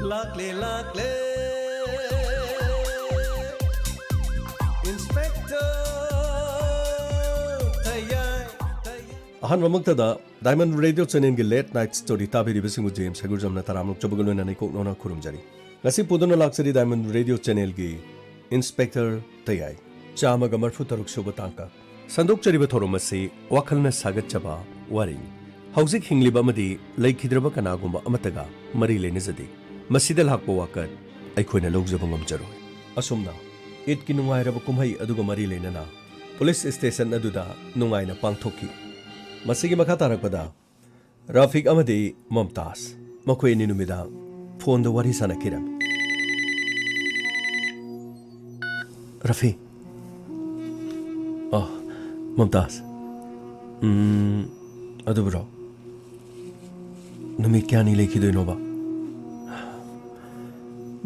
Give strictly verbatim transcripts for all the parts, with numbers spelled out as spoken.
ꯂꯥꯛꯂꯦ, ꯂꯥꯛꯂꯦ, Inspector ꯊꯌꯥꯏ, ꯊꯌꯥꯏ꯫ ꯑꯍꯥꯟꯕꯃꯛꯇꯗ Diamond Radio Channelꯒꯤ Late Night Story ꯇꯥꯕꯤꯔꯤꯕꯁꯤꯡꯕꯨ ꯖꯦꯝꯁ ꯍꯩꯒꯨꯔꯖꯝꯅ ꯇꯔꯥꯝꯅ ꯑꯣꯛꯆꯕꯒ ꯂꯣꯏꯅꯅ ꯏꯀꯣꯛꯅꯧꯅ ꯈꯨꯔꯨꯝꯖꯔꯤ꯫ ꯉꯁꯤ ꯄꯨꯗꯨꯅ ꯂꯥꯛꯆꯔꯤ Diamond Radio Channelꯒꯤ Inspector ꯊꯌꯥꯏ꯫ ꯆꯥꯝꯃꯒ ꯃꯔꯤꯐꯨ ꯇꯔꯨꯛ ꯁꯨꯕ ꯇꯥꯡꯀꯛ꯫ ꯁꯟꯗꯣꯛꯆꯔꯤꯕ ꯊꯧꯔꯝ ꯑꯁꯤ ꯋꯥꯈꯜꯅ ꯁꯥꯒꯠꯆꯕ ꯋꯥꯔꯤꯅꯤ꯫ ꯍꯧꯖꯤꯛ ꯍꯤꯡꯂꯤꯕ ꯑꯃꯗꯤ ꯂꯩꯈꯤꯗ꯭ꯔꯕ ꯀꯅꯥꯒꯨꯝꯕ ꯑꯃꯠꯇꯒ ꯃꯔꯤ ꯂꯩꯅꯖꯗꯦ꯫ ꯃꯁꯤꯗ ꯂꯥꯛꯄ ꯋꯥꯀꯠ ꯑꯩꯈꯣꯏꯅ ꯂꯧꯖꯕ ꯉꯝꯖꯔꯣꯏ꯫ ꯑꯁꯨꯝꯅ ꯏꯗꯀꯤ ꯅꯨꯡꯉꯥꯏꯔꯕ ꯀꯨꯝꯍꯩ ꯑꯗꯨꯒ ꯃꯔꯤ ꯂꯩꯅꯅ ꯄꯨꯂꯤꯁ ꯁ꯭ꯇꯦꯁꯟ ꯑꯗꯨꯗ ꯅꯨꯡꯉꯥꯏꯅ ꯄꯥꯡꯊꯣꯛꯈꯤ꯫ ꯃꯁꯤꯒꯤ ꯃꯈꯥ ꯇꯥꯔꯛꯄꯗ ꯔꯥꯐꯤꯛ ꯑꯃꯗꯤ ꯃꯝꯇꯥꯖ ꯃꯈꯣꯏ ꯑꯅꯤ ꯅꯨꯃꯤꯗꯥꯡ ꯐꯣꯟꯗ ꯋꯥꯔꯤ ꯁꯥꯟꯅꯈꯤꯔꯝꯃꯤ꯫ ꯔꯥꯐꯤ꯫ ꯑ, ꯃꯝꯇꯥꯖ꯫ ꯎꯝ, ꯑꯗꯨꯕꯨꯔꯣ? ꯅꯨꯃꯤꯠ ꯀꯌꯥꯅꯤ ꯂꯩꯈꯤꯗꯣꯏꯅꯣꯕ?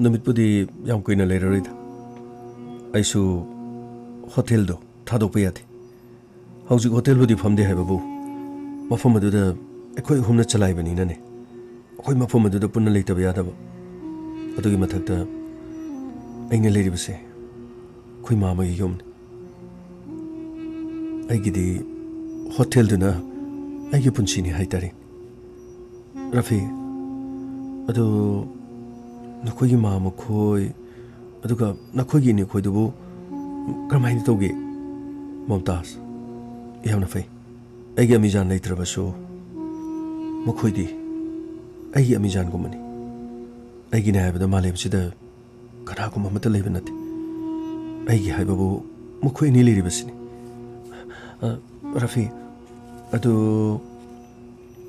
ꯅꯨꯃꯤꯠꯄꯨꯗꯤ ꯌꯥꯝ ꯀꯨꯏꯅ ꯂꯩꯔꯔꯣꯏꯗ꯫ ꯑꯩꯁꯨ ꯍꯣꯇꯦꯜꯗꯣ ꯊꯥꯗꯣꯛꯄ ꯌꯥꯗꯦ꯫ ꯍꯧꯖꯤꯛ ꯍꯣꯇꯦꯜꯕꯨꯗꯤ ꯐꯝꯗꯦ ꯍꯥꯏꯕꯕꯨ, ꯃꯐꯝ ꯑꯗꯨꯗ ꯑꯩꯈꯣꯏ ꯑꯍꯨꯝꯅ ꯆꯂꯥꯏꯕꯅꯤꯅꯅꯦ, ꯑꯩꯈꯣꯏ ꯃꯐꯝ ꯑꯗꯨꯗ ꯄꯨꯟꯅ ꯂꯩꯇꯕ ꯌꯥꯗꯕ꯫ ꯑꯗꯨꯒꯤ ꯃꯊꯛꯇ ꯑꯩꯅ ꯂꯩꯔꯤꯕꯁꯦ ꯑꯩꯈꯣꯏ ꯃꯥ ꯑꯃꯒꯤ ꯌꯨꯝꯅꯤ꯫ ꯑꯩꯒꯤꯗꯤ ꯍꯣꯇꯦꯜꯗꯨꯅ ꯑꯩꯒꯤ ꯄꯨꯟꯁꯤꯅꯤ ꯍꯥꯏꯇꯥꯔꯦ꯫ ꯔꯥꯐꯤ, ꯑꯗꯨ ꯅꯈꯣꯏꯒꯤ ꯃꯥ ꯃꯈꯣꯏ, ꯑꯗꯨꯒ ꯅꯈꯣꯏꯒꯤ ꯏꯅꯦ ꯈꯣꯏꯗꯨꯕꯨ ꯀꯔꯝꯍꯥꯏꯅ ꯇꯧꯒꯦ? ꯃꯝꯇꯥꯖ, ꯌꯥꯝꯅ ꯐꯩ꯫ ꯑꯩꯒꯤ ꯑꯃꯤꯖꯥꯟ ꯂꯩꯇ꯭ꯔꯕꯁꯨ, ꯃꯈꯣꯏꯗꯤ ꯑꯩꯒꯤ ꯑꯃꯤꯖꯥꯟꯒꯨꯝꯕꯅꯤ꯫ ꯑꯩꯒꯤꯅꯦ ꯍꯥꯏꯕꯗ ꯃꯥꯂꯦꯝꯁꯤꯗ ꯀꯅꯥꯒꯨꯝꯕ ꯑꯃꯠꯇ ꯂꯩꯕ ꯅꯠꯇꯦ꯫ ꯑꯩꯒꯤ ꯍꯥꯏꯕꯕꯨ ꯃꯈꯣꯏ ꯑꯅꯤ ꯂꯩꯔꯤꯕꯁꯤꯅꯤ꯫ ꯑ, ꯔꯥꯐꯤ, ꯑꯗꯨ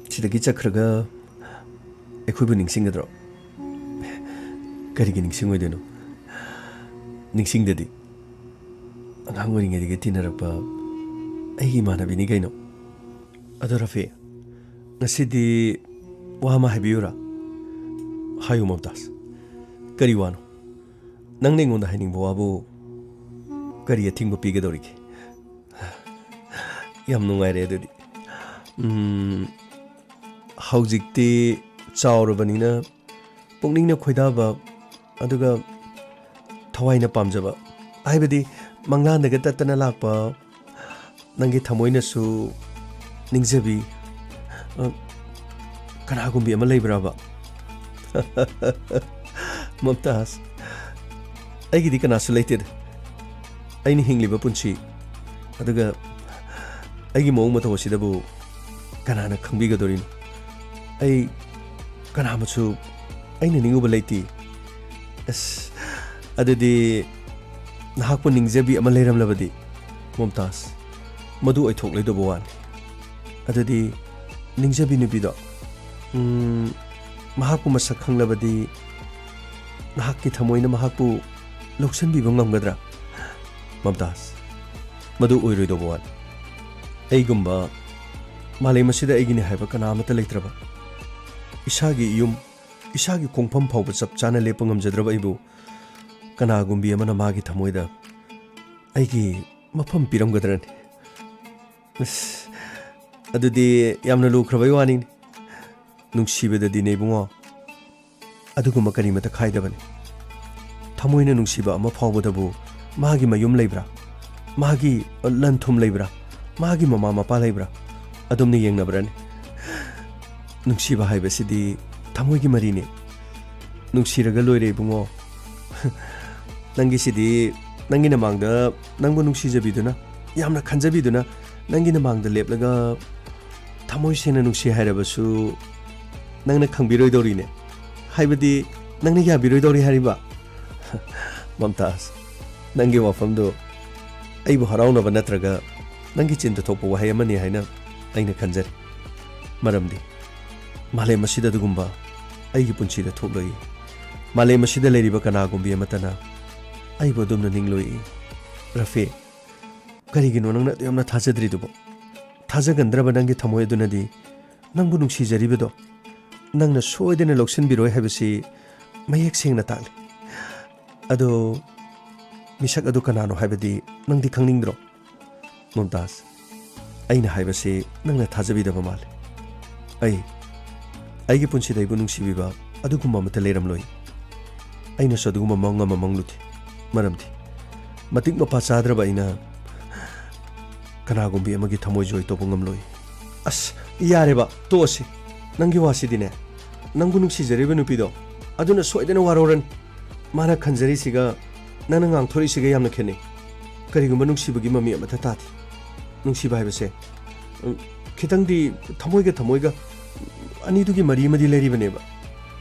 ꯁꯤꯗꯒꯤ ꯆꯠꯈ꯭ꯔꯒ ꯑꯩꯈꯣꯏꯕꯨ ꯅꯤꯡꯁꯤꯡꯒꯗ꯭ꯔꯣ? ꯀꯔꯤꯒꯤ ꯅꯤꯡꯁꯤꯡꯉꯣꯏꯗꯣꯏꯅꯣ? ꯅꯤꯡꯁꯤꯡꯗꯗꯤ꯫ ꯑꯉꯥꯡ ꯑꯣꯏꯔꯤꯉꯩꯗꯒꯤ ꯇꯤꯟꯅꯔꯛꯄ ꯑꯩꯒꯤ ꯏꯃꯥꯟꯅꯕꯤꯅꯤ ꯀꯩꯅꯣ꯫ ꯑꯗꯣ ꯔꯥꯐꯤ, ꯉꯁꯤꯗꯤ ꯋꯥ ꯑꯃ ꯍꯥꯏꯕꯤꯌꯨꯔꯥ? ꯍꯥꯏꯌꯨ ꯃꯝꯇꯥꯖ꯫ ꯀꯔꯤ ꯋꯥꯅꯣ? ꯅꯪꯅ ꯑꯩꯉꯣꯟꯗ ꯍꯥꯏꯅꯤꯡꯕ ꯋꯥꯕꯨ ꯀꯔꯤ ꯑꯊꯤꯡꯕ ꯄꯤꯒꯗꯧꯔꯤꯒꯦ? ꯌꯥꯝ ꯅꯨꯡꯉꯥꯏꯔꯦ ꯑꯗꯨꯗꯤ꯫ ꯎꯝ, ꯍꯧꯖꯤꯛꯇꯤ ꯆꯥꯎꯔꯕꯅꯤꯅ ꯄꯨꯛꯅꯤꯡꯅ ꯈꯣꯏꯗꯥꯕ, ꯑꯗꯨꯒ ꯊꯋꯥꯏꯅ ꯄꯥꯝꯖꯕ, ꯍꯥꯏꯕꯗꯤ ꯃꯪꯂꯥꯟꯗꯒ ꯇꯠꯇꯅ ꯂꯥꯛꯄ, ꯅꯪꯒꯤ ꯊꯃꯣꯏꯅꯁꯨ ꯅꯤꯡꯖꯕꯤ, ꯑ, ꯀꯅꯥꯒꯨꯝꯕꯤ ꯑꯃ ꯂꯩꯕ꯭ꯔꯕ? ꯃꯝꯇꯥꯖ, ꯑꯩꯒꯤꯗꯤ ꯀꯅꯥꯁꯨ ꯂꯩꯇꯦꯗ꯫ ꯑꯩꯅ ꯍꯤꯡꯂꯤꯕ ꯄꯨꯟꯁꯤ, ꯑꯗꯨꯒ ꯑꯩꯒꯤ ꯃꯑꯣꯡ ꯃꯇꯧ ꯑꯁꯤꯗꯕꯨ ꯀꯅꯥꯅ ꯈꯪꯕꯤꯒꯗꯧꯔꯤꯅꯣ? ꯑꯩ ꯀꯅꯥꯃꯁꯨ ꯑꯩꯅ ꯅꯤꯡꯉꯨꯕ ꯂꯩꯇꯦ꯫ ꯑꯁ, ꯑꯗꯨꯗꯤ ꯅꯍꯥꯛꯄꯨ ꯅꯤꯡꯖꯕꯤ ꯑꯃ ꯂꯩꯔꯝꯂꯕꯗꯤ, ꯃꯨꯝꯇꯥꯖ, ꯃꯗꯨ ꯑꯣꯏꯊꯣꯛꯂꯣꯏꯗꯧꯕ ꯋꯥꯅꯤ꯫ ꯑꯗꯨꯗꯤ ꯅꯤꯡꯖꯕꯤ ꯅꯨꯄꯤꯗꯣ, ꯎꯝ, ꯃꯍꯥꯛꯄꯨ ꯃꯁꯛ ꯈꯪꯂꯕꯗꯤ ꯅꯍꯥꯛꯀꯤ ꯊꯃꯣꯏꯅ ꯃꯍꯥꯛꯄꯨ ꯂꯧꯁꯤꯟꯕꯤꯕ ꯉꯝꯒꯗ꯭ꯔꯥ? ꯃꯝꯇꯥꯖ, ꯃꯗꯨ ꯑꯣꯏꯔꯣꯏꯗꯧꯕ ꯋꯥꯅꯤ꯫ ꯑꯩꯒꯨꯝꯕ ꯃꯥꯂꯦꯝ ꯑꯁꯤꯗ ꯑꯩꯒꯤꯅꯤ ꯍꯥꯏꯕ ꯀꯅꯥ ꯑꯃꯠꯇ ꯂꯩꯇ꯭ꯔꯕ, ꯏꯁꯥꯒꯤ ꯌꯨꯝ, ꯏꯁꯥꯒꯤ ꯈꯣꯡꯐꯝ ꯐꯥꯎꯕ ꯆꯞ ꯆꯥꯅ ꯂꯦꯞꯄ ꯉꯝꯖꯗ꯭ꯔꯕ ꯑꯩꯕꯨ ꯀꯅꯥꯒꯨꯝꯕꯤ ꯑꯃꯅ ꯃꯥꯒꯤ ꯊꯃꯣꯏꯗ ꯑꯩꯒꯤ ꯃꯐꯝ ꯄꯤꯔꯝꯒꯗ꯭ꯔꯅꯤ? ꯑꯁ, ꯑꯗꯨꯗꯤ ꯌꯥꯝꯅ ꯂꯨꯈ꯭ꯔꯕꯩ ꯋꯥꯅꯤꯅꯦ꯫ ꯅꯨꯡꯁꯤꯕꯗꯗꯤꯅꯦ ꯏꯕꯨꯡꯉꯣ, ꯑꯗꯨꯒꯨꯝꯕ ꯀꯔꯤꯃꯇ ꯈꯥꯏꯗꯕꯅꯤ꯫ ꯊꯃꯣꯏꯅ ꯅꯨꯡꯁꯤꯕ ꯑꯃ ꯐꯥꯎꯕꯗꯕꯨ ꯃꯥꯒꯤ ꯃꯌꯨꯝ ꯂꯩꯕ꯭ꯔꯥ? ꯃꯥꯒꯤ ꯂꯟ ꯊꯨꯝ ꯂꯩꯕ꯭ꯔꯥ? ꯃꯥꯒꯤ ꯃꯃꯥ ꯃꯄꯥ ꯂꯩꯕ꯭ꯔꯥ? ꯑꯗꯨꯝꯅ ꯌꯦꯡꯅꯕ꯭ꯔꯅꯤ? ꯅꯨꯡꯁꯤꯕ ꯍꯥꯏꯕꯁꯤꯗꯤ ꯊꯃꯣꯏꯒꯤ ꯃꯔꯤꯅꯤ꯫ ꯅꯨꯡꯁꯤꯔꯒ ꯂꯣꯏꯔꯦ ꯏꯕꯨꯡꯉꯣ꯫ ꯅꯪꯒꯤꯁꯤꯗꯤ ꯅꯪꯒꯤ ꯅꯃꯥꯡꯗ ꯅꯪꯕꯨ ꯅꯨꯡꯁꯤꯖꯕꯤꯗꯨꯅ, ꯌꯥꯝꯅ ꯈꯟꯖꯕꯤꯗꯨꯅ ꯅꯪꯒꯤ ꯅꯃꯥꯡꯗ ꯂꯦꯞꯂꯒ ꯊꯃꯣꯏ ꯁꯦꯡꯅ ꯅꯨꯡꯁꯤ ꯍꯥꯏꯔꯕꯁꯨ ꯅꯪꯅ ꯈꯪꯕꯤꯔꯣꯏꯗꯧꯔꯤꯅꯦ꯫ ꯍꯥꯏꯕꯗꯤ ꯅꯪꯅ ꯌꯥꯕꯤꯔꯣꯏꯗꯧꯔꯤ ꯍꯥꯏꯔꯤꯕ? ꯃꯝꯇꯥꯖ, ꯅꯪꯒꯤ ꯋꯥꯐꯝꯗꯨ ꯑꯩꯕꯨ ꯍꯔꯥꯎꯅꯕ ꯅꯠꯇ꯭ꯔꯒ ꯅꯪꯒꯤ ꯆꯤꯟꯗ ꯊꯣꯛꯄ ꯋꯥꯍꯩ ꯑꯃꯅꯤ ꯍꯥꯏꯅ ꯑꯩꯅ ꯈꯟꯖꯔꯤ꯫ ꯃꯔꯝꯗꯤ ꯃꯥꯂꯦꯝ ꯑꯁꯤꯗ ꯑꯗꯨꯒꯨꯝꯕ ꯑꯩꯒꯤ ꯄꯨꯟꯁꯤꯗ ꯊꯣꯛꯂꯣꯏ꯫ ꯃꯥꯂꯦꯝ ꯑꯁꯤꯗ ꯂꯩꯔꯤꯕ ꯀꯅꯥꯒꯨꯝꯕꯤ ꯑꯃꯠꯇꯅ ꯑꯩꯕꯨ ꯑꯗꯨꯝꯅ ꯅꯤꯡꯂꯣꯏ꯫ ꯔꯐꯤ, ꯀꯔꯤꯒꯤꯅꯣ ꯅꯪꯅ ꯑꯗꯨ ꯌꯥꯝꯅ ꯊꯥꯖꯗ꯭ꯔꯤꯗꯨꯕꯣ? ꯊꯥꯖꯒꯟꯗ꯭ꯔꯕ ꯅꯪꯒꯤ ꯊꯃꯣꯏ ꯑꯗꯨꯅꯗꯤ ꯅꯪꯕꯨ ꯅꯨꯡꯁꯤꯖꯔꯤꯕꯗꯣ ꯅꯪꯅ ꯁꯣꯏꯗꯅ ꯂꯧꯁꯤꯟꯕꯤꯔꯣꯏ ꯍꯥꯏꯕꯁꯤ ꯃꯌꯦꯛ ꯁꯦꯡꯅ ꯇꯥꯛꯂꯤ꯫ ꯑꯗꯣ ꯃꯤꯁꯛ ꯑꯗꯨ ꯀꯅꯥꯅꯣ ꯍꯥꯏꯕꯗꯤ ꯅꯪꯗꯤ ꯈꯪꯅꯤꯡꯗ꯭ꯔꯣ? ꯃꯨꯝꯇꯥꯖ, ꯑꯩꯅ ꯍꯥꯏꯕꯁꯤ ꯅꯪꯅ ꯊꯥꯖꯕꯤꯗꯕ ꯃꯥꯜꯂꯤ꯫ ꯑꯩ, ꯑꯩꯒꯤ ꯄꯨꯟꯁꯤꯗ ꯑꯩꯕꯨ ꯅꯨꯡꯁꯤꯕꯤꯕ ꯑꯗꯨꯒꯨꯝꯕ ꯑꯃꯠꯇ ꯂꯩꯔꯝꯂꯣꯏ꯫ ꯑꯩꯅꯁꯨ ꯑꯗꯨꯒꯨꯝꯕ ꯃꯪ ꯑꯃ ꯃꯪꯂꯨꯗꯦ꯫ ꯃꯔꯝꯗꯤ ꯃꯇꯤꯛ ꯃꯄꯥ ꯆꯥꯗ꯭ꯔꯕ ꯑꯩꯅ ꯀꯅꯥꯒꯨꯝꯕꯤ ꯑꯃꯒꯤ ꯊꯃꯣꯏ ꯖꯣꯏ ꯇꯧꯕ ꯉꯝꯂꯣꯏ꯫ ꯑꯁ, ꯌꯥꯔꯦꯕ, ꯇꯣꯛꯑꯁꯤ꯫ ꯅꯪꯒꯤ ꯋꯥꯁꯤꯗꯤꯅꯦ, ꯅꯪꯕꯨ ꯅꯨꯡꯁꯤꯖꯔꯤꯕ ꯅꯨꯄꯤꯗꯣ ꯑꯗꯨꯅ ꯁꯣꯏꯗꯅ ꯋꯥꯔꯧꯔꯅꯤ꯫ ꯃꯥꯅ ꯈꯟꯖꯔꯤꯁꯤꯒ ꯅꯪꯅ ꯉꯥꯡꯊꯣꯔꯛꯏꯁꯤꯒ ꯌꯥꯝꯅ ꯈꯦꯠꯅꯩ꯫ ꯀꯔꯤꯒꯨꯝꯕ ꯅꯨꯡꯁꯤꯕꯒꯤ ꯃꯃꯤ ꯑꯃꯠꯇ ꯇꯥꯗꯦ꯫ ꯅꯨꯡꯁꯤꯕ ꯍꯥꯏꯕꯁꯦ, ꯎꯝ, ꯈꯤꯇꯪꯗꯤ ꯊꯃꯣꯏꯒ ꯊꯃꯣꯏꯒ ꯑꯅꯤꯗꯨꯒꯤ ꯃꯔꯤ ꯑꯃꯗꯤ ꯂꯩꯔꯤꯕꯅꯦꯕ꯫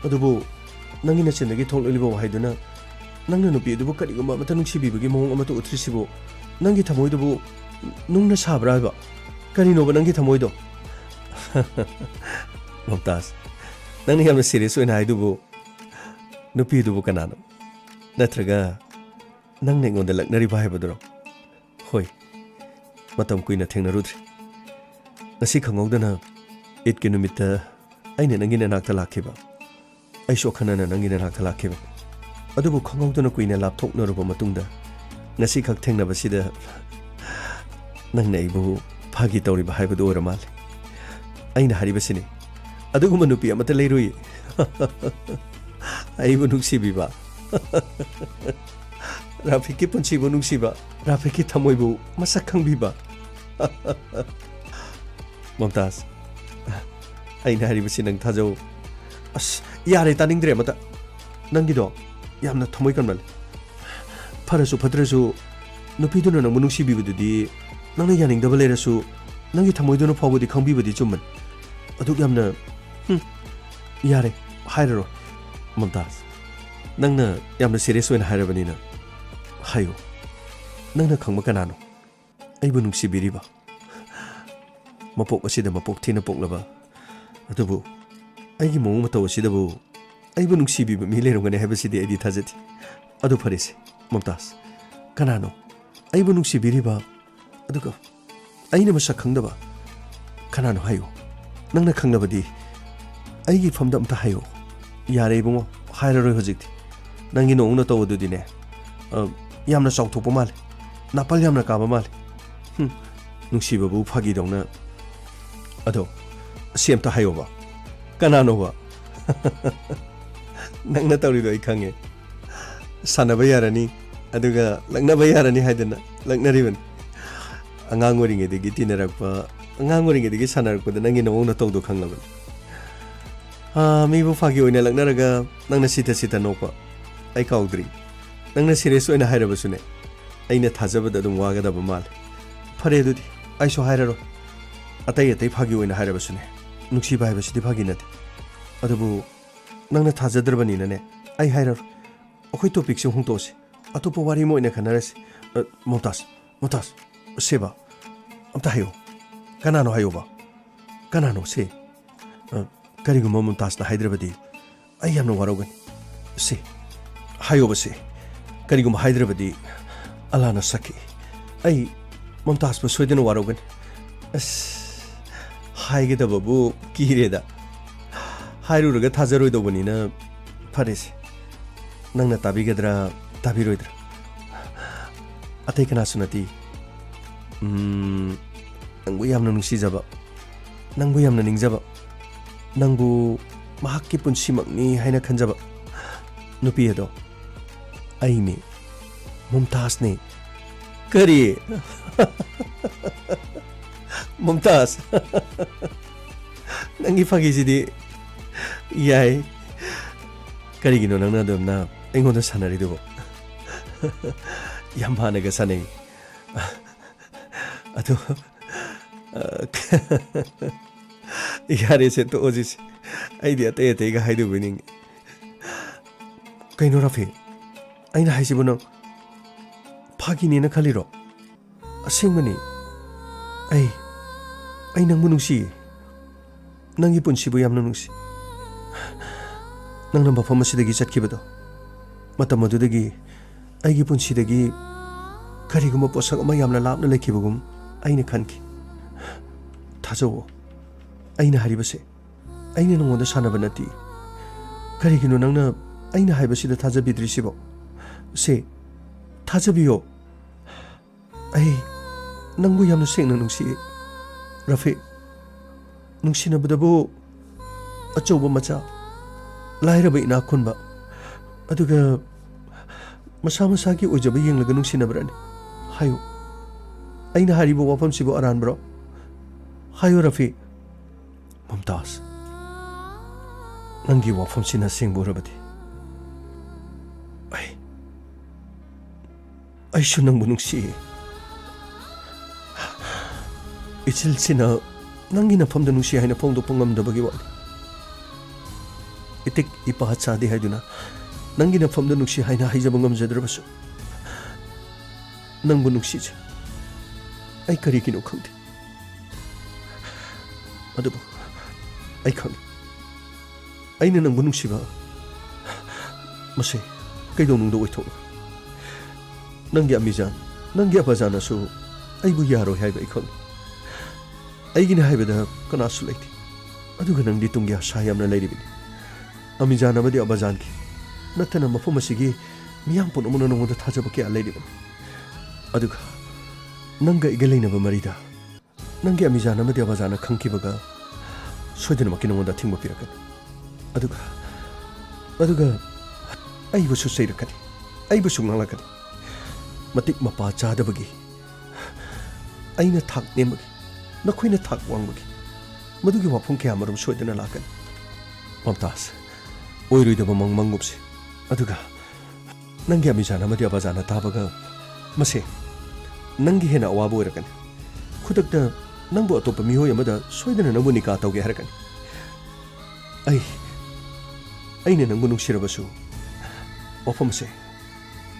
ꯑꯗꯨꯕꯨ ꯅꯪꯒꯤ ꯅꯆꯤꯟꯗꯒꯤ ꯊꯣꯛꯂꯛꯂꯤꯕ ꯋꯥꯍꯩꯗꯨꯅ ꯅꯪꯅ ꯅꯨꯄꯤ ꯑꯗꯨꯕꯨ ꯀꯔꯤꯒꯨꯝꯕ ꯑꯃꯠꯇ ꯅꯨꯡꯁꯤꯕꯤꯕꯒꯤ ꯃꯑꯣꯡ ꯑꯃꯠꯇ ꯎꯠꯇ꯭ꯔꯤꯁꯤꯕꯨ ꯅꯪꯒꯤ ꯊꯃꯣꯏꯗꯨꯕꯨ ꯅꯨꯡꯅ ꯁꯥꯕ꯭ꯔꯥ ꯍꯥꯏꯕ? ꯀꯔꯤꯅꯣꯕ ꯅꯪꯒꯤ ꯊꯃꯣꯏꯗꯣ? ꯃꯝꯇꯥꯖ, ꯅꯪꯅ ꯌꯥꯝꯅ ꯁꯤꯔꯤꯌꯁ ꯑꯣꯏꯅ ꯍꯥꯏꯗꯨꯕꯨ ꯅꯨꯄꯤꯗꯨꯕꯨ ꯀꯅꯥꯅꯣ? ꯅꯠꯇ꯭ꯔꯒ ꯅꯪꯅ ꯑꯩꯉꯣꯟꯗ ꯂꯛꯅꯔꯤꯕ ꯍꯥꯏꯕꯗꯨꯔꯣ? ꯍꯣꯏ, ꯃꯇꯝ ꯀꯨꯏꯅ ꯊꯦꯡꯅꯔꯨꯗ꯭ꯔꯤ꯫ ꯉꯁꯤ ꯈꯪꯍꯧꯗꯅ ꯏꯗꯀꯤ ꯅꯨꯃꯤꯠꯇ ꯑꯩꯅ ꯅꯪꯒꯤ ꯅꯅꯥꯛꯇ ꯂꯥꯛꯈꯤꯕ꯫ ꯑꯩꯁꯨ ꯑꯈꯟꯅꯅ ꯅꯪꯒꯤ ꯅꯅꯥꯛꯇ ꯂꯥꯛꯈꯤꯕ꯫ ꯑꯗꯨꯕꯨ ꯈꯪꯍꯧꯗꯅ ꯀꯨꯏꯅ ꯂꯥꯞꯊꯣꯛꯅꯔꯨꯕ ꯃꯇꯨꯡꯗ ꯉꯁꯤꯈꯛ ꯊꯦꯡꯅꯕꯁꯤꯗ ꯅꯪꯅ ꯑꯩꯕꯨ ꯐꯥꯒꯤ ꯇꯧꯔꯤꯕ ꯍꯥꯏꯕꯗꯨ ꯑꯣꯏꯔ ꯃꯥꯜꯂꯦ꯫ ꯑꯩꯅ ꯍꯥꯏꯔꯤꯕꯁꯤꯅꯤ, ꯑꯗꯨꯒꯨꯝꯕ ꯅꯨꯄꯤ ꯑꯃꯠꯇ ꯂꯩꯔꯨꯏ꯫ ꯑꯩꯕꯨ ꯅꯨꯡꯁꯤꯕꯤꯕ꯫ ꯔꯥꯐꯤꯛꯀꯤ ꯄꯨꯟꯁꯤꯕꯨ ꯅꯨꯡꯁꯤꯕ, ꯔꯥꯐꯤꯛꯀꯤ ꯊꯃꯣꯏꯕꯨ ꯃꯁꯛ ꯈꯪꯕꯤꯕ꯫ ꯃꯝꯇꯥꯖ, ꯑꯩꯅ ꯍꯥꯏꯔꯤꯕꯁꯤ ꯅꯪ ꯊꯥꯖꯧ꯫ ꯑꯁ, ꯌꯥꯔꯦ, ꯇꯥꯅꯤꯡꯗ꯭ꯔꯦ ꯑꯃꯇ꯫ ꯅꯪꯒꯤꯗꯣ ꯌꯥꯝꯅ ꯊꯃꯣꯏ ꯀꯟꯃꯜꯂꯦ꯫ ꯐꯔꯁꯨ ꯐꯠꯇ꯭ꯔꯁꯨ, ꯅꯨꯄꯤꯗꯨꯅ ꯅꯪꯕꯨ ꯅꯨꯡꯁꯤꯕꯤꯕꯗꯨꯗꯤ ꯅꯪꯅ ꯌꯥꯅꯤꯡꯗꯕ ꯂꯩꯔꯁꯨ ꯅꯪꯒꯤ ꯊꯃꯣꯏꯗꯨꯅ ꯐꯥꯎꯕꯗꯤ ꯈꯪꯕꯤꯕꯗꯤ ꯆꯨꯝꯕꯅꯤ꯫ ꯑꯗꯨꯛ ꯌꯥꯝꯅ, ꯍꯨꯝ, ꯌꯥꯔꯦ, ꯍꯥꯏꯔꯔꯣꯏ꯫ ꯃꯝꯇꯥꯖ, ꯅꯪꯅ ꯌꯥꯝꯅ ꯁꯤꯔꯤꯌꯁ ꯑꯣꯏꯅ ꯍꯥꯏꯔꯕꯅꯤꯅ ꯍꯥꯏꯌꯨ꯫ ꯅꯪꯅ ꯈꯪꯕ ꯀꯅꯥꯅꯣ ꯑꯩꯕꯨ ꯅꯨꯡꯁꯤꯕꯤꯔꯤꯕ? ꯃꯄꯣꯛ ꯑꯁꯤꯗ ꯃꯄꯣꯛ ꯊꯤꯅ ꯄꯣꯛꯂꯕ, ꯑꯗꯨꯕꯨ ꯑꯩꯒꯤ ꯃꯑꯣꯡ ꯃꯇꯧ ꯑꯁꯤꯗꯕꯨ ꯑꯩꯕꯨ ꯅꯨꯡꯁꯤꯕꯤꯕ ꯃꯤ ꯂꯩꯔꯝꯒꯅꯤ ꯍꯥꯏꯕꯁꯤꯗꯤ ꯑꯩꯗꯤ ꯊꯥꯖꯗꯦ꯫ ꯑꯗꯨ ꯐꯔꯦꯁꯦ, ꯃꯝꯇꯥꯖ, ꯀꯅꯥꯅꯣ ꯑꯩꯕꯨ ꯅꯨꯡꯁꯤꯕꯤꯔꯤꯕ? ꯑꯗꯨꯒ ꯑꯩꯅ ꯃꯁꯛ ꯈꯪꯗꯕ ꯀꯅꯥꯅꯣ ꯍꯥꯏꯌꯨ꯫ ꯅꯪꯅ ꯈꯪꯂꯕꯗꯤ ꯑꯩꯒꯤ ꯏꯐꯝꯗ ꯑꯝꯇ ꯍꯥꯏꯌꯨ꯫ ꯌꯥꯔꯦ ꯏꯕꯨꯡꯉꯣ, ꯍꯥꯏꯔꯔꯣꯏ ꯍꯧꯖꯤꯛꯇꯤ꯫ ꯅꯪꯒꯤ ꯅꯑꯣꯡ ꯅꯇꯧ ꯑꯗꯨꯗꯤꯅꯦ, ꯑ, ꯌꯥꯝꯅ ꯆꯥꯎꯊꯣꯛꯄ ꯃꯥꯜꯂꯦ꯫ ꯅꯥꯄꯜ ꯌꯥꯝꯅ ꯀꯥꯕ ꯃꯥꯜꯂꯦ꯫ ꯍꯨꯝ, ꯅꯨꯡꯁꯤꯕꯕꯨ ꯐꯥꯒꯤꯗꯧꯅ꯫ ꯑꯗꯣ, ꯑꯁꯤ ꯑꯝꯇ ꯍꯥꯏꯌꯣꯕ꯫ ꯀꯅꯥꯅꯣꯕ? ꯅꯪꯅ ꯇꯧꯔꯤꯗꯣ ꯑꯩ ꯈꯪꯉꯦ꯫ ꯁꯥꯟꯅꯕ ꯌꯥꯔꯅꯤ, ꯑꯗꯨꯒ ꯂꯛꯅꯕ ꯌꯥꯔꯅꯤ ꯍꯥꯏꯗꯅ ꯂꯛꯅꯔꯤꯕꯅꯤ꯫ ꯑꯉꯥꯡ ꯑꯣꯏꯔꯤꯉꯩꯗꯒꯤ ꯇꯤꯟꯅꯔꯛꯄ, ꯑꯉꯥꯡ ꯑꯣꯏꯔꯤꯉꯩꯗꯒꯤ ꯁꯥꯟꯅꯔꯛꯄꯗ ꯅꯪꯒꯤ ꯅꯑꯣꯡ ꯅꯇꯧꯗꯣ ꯈꯪꯂꯕꯅꯤ꯫ ꯑꯥ, ꯃꯤꯕꯨ ꯐꯥꯒꯤ ꯑꯣꯏꯅ ꯂꯛꯅꯔꯒ ꯅꯪꯅ ꯁꯤꯊ ꯁꯤꯊ ꯅꯣꯛꯄ ꯑꯩ ꯀꯥꯎꯗ꯭ꯔꯤ꯫ ꯅꯪꯅ ꯁꯤꯔꯤꯌꯁ ꯑꯣꯏꯅ ꯍꯥꯏꯔꯕꯁꯨꯅꯦ, ꯑꯩꯅ ꯊꯥꯖꯕꯗ ꯑꯗꯨꯝ ꯋꯥꯒꯗꯕ ꯃꯥꯜꯂꯦ꯫ ꯐꯔꯦ, ꯑꯗꯨꯗꯤ ꯑꯩꯁꯨ ꯍꯥꯏꯔꯔꯣꯏ꯫ ꯑꯇꯩ ꯑꯇꯩ ꯐꯥꯒꯤ ꯑꯣꯏꯅ ꯍꯥꯏꯔꯕꯁꯨꯅꯦ, ꯅꯨꯡꯁꯤꯕ ꯍꯥꯏꯕꯁꯤꯗꯤ ꯐꯥꯒꯤ ꯅꯠꯇꯦ꯫ ꯑꯗꯨꯕꯨ ꯅꯪꯅ ꯊꯥꯖꯗ꯭ꯔꯕꯅꯤꯅꯅꯦ, ꯑꯩ ꯍꯥꯏꯔꯔꯣꯏ꯫ ꯑꯩꯈꯣꯏ ꯇꯣꯄꯤꯛꯁꯦ ꯍꯣꯡꯗꯣꯛꯑꯁꯤ, ꯑꯇꯣꯞꯄ ꯋꯥꯔꯤ ꯑꯃ ꯑꯣꯏꯅ ꯈꯟꯅꯔꯁꯤ꯫ ꯑ, ꯃꯣꯝꯇꯥꯖ, ꯃꯣꯝꯇꯥꯖ, ꯁꯦꯕ, ꯑꯝꯇ ꯍꯥꯏꯌꯣ꯫ ꯀꯅꯥꯅꯣ ꯍꯥꯏꯌꯣꯕ? ꯀꯅꯥꯅꯣ ꯁꯦ? ꯑ, ꯀꯔꯤꯒꯨꯝꯕ ꯃꯣꯝꯇꯥꯖꯅ ꯍꯥꯏꯗ꯭ꯔꯕꯗꯤ ꯑꯩ ꯌꯥꯝꯅ ꯋꯥꯔꯧꯒꯅꯤ꯫ ꯁꯦ, ꯍꯥꯏꯌꯣꯕ ꯁꯦ꯫ ꯀꯔꯤꯒꯨꯝꯕ ꯍꯥꯏꯗ꯭ꯔꯕꯗꯤ ꯑꯂꯥꯅ ꯁꯛꯈꯤ꯫ ꯑꯩ ꯃꯣꯝꯇꯥꯖꯄꯨ ꯁꯣꯏꯗꯅ ꯋꯥꯔꯧꯒꯅꯤ꯫ ꯑꯁ, ꯍꯥꯏꯒꯗꯕꯕꯨ ꯀꯤꯔꯦꯗ꯫ ꯍꯥꯏꯔꯨꯔꯒ ꯊꯥꯖꯔꯣꯏꯗꯧꯕꯅꯤꯅ ꯐꯔꯦꯁꯦ꯫ ꯅꯪꯅ ꯇꯥꯕꯤꯒꯗ꯭ꯔꯥ, ꯇꯥꯕꯤꯔꯣꯏꯗ꯭ꯔꯥ? ꯑꯇꯩ ꯀꯅꯥꯁꯨ ꯅꯠꯇꯦ꯫ ꯎꯝ, ꯅꯪꯕꯨ ꯌꯥꯝꯅ ꯅꯨꯡꯁꯤꯖꯕ, ꯅꯪꯕꯨ ꯌꯥꯝꯅ ꯅꯤꯡꯖꯕ, ꯅꯪꯕꯨ ꯃꯍꯥꯛꯀꯤ ꯄꯨꯟꯁꯤꯃꯛꯅꯤ ꯍꯥꯏꯅ ꯈꯟꯖꯕ ꯅꯨꯄꯤ ꯑꯗꯣ ꯑꯩꯅꯤ, ꯃꯨꯝꯇꯥꯖꯅꯤ꯫ ꯀꯔꯤ? ꯃꯨꯝꯇꯥꯖ? ꯅꯪꯒꯤ ꯐꯥꯒꯤꯁꯤꯗꯤ ꯌꯥꯏ꯫ ꯀꯔꯤꯒꯤꯅꯣ ꯅꯪꯅ ꯑꯗꯨꯝꯅ ꯑꯩꯉꯣꯟꯗ ꯁꯥꯟꯅꯔꯤꯗꯨꯕꯣ? ꯌꯥꯝ ꯍꯥꯟꯅꯒ ꯁꯥꯟꯅꯩ꯫ ꯑꯗꯨ, ꯑ, ꯌꯥꯔꯦꯁꯦ, ꯇꯣꯛꯑꯁꯤꯁꯦ꯫ ꯑꯩꯗꯤ ꯑꯇꯩ ꯑꯇꯩꯒ ꯍꯥꯏꯗꯧꯕ ꯅꯤꯡꯉꯤ꯫ ꯀꯩꯅꯣ ꯔꯥꯐꯤ? ꯑꯩꯅ ꯍꯥꯏꯁꯤꯕꯨ ꯅꯪ ꯐꯥꯒꯤꯅꯦꯅ ꯈꯜꯂꯤꯔꯣ? ꯑꯁꯦꯡꯕꯅꯤ꯫ ꯑꯩ, ꯑꯩ ꯅꯪꯕꯨ ꯅꯨꯡꯁꯤꯌꯦ꯫ ꯅꯪꯒꯤ ꯄꯨꯟꯁꯤꯕꯨ ꯌꯥꯝꯅ ꯅꯨꯡꯁꯤ꯫ ꯅꯪꯅ ꯃꯐꯝ ꯑꯁꯤꯗꯒꯤ ꯆꯠꯈꯤꯕꯗꯣ, ꯃꯇꯝ ꯑꯗꯨꯗꯒꯤ ꯑꯩꯒꯤ ꯄꯨꯟꯁꯤꯗꯒꯤ ꯀꯔꯤꯒꯨꯝꯕ ꯄꯣꯠꯁꯛ ꯑꯃ ꯌꯥꯝꯅ ꯂꯥꯞꯅ ꯂꯩꯈꯤꯕꯒꯨꯝ ꯑꯩꯅ ꯈꯟꯈꯤ꯫ ꯊꯥꯖꯧꯋꯣ, ꯑꯩꯅ ꯍꯥꯏꯔꯤꯕꯁꯦ ꯑꯩꯅ ꯅꯉꯣꯟꯗ ꯁꯥꯟꯅꯕ ꯅꯠꯇꯦ꯫ ꯀꯔꯤꯒꯤꯅꯣ ꯅꯪꯅ ꯑꯩꯅ ꯍꯥꯏꯕꯁꯤꯗ ꯊꯥꯖꯕꯤꯗ꯭ꯔꯤꯁꯤꯕꯣ? ꯁꯦ, ꯊꯥꯖꯕꯤꯌꯣ꯫ ꯑꯩ ꯅꯪꯕꯨ ꯌꯥꯝꯅ ꯁꯦꯡꯅ ꯅꯨꯡꯁꯤꯌꯦ, ꯔꯐꯤꯛ꯫ ꯅꯨꯡꯁꯤꯅꯕꯗꯕꯨ ꯑꯆꯧꯕ ꯃꯆꯥ, ꯂꯥꯏꯔꯕ ꯏꯅꯥꯛ ꯈꯨꯟꯕ, ꯑꯗꯨꯒ ꯃꯁꯥ ꯃꯁꯥꯒꯤ ꯑꯣꯏꯖꯕ ꯌꯦꯡꯂꯒ ꯅꯨꯡꯁꯤꯅꯕ꯭ꯔꯅꯤ? ꯍꯥꯏꯌꯨ, ꯑꯩꯅ ꯍꯥꯏꯔꯤꯕ ꯋꯥꯐꯝꯁꯤꯕꯨ ꯑꯔꯥꯟꯕ꯭ꯔꯣ? ꯍꯥꯏꯌꯨ ꯔꯐꯤ꯫ ꯃꯝꯇꯥꯖ, ꯅꯪꯒꯤ ꯋꯥꯐꯝꯁꯤꯅ ꯑꯁꯦꯡꯕ ꯑꯣꯏꯔꯕꯗꯤ ꯑꯩ, ꯑꯩꯁꯨ ꯅꯪꯕꯨ ꯅꯨꯡꯁꯤ꯫ ꯏꯆꯤꯜꯁꯤꯅ ꯅꯪꯒꯤ ꯅꯐꯝꯗ ꯅꯨꯡꯁꯤ ꯍꯥꯏꯅ ꯐꯣꯡꯗꯣꯛꯄ ꯉꯝꯗꯕꯒꯤ ꯋꯥꯅꯤ꯫ ꯏꯇꯤꯛ ꯏꯄꯥ ꯆꯥꯗꯦ ꯍꯥꯏꯗꯨꯅ ꯅꯪꯒꯤ ꯅꯐꯝꯗ ꯅꯨꯡꯁꯤ ꯍꯥꯏꯅ ꯍꯥꯏꯖꯕ ꯉꯝꯖꯗ꯭ꯔꯕꯁꯨ, ꯅꯪꯕꯨ ꯅꯨꯡꯁꯤꯖꯩ꯫ ꯑꯩ ꯀꯔꯤꯒꯤꯅꯣ ꯈꯪꯗꯦ꯫ ꯑꯗꯨꯕꯨ ꯑꯩ ꯈꯪꯏ, ꯑꯩꯅ ꯅꯪꯕꯨ ꯅꯨꯡꯁꯤꯕ ꯃꯁꯤ ꯀꯩꯗꯧꯅꯨꯡꯗ ꯑꯣꯏꯊꯣꯛꯂꯣꯏ꯫ ꯅꯪꯒꯤ ꯑꯃꯤꯖꯥꯟ, ꯅꯪꯒꯤ ꯑꯕꯥꯖꯥꯟꯅꯁꯨ ꯑꯩꯕꯨ ꯌꯥꯔꯣꯏ ꯍꯥꯏꯕ ꯑꯩ ꯈꯪꯏ꯫ ꯑꯩꯒꯤꯅꯤ ꯍꯥꯏꯕꯗ ꯀꯅꯥꯁꯨ ꯂꯩꯇꯦ꯫ ꯑꯗꯨꯒ ꯅꯪꯗꯤ ꯇꯨꯡꯒꯤ ꯑꯁꯥ ꯌꯥꯝꯅ ꯂꯩꯔꯤꯕꯅꯤ꯫ ꯑꯃꯤꯖꯥꯟ ꯑꯃꯗꯤ ꯑꯕꯥꯖꯥꯟꯒꯤ ꯅꯠꯇꯅ ꯃꯐꯝ ꯑꯁꯤꯒꯤ ꯃꯤꯌꯥꯝ ꯄꯨꯝꯅꯃꯛꯅ ꯅꯉꯣꯟꯗ ꯊꯥꯖꯕ ꯀꯌꯥ ꯂꯩꯔꯤꯕꯅꯤ꯫ ꯑꯗꯨꯒ ꯅꯪꯒ ꯑꯩꯒ ꯂꯩꯅꯕ ꯃꯔꯤꯗ ꯅꯪꯒꯤ ꯑꯃꯤꯖꯥꯟ ꯑꯃꯗꯤ ꯑꯕꯥꯖꯥꯟꯅ ꯈꯪꯈꯤꯕꯒ ꯁꯣꯏꯗꯅꯃꯛꯀꯤ ꯅꯉꯣꯟꯗ ꯑꯊꯤꯡꯕ ꯄꯤꯔꯛꯀꯅꯤ꯫ ꯑꯗꯨꯒ, ꯑꯗꯨꯒ ꯑꯩꯕꯨꯁꯨ ꯆꯩꯔꯛꯀꯅꯤ, ꯑꯩꯕꯨꯁꯨ ꯉꯥꯡꯂꯛꯀꯅꯤ꯫ ꯃꯇꯤꯛ ꯃꯄꯥ ꯆꯥꯗꯕꯒꯤ, ꯑꯩꯅ ꯊꯥꯛ ꯅꯦꯝꯕꯒꯤ, ꯅꯈꯣꯏꯅ ꯊꯥꯛ ꯋꯥꯡꯕꯒꯤ, ꯃꯗꯨꯒꯤ ꯋꯥꯐꯝ ꯀꯌꯥ ꯃꯔꯨꯝ ꯁꯣꯏꯗꯅ ꯂꯥꯛꯀꯅꯤ꯫ ꯃꯝꯇꯥꯖ, ꯑꯣꯏꯔꯣꯏꯗꯕ ꯃꯪ ꯃꯪꯒꯨꯝꯁꯤ꯫ ꯑꯗꯨꯒ ꯅꯪꯒꯤ ꯑꯃꯤꯖꯥꯟ ꯑꯃꯗꯤ ꯑꯕꯥꯖꯥꯟꯅ ꯇꯥꯕꯒ, "ꯃꯁꯦ ꯅꯪꯒꯤ ꯍꯦꯟꯅ ꯑꯋꯥꯕ ꯑꯣꯏꯔꯛꯀꯅꯤ꯫ ꯈꯨꯗꯛꯇ ꯅꯪꯕꯨ ꯑꯇꯣꯞꯄ ꯃꯤꯑꯣꯏ ꯑꯃꯗ ꯁꯣꯏꯗꯅ ꯅꯪꯕꯨ ꯅꯤꯀꯥ ꯇꯧꯒꯦ ꯍꯥꯏꯔꯛꯀꯅꯤ꯫ ꯑꯩ, ꯑꯩꯅ ꯅꯪꯕꯨ ꯅꯨꯡꯁꯤꯔꯕꯁꯨ, ꯋꯥꯐꯝꯁꯦ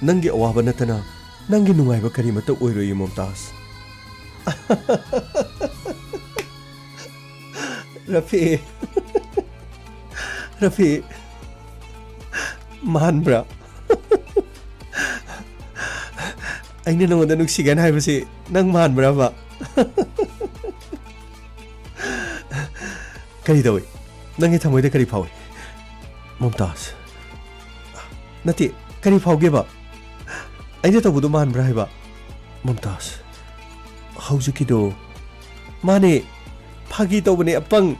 ꯅꯪꯒꯤ ꯑꯋꯥꯕ ꯅꯠꯇꯅ ꯅꯪꯒꯤ ꯅꯨꯡꯉꯥꯏꯕ ꯀꯔꯤꯃꯠꯇ ꯑꯣꯏꯔꯣꯏꯌꯦ ꯃꯣꯝꯇꯥꯖ꯫" ꯔꯐꯤ, ꯔꯐꯤ, ꯃꯥꯟꯕ꯭ꯔꯥ? ꯑꯩꯅ ꯅꯉꯣꯟꯗ ꯅꯨꯡꯁꯤꯒꯅꯤ ꯍꯥꯏꯕꯁꯤ ꯅꯪ ꯃꯥꯟꯕ꯭ꯔꯕ? ꯀꯔꯤ ꯇꯧꯏ? ꯅꯪꯒꯤ ꯊꯃꯣꯏꯗ ꯀꯔꯤ ꯐꯥꯎꯏ? ꯃꯝꯇꯥꯖ, ꯅꯠꯇꯦ, ꯀꯔꯤ ꯐꯥꯎꯒꯦꯕ? ꯑꯩꯅ ꯇꯧꯕꯗꯣ ꯃꯥꯟꯕ꯭ꯔꯥ ꯍꯥꯏꯕ? ꯃꯝꯇꯥꯖ, ꯍꯧꯖꯤꯛꯀꯤꯗꯣ꯫ ꯃꯥꯅꯦ, ꯐꯥꯒꯤ ꯇꯧꯕꯅꯦ, ꯑꯄꯪ꯫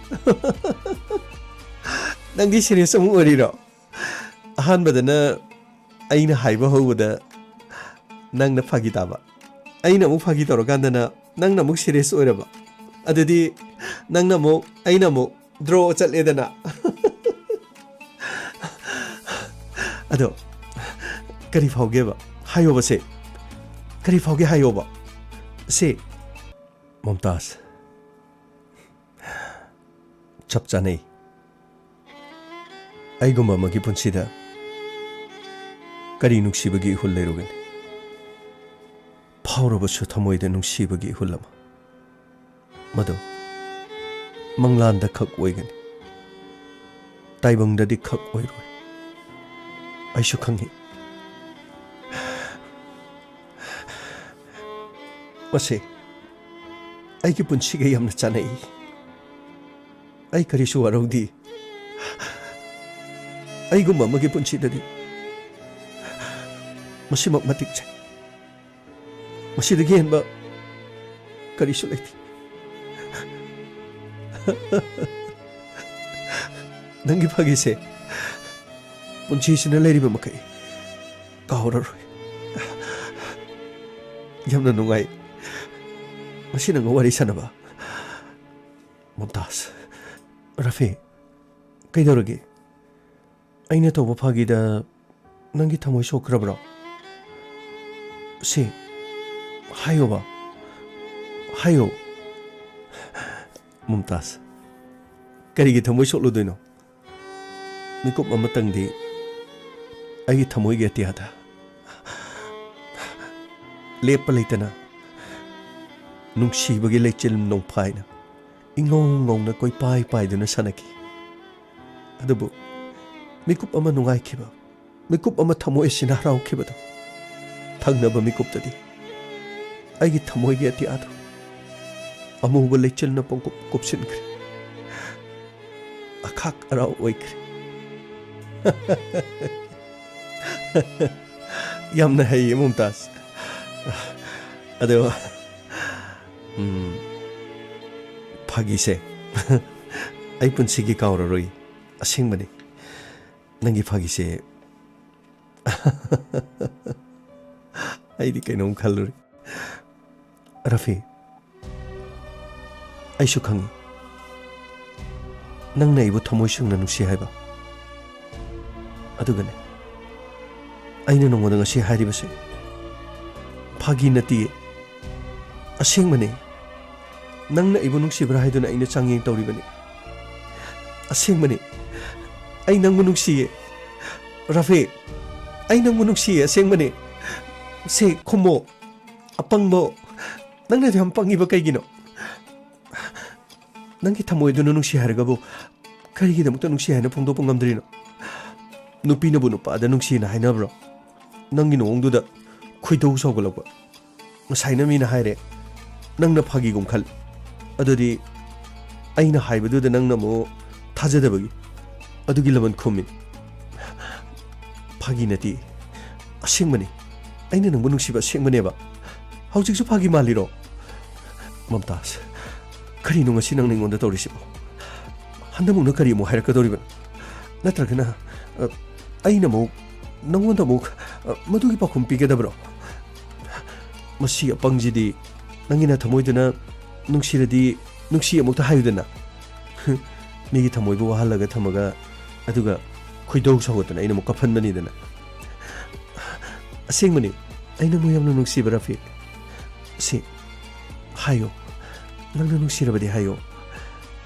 ꯅꯪꯗꯤ ꯁꯤꯔꯤꯌꯁ ꯑꯃꯨꯛ ꯑꯣꯏꯔꯤꯔꯣ? ꯑꯍꯥꯟꯕꯗꯅ ꯑꯩꯅ ꯍꯥꯏꯕ ꯍꯧꯕꯗ ꯅꯪꯅ ꯐꯥꯒꯤ ꯇꯥꯕ, ꯑꯩꯅ ꯑꯃꯨꯛ ꯐꯥꯒꯤ ꯇꯧꯔꯀꯥꯟꯗꯅ ꯅꯪꯅ ꯑꯃꯨꯛ ꯁꯤꯔꯤꯌꯁ ꯑꯣꯏꯔꯕ꯫ ꯑꯗꯨꯗꯤ ꯅꯪꯅ ꯑꯃꯨꯛ, ꯑꯩꯅ ꯑꯃꯨꯛ ꯗ꯭ꯔꯣ ꯆꯠꯂꯦꯗꯅ꯫ ꯑꯗꯣ ꯀꯔꯤ ꯐꯥꯎꯒꯦꯕ? ꯍꯥꯏꯌꯣꯕ ꯁꯦ꯫ ꯀꯔꯤ ꯐꯥꯎꯒꯦ ꯍꯥꯏꯌꯣꯕ ꯁꯦ꯫ ꯃꯨꯝꯇꯥꯖ, ꯆꯞ ꯆꯥꯅꯩ꯫ ꯑꯩꯒꯨꯝꯕ ꯑꯃꯒꯤ ꯄꯨꯟꯁꯤꯗ ꯀꯔꯤ ꯅꯨꯡꯁꯤꯕꯒꯤ ꯏꯍꯨꯜ ꯂꯩꯔꯨꯒꯅꯤ? ꯐꯥꯎꯔꯕꯁꯨ ꯊꯃꯣꯏꯗ ꯅꯨꯡꯁꯤꯕꯒꯤ ꯏꯍꯨꯜ ꯑꯃ꯫ ꯃꯗꯨ ꯃꯪꯂꯥꯟꯗ ꯈꯛ ꯑꯣꯏꯒꯅꯤ, ꯇꯥꯏꯕꯪꯗꯗꯤ ꯈꯛ ꯑꯣꯏꯔꯣꯏ꯫ ꯑꯩꯁꯨ ꯈꯪꯏ꯫ ꯃꯁꯤ ꯑꯩꯒꯤ ꯄꯨꯟꯁꯤꯒ ꯌꯥꯝꯅ ꯆꯥꯅꯩ꯫ ꯑꯩ ꯀꯔꯤꯁꯨ ꯋꯥꯔꯧꯗꯦ꯫ ꯑꯩꯒꯨꯝꯕ ꯑꯃꯒꯤ ꯄꯨꯟꯁꯤꯗꯗꯤ ꯃꯁꯤꯃꯛ ꯃꯇꯤꯛ ꯆꯥꯏ꯫ ꯃꯁꯤꯗꯒꯤ ꯍꯦꯟꯕ ꯀꯔꯤꯁꯨ ꯂꯩꯇꯦ꯫ ꯅꯪꯒꯤ ꯐꯥꯒꯤꯁꯦ ꯄꯨꯟꯁꯤꯁꯤꯅ ꯂꯩꯔꯤꯕ ꯃꯈꯩ ꯀꯥꯎꯔꯔꯣꯏ꯫ ꯌꯥꯝꯅ ꯅꯨꯡꯉꯥꯏ ꯉꯁꯤ ꯅꯪꯒ ꯋꯥꯔꯤ ꯁꯥꯟꯅꯕ, ꯃꯨꯝꯇꯥꯖ꯫ ꯔꯐꯤ, ꯀꯩꯗꯧꯔꯒꯦ? ꯑꯩꯅ ꯇꯧꯕ ꯐꯥꯒꯤꯗ ꯅꯪꯒꯤ ꯊꯃꯣꯏ ꯁꯣꯛꯈ꯭ꯔꯕ꯭ꯔꯣ? ꯁꯤ, ꯍꯥꯏꯌꯣꯕ, ꯍꯥꯏꯌꯣ꯫ ꯃꯨꯝꯇꯥꯖ, ꯀꯔꯤꯒꯤ ꯊꯃꯣꯏ ꯁꯣꯛꯂꯨꯗꯣꯏꯅꯣ? ꯃꯤꯀꯨꯞ ꯑꯃꯇꯪꯗꯤ ꯑꯩꯒꯤ ꯊꯃꯣꯏꯒꯤ ꯑꯇꯤꯌꯥꯗ ꯂꯦꯞꯄ ꯂꯩꯇꯅ ꯅꯨꯡꯁꯤꯕꯒꯤ ꯂꯩꯆꯤꯜ ꯅꯣꯡꯐꯥꯏꯅ ꯏꯉꯧ ꯉꯧꯅ ꯀꯣꯏꯄꯥꯏ ꯄꯥꯏꯗꯨꯅ ꯁꯥꯟꯅꯈꯤ꯫ ꯑꯗꯨꯕꯨ ꯃꯤꯀꯨꯞ ꯑꯃ ꯅꯨꯡꯉꯥꯏꯈꯤꯕ, ꯃꯤꯀꯨꯞ ꯑꯃ ꯊꯃꯣꯏ ꯑꯁꯤꯅ ꯍꯔꯥꯎꯈꯤꯕꯗꯣ, ꯊꯪꯅꯕ ꯃꯤꯀꯨꯞꯇꯗꯤ ꯑꯩꯒꯤ ꯊꯃꯣꯏꯒꯤ ꯑꯇꯤꯌꯥꯗꯨ ꯑꯃꯨꯕ ꯂꯩꯆꯤꯜꯅ ꯄꯨꯡꯀꯨꯞ ꯀꯨꯞꯁꯤꯟꯈ꯭ꯔꯦ꯫ ꯑꯈꯥꯛ ꯑꯔꯥꯎ ꯑꯣꯏꯈ꯭ꯔꯦ꯫ ꯌꯥꯝꯅ ꯍꯩꯌꯦ, ꯃꯨꯝꯇꯥꯖ꯫ ꯑꯗꯣ, ꯎꯝ, ꯐꯥꯒꯤꯁꯦ ꯑꯩ ꯄꯨꯟꯁꯤꯒꯤ ꯀꯥꯎꯔꯔꯣꯏ꯫ ꯑꯁꯦꯡꯕꯅꯤ, ꯅꯪꯒꯤ ꯐꯥꯒꯤꯁꯦ ꯑꯩꯗꯤ ꯀꯩꯅꯣꯝ ꯈꯜꯂꯨꯔꯦ꯫ ꯔꯐꯤ, ꯑꯩꯁꯨ ꯈꯪꯉꯤ ꯅꯪꯅ ꯑꯩꯕꯨ ꯊꯃꯣꯏ ꯁꯦꯡꯅ ꯅꯨꯡꯁꯤ ꯍꯥꯏꯕ꯫ ꯑꯗꯨꯒꯅꯦ, ꯑꯩꯅ ꯅꯉꯣꯟꯗ ꯉꯁꯤ ꯍꯥꯏꯔꯤꯕꯁꯦ ꯐꯥꯒꯤ ꯅꯠꯇꯤꯌꯦ, ꯑꯁꯦꯡꯕꯅꯦ꯫ ꯅꯪꯅ ꯑꯩꯕꯨ ꯅꯨꯡꯁꯤꯕ꯭ꯔꯥ ꯍꯥꯏꯗꯨꯅ ꯑꯩꯅ ꯆꯥꯡꯌꯦꯡ ꯇꯧꯔꯤꯕꯅꯤ꯫ ꯑꯁꯦꯡꯕꯅꯤ, ꯑꯩ ꯅꯪꯕꯨ ꯅꯨꯡꯁꯤꯌꯦ꯫ ꯔꯐꯤ, ꯑꯩ ꯅꯪꯕꯨ ꯅꯨꯡꯁꯤꯌꯦ, ꯑꯁꯦꯡꯕꯅꯤ꯫ ꯁꯦ, ꯈꯨꯝꯃꯣ꯫ ꯑꯄꯪꯕꯣ, ꯅꯪꯅ ꯑꯗꯨ ꯌꯥꯝ ꯄꯪꯉꯤꯕ ꯀꯩꯒꯤꯅꯣ? ꯅꯪꯒꯤ ꯊꯃꯣꯏꯗꯨꯅ ꯅꯨꯡꯁꯤ ꯍꯥꯏꯔꯒꯕꯨ ꯀꯔꯤꯒꯤꯗꯃꯛꯇ ꯅꯨꯡꯁꯤ ꯍꯥꯏꯅ ꯐꯣꯡꯗꯣꯛꯄ ꯉꯝꯗ꯭ꯔꯤꯅꯣ? ꯅꯨꯄꯤꯅꯕꯨ ꯅꯨꯄꯥꯗ ꯅꯨꯡꯁꯤꯅ ꯍꯥꯏꯅꯕ꯭ꯔꯣ? ꯅꯪꯒꯤ ꯅꯑꯣꯡꯗꯨꯗ ꯈꯣꯏꯗꯧ ꯁꯥꯎꯒꯠꯂꯛꯄ꯫ ꯉꯁꯥꯏꯅ ꯃꯤꯅ ꯍꯥꯏꯔꯦ, ꯅꯪꯅ ꯐꯥꯒꯤꯒꯨꯝ ꯈꯜ꯫ ꯑꯗꯨꯗꯤ ꯑꯩꯅ ꯍꯥꯏꯕꯗꯨꯗ ꯅꯪꯅ ꯑꯃꯨꯛ ꯊꯥꯖꯗꯕꯒꯤ꯫ ꯑꯗꯨꯒꯤ ꯂꯃꯟ ꯈꯨꯝꯃꯤ꯫ ꯐꯥꯒꯤ ꯅꯠꯇꯦ, ꯑꯁꯦꯡꯕꯅꯤ꯫ ꯑꯩꯅ ꯅꯪꯕꯨ ꯅꯨꯡꯁꯤꯕ ꯑꯁꯦꯡꯕꯅꯦꯕ꯫ ꯍꯧꯖꯤꯛꯁꯨ ꯐꯥꯒꯤ ꯃꯥꯜꯂꯤꯔꯣ? ꯃꯝꯇꯥꯖ, ꯀꯔꯤꯅꯣ ꯉꯁꯤ ꯅꯪꯅ ꯑꯩꯉꯣꯟꯗ ꯇꯧꯔꯤꯁꯤꯕꯣ? ꯍꯟꯗꯛꯃꯨꯛꯅ ꯀꯔꯤ ꯑꯃꯨꯛ ꯍꯥꯏꯔꯛꯀꯗꯧꯔꯤꯕꯅꯣ? ꯅꯠꯇ꯭ꯔꯒꯅ, ꯑ, ꯑꯩꯅ ꯑꯃꯨꯛ ꯅꯪꯉꯣꯟꯗ ꯑꯃꯨꯛ, ꯑ, ꯃꯗꯨꯒꯤ ꯄꯥꯎꯈꯨꯝ ꯄꯤꯒꯗꯕ꯭ꯔꯣ? ꯃꯁꯤ ꯑꯄꯪꯁꯤꯗꯤ, ꯅꯪꯒꯤ ꯅꯊꯃꯣꯏꯗꯨꯅ ꯅꯨꯡꯁꯤꯔꯗꯤ ꯅꯨꯡꯁꯤ ꯑꯃꯨꯛꯇ ꯍꯥꯏꯌꯨꯗꯅ꯫ ꯃꯤꯒꯤ ꯊꯃꯣꯏꯕꯨ ꯋꯥꯍꯜꯂꯒ ꯊꯝꯃꯒ, ꯑꯗꯨꯒ ꯈꯣꯏꯗꯧ ꯁꯥꯎꯒꯠꯇꯅ ꯑꯩꯅ ꯑꯃꯨꯛ ꯀꯞꯍꯟꯕꯅꯤꯗꯅ꯫ ꯑꯁꯦꯡꯕꯅꯤ, ꯑꯩ ꯅꯪꯕꯨ ꯌꯥꯝꯅ ꯅꯨꯡꯁꯤꯕ, ꯔꯐꯤꯛ꯫ ꯁꯤ ꯍꯥꯏꯌꯣ, ꯅꯪꯅ ꯅꯨꯡꯁꯤꯔꯕꯗꯤ ꯍꯥꯏꯌꯣ꯫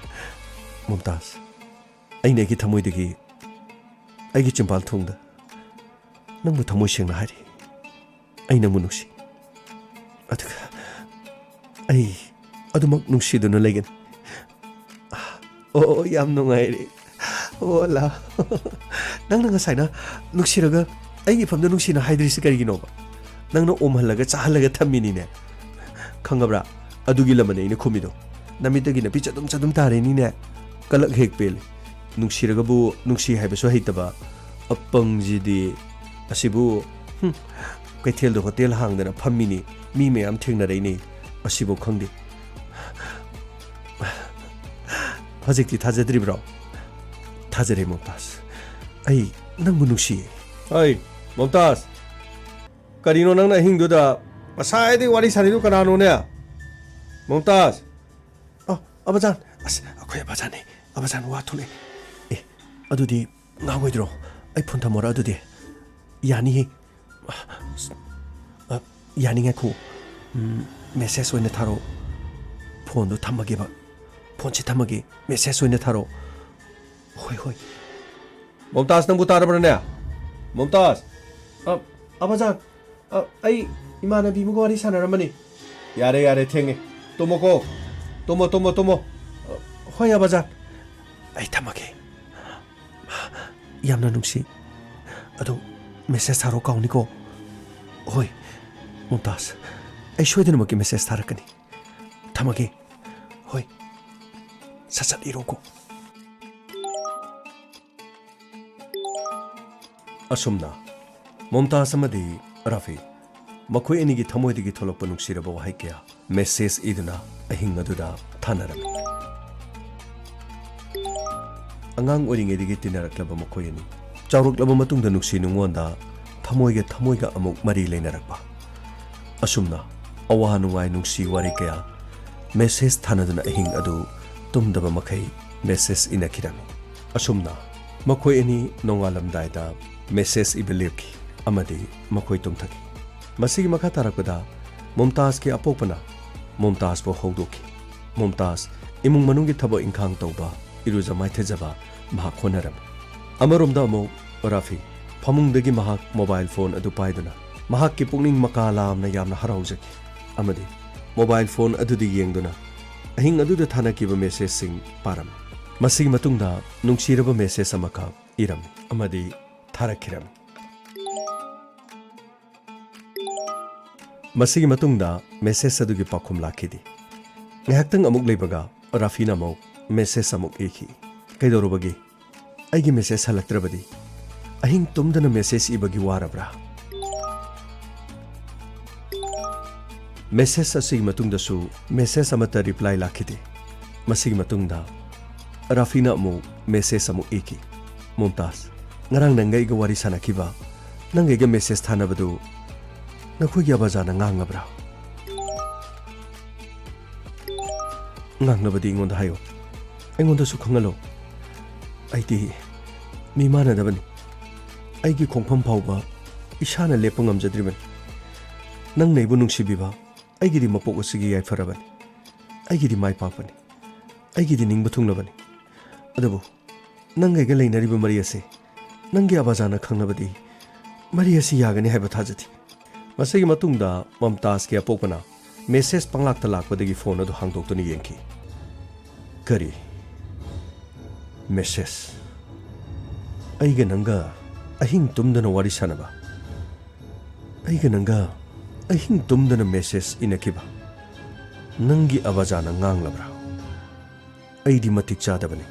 ꯃꯨꯝꯇꯥꯖ, ꯑꯩꯅ ꯑꯩꯒꯤ ꯊꯃꯣꯏꯗꯒꯤ, ꯑꯩꯒꯤ ꯆꯤꯝꯕꯥꯜ ꯊꯣꯡꯗ ꯅꯪꯕꯨ ꯊꯃꯣꯏ ꯁꯦꯡꯅ ꯍꯥꯏꯔꯤ, ꯑꯩ ꯅꯪꯕꯨ ꯅꯨꯡꯁꯤ꯫ ꯑꯗꯨꯒ ꯑꯩ ꯑꯗꯨꯃꯛ ꯅꯨꯡꯁꯤꯗꯨꯅ ꯂꯩꯒꯅꯤ꯫ ꯑꯣ, ꯌꯥꯝ ꯅꯨꯡꯉꯥꯏꯔꯦ꯫ ꯑꯣ, ꯂꯥ꯫ ꯅꯪꯅ ꯉꯁꯥꯏꯅ ꯅꯨꯡꯁꯤꯔꯒ ꯑꯩꯒꯤ ꯏꯐꯝꯗ ꯅꯨꯡꯁꯤꯅ ꯍꯥꯏꯗ꯭ꯔꯤꯁꯤ ꯀꯔꯤꯒꯤꯅꯣꯕ? ꯅꯪꯅ ꯑꯣꯝꯍꯜꯂꯒ ꯆꯥꯍꯜꯂꯒ ꯊꯝꯃꯤꯅꯤꯅꯦ꯫ ꯈꯪꯉꯕ꯭ꯔꯥ? ꯑꯗꯨꯒꯤ ꯂꯃꯟ ꯑꯩꯅ ꯈꯨꯝꯃꯤꯗꯣ꯫ ꯅꯃꯤꯠꯇꯒꯤ ꯅꯄꯤ ꯆꯗꯨꯝ ꯆꯗꯨꯝ ꯇꯥꯔꯦꯅꯤꯅꯦ꯫ ꯀꯂꯛ ꯍꯦꯛ ꯄꯦꯜꯂꯤ꯫ ꯅꯨꯡꯁꯤꯔꯒꯕꯨ ꯅꯨꯡꯁꯤ ꯍꯥꯏꯕꯁꯨ ꯍꯩꯇꯕ ꯑꯄꯪꯁꯤꯗꯤ꯫ ꯑꯁꯤꯕꯨ, ꯍꯨꯝ, ꯀꯩꯊꯦꯜꯗ ꯍꯣꯇꯦꯜ ꯍꯥꯡꯗꯅ ꯐꯝꯃꯤꯅꯤ, ꯃꯤ ꯃꯌꯥꯝ ꯊꯦꯡꯅꯔꯛꯏꯅꯤ, ꯑꯁꯤꯕꯨ ꯈꯪꯗꯦ꯫ ꯍꯧꯖꯤꯛꯇꯤ ꯊꯥꯖꯗ꯭ꯔꯤꯕ꯭ꯔꯣ? ꯊꯥꯖꯔꯦ ꯃꯣꯝꯇꯥꯖ꯫ ꯑꯩ ꯅꯪꯕꯨ ꯅꯨꯡꯁꯤꯌꯦ꯫ ꯑꯩ, ꯃꯣꯝꯇꯥꯖ, ꯀꯔꯤꯅꯣ ꯅꯪꯅ ꯑꯍꯤꯡꯗꯨꯗ ꯉꯁꯥꯏꯗꯒꯤ ꯋꯥꯔꯤ ꯁꯥꯔꯤꯗꯨ ꯀꯅꯥꯅꯣꯅꯦ? ꯃꯣꯝꯇꯥꯖ! ꯑ, ꯑꯕꯖꯥꯟ! ꯑꯁ, ꯑꯩꯈꯣꯏ ꯑꯕꯖꯥꯟꯅꯦ꯫ ꯑꯕꯖꯥꯟ ꯋꯥ ꯊꯣꯛꯂꯛꯑꯦ꯫ ꯑꯦ, ꯑꯗꯨꯗꯤ ꯉꯥꯡꯉꯣꯏꯗ꯭ꯔꯣ? ꯑꯩ ꯐꯣꯟ ꯊꯝꯃꯣꯔꯥ ꯑꯗꯨꯗꯤ? ꯌꯥꯅꯤꯌꯦ꯫ ꯑ, ꯌꯥꯅꯤ, ꯉꯥꯏꯈꯣ꯫ ꯎꯝ, ꯃꯦꯁꯦꯖ ꯑꯣꯏꯅ ꯊꯥꯔꯛꯑꯣ꯫ ꯐꯣꯟꯗꯣ ꯊꯝꯃꯒꯦꯕ꯫ ꯐꯣꯟꯁꯤ ꯊꯝꯃꯒꯦ꯫ ꯃꯦꯁꯦꯖ ꯑꯣꯏꯅ ꯊꯥꯔꯛꯑꯣ꯫ ꯍꯣꯏ, ꯍꯣꯏ꯫ ꯃꯣꯝꯇꯥꯖ, ꯅꯪꯕꯨ ꯇꯥꯔꯕ꯭ꯔꯅꯦ? ꯃꯣꯝꯇꯥꯖ! ꯑ, ꯑꯕꯖꯥꯟ, ꯑ, ꯑꯩ ꯏꯃꯥꯟꯅꯕꯤ ꯑꯃꯒ ꯋꯥꯔꯤ ꯁꯥꯟꯅꯔꯝꯕꯅꯤ꯫ ꯌꯥꯔꯦ, ꯌꯥꯔꯦ, ꯊꯦꯡꯉꯦ꯫ ꯇꯨꯝꯃꯣꯀꯣ꯫ ꯇꯨꯝꯃꯣ, ꯇꯨꯝꯃꯣ, ꯇꯨꯝꯃꯣ꯫ ꯑ, ꯍꯣꯏ, ꯑꯕꯖꯥꯟ꯫ ꯑꯩ ꯊꯝꯃꯒꯦ꯫ ꯌꯥꯝꯅ ꯅꯨꯡꯁꯤ꯫ ꯑꯗꯨ ꯃꯦꯁꯦꯖ ꯊꯥꯔꯛꯑꯣ ꯀꯥꯎꯅꯤꯀꯣ꯫ ꯍꯣꯏ, ꯃꯣꯝꯇꯥꯖ꯫ ꯑꯩ ꯁꯣꯏꯗꯅꯃꯛꯀꯤ ꯃꯦꯁꯦꯖ ꯊꯥꯔꯛꯀꯅꯤ꯫ ꯊꯝꯃꯒꯦ꯫ ꯍꯣꯏ꯫ ꯁꯠ ꯁꯠ ꯏꯔꯣꯀꯣ꯫ ꯑꯁꯨꯝꯅ ꯃꯣꯝꯇꯥꯖ ꯑꯃꯗꯤ ꯔꯥꯐꯤ, ꯃꯈꯣꯏ ꯑꯅꯤꯒꯤ ꯊꯃꯣꯏꯗꯒꯤ ꯊꯣꯛꯂꯛꯄ ꯅꯨꯡꯁꯤꯔꯕ ꯋꯥꯍꯩ ꯀꯌꯥ ꯃꯦꯁꯦꯖ ꯏꯗꯨꯅ ꯑꯍꯤꯡ ꯑꯗꯨꯗ ꯊꯥꯅꯔꯝꯃꯤ꯫ ꯑꯉꯥꯡ ꯑꯣꯏꯔꯤꯉꯩꯗꯒꯤ ꯇꯤꯟꯅꯔꯛꯂꯕ ꯃꯈꯣꯏ ꯑꯅꯤ ꯆꯥꯎꯔꯛꯂꯕ ꯃꯇꯨꯡꯗ ꯅꯨꯡꯁꯤ ꯅꯨꯡꯉꯣꯟꯗ ꯊꯃꯣꯏꯒ ꯊꯃꯣꯏꯒ ꯑꯃꯨꯛ ꯃꯔꯤ ꯂꯩꯅꯔꯛꯄ꯫ ꯑꯁꯨꯝꯅ ꯑꯋꯥ ꯅꯨꯡꯉꯥꯏ, ꯅꯨꯡꯁꯤ ꯋꯥꯔꯤ ꯀꯌꯥ ꯃꯦꯁꯦꯖ ꯊꯥꯅꯗꯨꯅ ꯑꯍꯤꯡ ꯑꯗꯨ ꯇꯨꯝꯗꯕ ꯃꯈꯩ ꯃꯦꯁꯦꯖ ꯏꯅꯈꯤꯔꯝꯃꯤ꯫ ꯑꯁꯨꯝꯅ ꯃꯈꯣꯏ ꯑꯅꯤ ꯅꯣꯡꯉꯥꯜꯂꯝꯗꯥꯏꯗ ꯃꯦꯁꯦꯖ ꯏꯕ ꯂꯦꯞꯈꯤ ꯑꯃꯗꯤ ꯃꯈꯣꯏ ꯇꯨꯝꯊꯈꯤ꯫ ꯃꯁꯤꯒꯤ ꯃꯈꯥ ꯇꯥꯔꯛꯄꯗ ꯃꯨꯝꯇꯥꯖꯀꯤ ꯑꯄꯣꯛꯄꯅ ꯃꯨꯝꯇꯥꯖꯄꯨ ꯍꯧꯗꯣꯛꯈꯤ꯫ ꯃꯨꯝꯇꯥꯖ ꯏꯃꯨꯡ ꯃꯅꯨꯡꯒꯤ ꯊꯕꯛ ꯏꯪꯈꯥꯡ ꯇꯧꯕ, ꯏꯔꯨꯖ ꯃꯥꯏꯊꯖꯕ ꯃꯍꯥꯛ ꯍꯣꯠꯅꯔꯝꯃꯤ꯫ ꯑꯃꯔꯣꯝꯗ ꯑꯃꯨꯛ ꯔꯥꯐꯤ ꯐꯃꯨꯡꯗꯒꯤ ꯃꯍꯥꯛ ꯃꯣꯕꯥꯏꯜ ꯐꯣꯟ ꯑꯗꯨ ꯄꯥꯏꯗꯨꯅ ꯃꯍꯥꯛꯀꯤ ꯄꯨꯛꯅꯤꯡ ꯃꯀꯥ ꯂꯥꯝꯅ ꯌꯥꯝꯅ ꯍꯔꯥꯎꯖꯈꯤ ꯑꯃꯗꯤ ꯃꯣꯕꯥꯏꯜ ꯐꯣꯟ ꯑꯗꯨꯗ ꯌꯦꯡꯗꯨꯅ ꯑꯍꯤꯡ ꯑꯗꯨꯗ ꯊꯥꯅꯈꯤꯕ ꯃꯦꯁꯦꯖꯁꯤꯡ ꯄꯥꯔꯝꯃꯤ꯫ ꯃꯁꯤꯒꯤ ꯃꯇꯨꯡꯗ ꯅꯨꯡꯁꯤꯔꯕ ꯃꯦꯁꯦꯖ ꯑꯃꯈꯛ ꯏꯔꯝꯃꯤ ꯑꯃꯗꯤ ꯊꯥꯔꯛꯈꯤꯔꯝꯃꯤ꯫ ꯃꯁꯤꯒꯤ ꯃꯇꯨꯡꯗ ꯃꯦꯁꯦꯖ ꯑꯗꯨꯒꯤ ꯄꯥꯎꯈꯨꯝ ꯂꯥꯛꯈꯤꯗꯦ꯫ ꯉꯥꯏꯍꯥꯛꯇꯪ ꯑꯃꯨꯛ ꯂꯩꯕꯒ ꯔꯥꯐꯤꯅ ꯑꯃꯨꯛ ꯃꯦꯁꯦꯖ ꯑꯃꯨꯛ ꯏꯈꯤ꯫ "ꯀꯩꯗꯧꯔꯨꯕꯒꯦ? ꯑꯩꯒꯤ ꯃꯦꯁꯦꯖ ꯍꯜꯂꯛꯇ꯭ꯔꯕꯗꯤ? ꯑꯍꯤꯡ ꯇꯨꯝꯗꯅ ꯃꯦꯁꯦꯖ ꯏꯕꯒꯤ ꯋꯥꯔꯕ꯭ꯔꯥ?" ꯃꯦꯁꯦꯖ ꯑꯁꯤꯒꯤ ꯃꯇꯨꯡꯗꯁꯨ ꯃꯦꯁꯦꯖ ꯑꯃꯠꯇ ꯔꯤꯄ꯭ꯂꯥꯏ ꯂꯥꯛꯈꯤꯗꯦ꯫ ꯃꯁꯤꯒꯤ ꯃꯇꯨꯡꯗ ꯔꯥꯐꯤꯅ ꯑꯃꯨꯛ ꯃꯦꯁꯦꯖ ꯑꯃꯨꯛ ꯏꯈꯤ꯫ "ꯃꯨꯝꯇꯥꯖ, ꯉꯔꯥꯡ ꯅꯪꯒ ꯑꯩꯒ ꯋꯥꯔꯤ ꯁꯥꯟꯅꯈꯤꯕ, ꯅꯪꯒ ꯑꯩꯒ ꯃꯦꯁꯦꯖ ꯊꯥꯅꯕꯗꯨ ꯅꯈꯣꯏꯒꯤ ꯑꯕꯥꯖꯥꯅ ꯉꯥꯡꯂꯕ꯭ꯔꯥ?" "ꯉꯥꯡꯂꯕꯗꯤ ꯑꯩꯉꯣꯟꯗ ꯍꯥꯏꯌꯨ, ꯑꯩꯉꯣꯟꯗꯁꯨ ꯈꯪꯍꯜꯂꯣ꯫ ꯑꯩꯗꯤ ꯃꯤ ꯃꯥꯟꯅꯗꯕꯅꯤ꯫ ꯑꯩꯒꯤ ꯈꯣꯡꯐꯝ ꯐꯥꯎꯕ ꯏꯁꯥꯅ ꯂꯦꯞꯄ ꯉꯝꯖꯗ꯭ꯔꯤꯕꯅꯤ꯫ ꯅꯪꯅ ꯑꯩꯕꯨ ꯅꯨꯡꯁꯤꯕꯤꯕ ꯑꯩꯒꯤꯗꯤ ꯃꯄꯣꯛ ꯑꯁꯤꯒꯤ ꯌꯥꯏꯐꯔꯕꯅꯤ꯫ ꯑꯩꯒꯤꯗꯤ ꯃꯥꯏ ꯄꯥꯛꯄꯅꯤ꯫ ꯑꯩꯒꯤꯗꯤ ꯅꯤꯡꯕ ꯊꯨꯡꯂꯕꯅꯤ꯫ ꯑꯗꯨꯕꯨ ꯅꯪꯒ ꯑꯩꯒ ꯂꯩꯅꯔꯤꯕ ꯃꯔꯤ ꯑꯁꯤ ꯅꯪꯒꯤ ꯑꯕꯥꯖꯥꯅ ꯈꯪꯂꯕꯗꯤ ꯃꯔꯤ ꯑꯁꯤ ꯌꯥꯒꯅꯤ ꯍꯥꯏꯕ ꯊꯥꯖꯗꯦ꯫" ꯃꯁꯤꯒꯤ ꯃꯇꯨꯡꯗ ꯃꯝꯇꯥꯖꯀꯤ ꯑꯄꯣꯛꯄꯅ ꯃꯦꯁꯦꯖ ꯄꯪꯂꯥꯛꯇ ꯂꯥꯛꯄꯗꯒꯤ ꯐꯣꯟ ꯑꯗꯨ ꯍꯥꯡꯗꯣꯛꯇꯨꯅ ꯌꯦꯡꯈꯤ꯫ "ꯀꯔꯤ ꯃꯦꯁꯦꯖ? ꯑꯩꯒ ꯅꯪꯒ ꯑꯍꯤꯡ ꯇꯨꯝꯗꯅ ꯋꯥꯔꯤ ꯁꯥꯟꯅꯕ, ꯑꯩꯒ ꯅꯪꯒ ꯑꯍꯤꯡ ꯇꯨꯝꯗꯅ ꯃꯦꯁꯦꯖ ꯏꯅꯈꯤꯕ, ꯅꯪꯒꯤ ꯑꯕꯥꯖꯥꯅ ꯉꯥꯡꯂꯕ꯭ꯔꯥ? ꯑꯩꯗꯤ ꯃꯇꯤꯛ ꯆꯥꯗꯕꯅꯤ꯫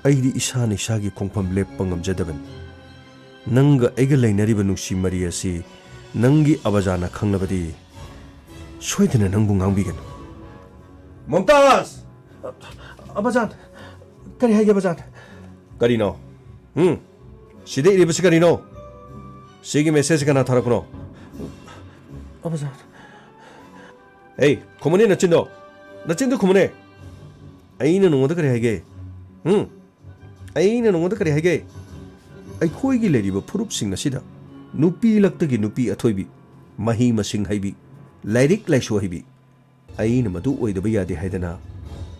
ꯑꯩꯗꯤ ꯏꯁꯥꯅ ꯏꯁꯥꯒꯤ ꯈꯣꯡꯐꯝ ꯂꯦꯞꯄ ꯉꯝꯖꯗꯕꯅꯤ꯫ ꯅꯪꯒ ꯑꯩꯒ ꯂꯩꯅꯔꯤꯕ ꯅꯨꯡꯁꯤ ꯃꯔꯤ ꯑꯁꯤ ꯅꯪꯒꯤ ꯑꯕꯥꯖꯥꯅ ꯈꯪꯂꯕꯗꯤ ꯁꯣꯏꯗꯅ ꯅꯪꯕꯨ ꯉꯥꯡꯕꯤꯒꯅꯤ꯫" "ꯃꯝꯇꯥꯖ!" "ꯑꯕꯥꯖꯥꯟ, ꯀꯔꯤ ꯍꯥꯏꯒꯦ ꯑꯕꯥꯖꯥꯟ?" "ꯀꯔꯤꯅꯣ? ꯎꯝ? ꯁꯤꯗ ꯏꯔꯤꯕꯁꯤ ꯀꯔꯤꯅꯣ? ꯁꯤꯒꯤ ꯃꯦꯁꯦꯖꯁꯤ ꯀꯅꯥ ꯊꯥꯔꯛꯄꯅꯣ?" "ꯑꯕꯥꯖꯥꯟ꯫" "ꯑꯩ, ꯈꯨꯝꯃꯨꯅꯦ ꯅꯆꯤꯟꯗꯣ꯫ ꯅꯆꯤꯟꯗꯣ ꯈꯨꯝꯃꯨꯅꯦ꯫ ꯑꯩꯅ ꯅꯉꯣꯟꯗ ꯀꯔꯤ ꯍꯥꯏꯒꯦ? ꯎꯝ? ꯑꯩꯅ ꯅꯉꯣꯟꯗ ꯀꯔꯤ ꯍꯥꯏꯒꯦ? ꯑꯩꯈꯣꯏꯒꯤ ꯂꯩꯔꯤꯕ ꯐꯨꯔꯨꯞꯁꯤꯡ ꯑꯁꯤꯗ ꯅꯨꯄꯤ ꯂꯛꯇꯒꯤ ꯅꯨꯄꯤ ꯑꯊꯣꯏꯕꯤ, ꯃꯍꯩ ꯃꯁꯤꯡ ꯍꯩꯕꯤ, ꯂꯥꯏꯔꯤꯛ ꯂꯥꯏꯁꯨ ꯍꯩꯕꯤ, ꯑꯩꯅ ꯃꯗꯨ ꯑꯣꯏꯗꯕ ꯌꯥꯗꯦ ꯍꯥꯏꯗꯅ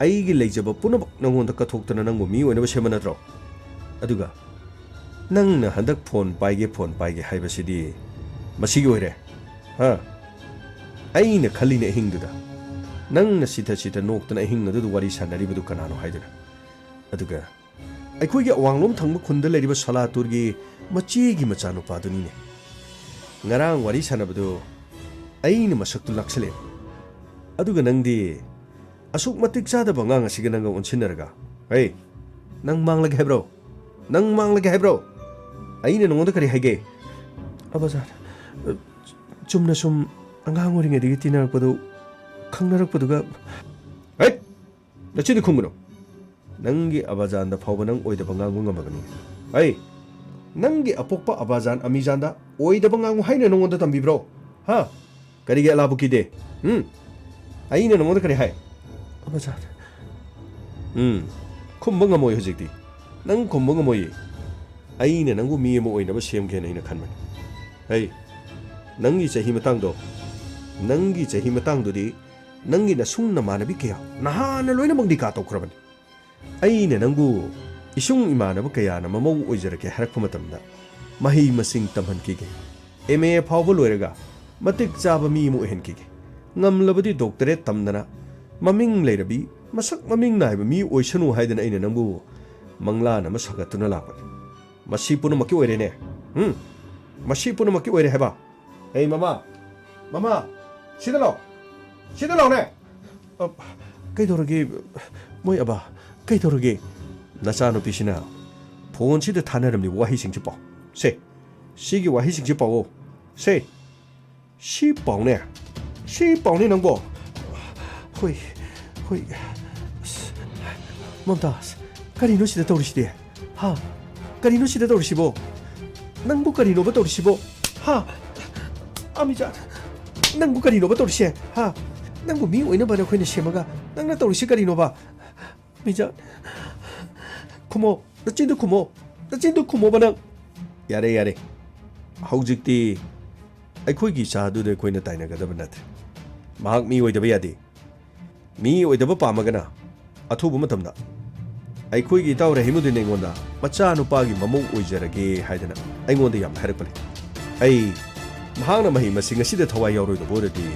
ꯑꯩꯒꯤ ꯂꯩꯖꯕ ꯄꯨꯝꯅꯃꯛ ꯅꯉꯣꯟꯗ ꯀꯠꯊꯣꯛꯇꯅ ꯅꯪꯕꯨ ꯃꯤ ꯑꯣꯏꯅꯕ ꯁꯦꯝꯕ ꯅꯠꯇ꯭ꯔꯣ? ꯑꯗꯨꯒ ꯅꯪꯅ ꯍꯟꯗꯛ ꯐꯣꯟ ꯄꯥꯏꯒꯦ, ꯐꯣꯟ ꯄꯥꯏꯒꯦ ꯍꯥꯏꯕꯁꯤꯗꯤ ꯃꯁꯤꯒꯤ ꯑꯣꯏꯔꯦ, ꯍꯥ? ꯑꯩꯅ ꯈꯜꯂꯤꯅꯦ ꯑꯍꯤꯡꯗꯨꯗ ꯅꯪꯅ ꯁꯤꯊ ꯁꯤꯊ ꯅꯣꯛꯇꯅ ꯑꯍꯤꯡ ꯑꯗꯨꯗ ꯋꯥꯔꯤ ꯁꯥꯟꯅꯔꯤꯕꯗꯨ ꯀꯅꯥꯅꯣ ꯍꯥꯏꯗꯅ꯫ ꯑꯗꯨꯒ ꯑꯩꯈꯣꯏꯒꯤ ꯑꯋꯥꯡꯂꯣꯝ ꯊꯪꯕ ꯈꯨꯟꯗ ꯂꯩꯔꯤꯕ ꯁꯂꯥꯇꯨꯔꯒꯤ ꯃꯆꯦꯒꯤ ꯃꯆꯥꯅꯨꯄꯥꯗꯨꯅꯤꯅꯦ꯫ ꯉꯔꯥꯡ ꯋꯥꯔꯤ ꯁꯥꯟꯅꯕꯗꯨ ꯑꯩꯅ ꯃꯁꯛꯇꯨ ꯂꯥꯛꯁꯜꯂꯦ꯫ ꯑꯗꯨꯒ ꯅꯪꯗꯤ ꯑꯁꯨꯛ ꯃꯇꯤꯛ ꯆꯥꯗꯕ ꯑꯉꯥꯡ ꯑꯁꯤꯒ ꯅꯪꯒ ꯑꯣꯟꯁꯤꯟꯅꯔꯒ, ꯍꯦ, ꯅꯪ ꯃꯥꯡꯂꯒꯦ ꯍꯥꯏꯕ꯭ꯔꯣ? ꯅꯪ ꯃꯥꯡꯂꯒꯦ ꯍꯥꯏꯕ꯭ꯔꯣ? ꯑꯩꯅ ꯅꯉꯣꯟꯗ ꯀꯔꯤ ꯍꯥꯏꯒꯦ?" "ꯑꯕꯥꯖꯥꯟ, ꯆꯨꯝꯅ ꯁꯨꯝ ꯑꯉꯥꯡ ꯑꯣꯏꯔꯤꯉꯩꯗꯒꯤ ꯇꯤꯟꯅꯔꯛꯄꯗꯨ, ꯈꯪꯅꯔꯛꯄꯗꯨꯒ..." "ꯍꯦꯠ! ꯅꯆꯤꯟꯗꯨ ꯈꯨꯝꯒꯅꯨ꯫ ꯅꯪꯒꯤ ꯑꯕꯥꯖꯥꯟꯗ ꯐꯥꯎꯕ ꯅꯪ ꯑꯣꯏꯗꯕ ꯉꯥꯡꯕ ꯉꯝꯃꯕꯅꯤ꯫ ꯑꯩ, ꯅꯪꯒꯤ ꯑꯄꯣꯛꯄ ꯑꯕꯥꯖꯥꯟ ꯑꯃꯤꯖꯥꯟꯗ ꯑꯣꯏꯗꯕ ꯉꯥꯡꯉꯨ ꯍꯥꯏꯅ ꯅꯉꯣꯟꯗ ꯇꯝꯕꯤꯕ꯭ꯔꯣ? ꯍꯥ? ꯀꯔꯤꯒꯤ ꯑꯂꯥꯕꯨ ꯀꯤꯗꯦ? ꯎꯝ? ꯑꯩꯅ ꯅꯉꯣꯟꯗ ꯀꯔꯤ ꯍꯥꯏ? ꯑꯕꯥꯖꯥꯟ꯫ ꯎꯝ, ꯈꯨꯝꯕ ꯉꯝꯃꯣꯏ ꯍꯧꯖꯤꯛꯇꯤ꯫ ꯅꯪ ꯈꯨꯝꯕ ꯉꯝꯃꯣꯏꯌꯦ꯫ ꯑꯩꯅ ꯅꯪꯕꯨ ꯃꯤ ꯑꯃ ꯑꯣꯏꯅꯕ ꯁꯦꯝꯒꯦꯅ ꯑꯩꯅ ꯈꯟꯕꯅꯤ꯫ ꯍꯩ, ꯅꯪꯒꯤ ꯆꯍꯤ ꯃꯇꯥꯡꯗꯣ, ꯅꯪꯒꯤ ꯆꯍꯤ ꯃꯇꯥꯡꯗꯨꯗꯤ ꯅꯪꯒꯤ ꯅꯁꯨꯡ ꯅꯃꯥꯟꯅꯕꯤ ꯀꯌꯥ ꯅꯍꯥꯟꯅ ꯂꯣꯏꯅꯃꯛ ꯅꯤꯀꯥ ꯇꯧꯈ꯭ꯔꯕꯅꯤ꯫ ꯑꯩꯅ ꯅꯪꯕꯨ ꯏꯁꯨꯡ ꯏꯃꯥꯟꯅꯕ ꯀꯌꯥꯅ ꯃꯃꯧ ꯑꯣꯏꯖꯔꯛꯀꯦ ꯍꯥꯏꯔꯛꯄ ꯃꯇꯝꯗ ꯃꯍꯩ ꯃꯁꯤꯡ ꯇꯝꯍꯟꯈꯤꯒꯦ, ꯑꯦꯝ ꯑꯦ ꯐꯥꯎꯕ ꯂꯣꯏꯔꯒ ꯃꯇꯤꯛ ꯆꯥꯕ ꯃꯤ ꯑꯃ ꯑꯣꯏꯍꯟꯈꯤꯒꯦ, ꯉꯝꯂꯕꯗꯤ ꯗꯣꯛꯇꯔꯦꯠ ꯇꯝꯗꯅ ꯃꯃꯤꯡ ꯂꯩꯔꯕꯤ, ꯃꯁꯛ ꯃꯃꯤꯡ ꯅꯥꯏꯕ ꯃꯤ ꯑꯣꯏꯁꯅꯨ ꯍꯥꯏꯗꯅ ꯑꯩꯅ ꯅꯪꯕꯨ ꯃꯪꯂꯥꯟ ꯑꯃ ꯁꯥꯒꯠꯇꯨꯅ ꯂꯥꯛꯄꯅꯤ꯫ ꯃꯁꯤ ꯄꯨꯝꯅꯃꯛꯀꯤ ꯑꯣꯏꯔꯦꯅꯦ꯫ ꯎꯝ? ꯃꯁꯤ ꯄꯨꯝꯅꯃꯛꯀꯤ ꯑꯣꯏꯔꯦ ꯍꯥꯏꯕ꯫ ꯑꯩ ꯃꯃꯥ, ꯃꯃꯥ, ꯁꯤꯗ ꯂꯥꯛꯑꯣ, ꯁꯤꯗ ꯂꯥꯛꯑꯣꯅꯦ꯫ ꯑ, ꯀꯩꯗꯧꯔꯒꯦ, ꯃꯣꯏ ꯑꯕꯥ? ꯀꯩꯗꯧꯔꯒꯦ? ꯅꯆꯥꯅꯨꯄꯤꯁꯤꯅ ꯐꯣꯟꯁꯤꯗ ꯊꯥꯅꯔꯝꯂꯤꯕ ꯋꯥꯍꯩꯁꯤꯡꯁꯤ ꯄꯥꯎ꯫ ꯁꯦ, ꯁꯤꯒꯤ ꯋꯥꯍꯩꯁꯤꯡꯁꯤ ꯄꯥꯎꯑꯣ꯫ ꯁꯦ, ꯁꯤ ꯄꯥꯎꯅꯦ꯫ ꯁꯤ ꯄꯥꯎꯅꯦ ꯅꯪꯕꯣ꯫ ꯍꯣꯏ, ꯍꯣꯏ꯫ ꯑꯁ, ꯃꯝꯇꯥꯖ, ꯀꯔꯤꯅꯣ ꯁꯤꯗ ꯇꯧꯔꯤꯁꯤꯗꯤ? ꯍꯥ? ꯀꯔꯤꯅꯣ ꯁꯤꯗ ꯇꯧꯔꯤꯁꯤꯕꯣ? ꯅꯪꯕꯨ ꯀꯔꯤꯅꯣꯕ ꯇꯧꯔꯤꯁꯤꯕꯣ? ꯍꯥ? ꯑꯃꯤꯖꯥꯟ, ꯅꯪꯕꯨ ꯀꯔꯤꯅꯣꯕ ꯇꯧꯔꯤꯁꯦ? ꯍꯥ? ꯅꯪꯕꯨ ꯃꯤ ꯑꯣꯏꯅꯕ ꯑꯩꯈꯣꯏꯅ ꯁꯦꯝꯃꯒ ꯅꯪꯅ ꯇꯧꯔꯤꯁꯤ ꯀꯔꯤꯅꯣꯕ? ꯑꯃꯤꯖꯥꯟ, ꯈꯨꯝꯃꯣ, ꯅꯆꯤꯟꯗꯨ ꯈꯨꯝꯃꯣ, ꯅꯆꯤꯟꯗꯨ ꯈꯨꯝꯃꯣꯕ ꯅꯪ꯫ ꯌꯥꯔꯦ, ꯌꯥꯔꯦ꯫ ꯍꯧꯖꯤꯛꯇꯤ ꯑꯩꯈꯣꯏꯒꯤ ꯏꯆꯥꯗꯨꯗ ꯑꯩꯈꯣꯏꯅ ꯇꯥꯏꯅꯒꯗꯕ ꯅꯠꯇꯦ꯫ ꯃꯍꯥꯛ ꯃꯤ ꯑꯣꯏꯗꯕ ꯌꯥꯗꯦ꯫ ꯃꯤ ꯑꯣꯏꯗꯕ ꯄꯥꯝꯃꯒꯅ ꯑꯊꯨꯕ ꯃꯇꯝꯗ ꯑꯩꯈꯣꯏꯒꯤ ꯏꯇꯥꯎ ꯔꯍꯤꯃꯨꯗꯤꯟ ꯑꯩꯉꯣꯟꯗ ꯃꯆꯥꯅꯨꯄꯥꯒꯤ ꯃꯃꯧ ꯑꯣꯏꯖꯔꯒꯦ ꯍꯥꯏꯗꯅ ꯑꯩꯉꯣꯟꯗ ꯌꯥꯝ ꯍꯥꯏꯔꯛꯄꯅꯤ꯫ ꯑꯩ ꯃꯍꯥꯛꯅ ꯃꯍꯩ ꯃꯁꯤꯡ ꯑꯁꯤꯗ ꯊꯋꯥꯏ ꯌꯥꯎꯔꯣꯏꯗꯕ ꯑꯣꯏꯔꯗꯤ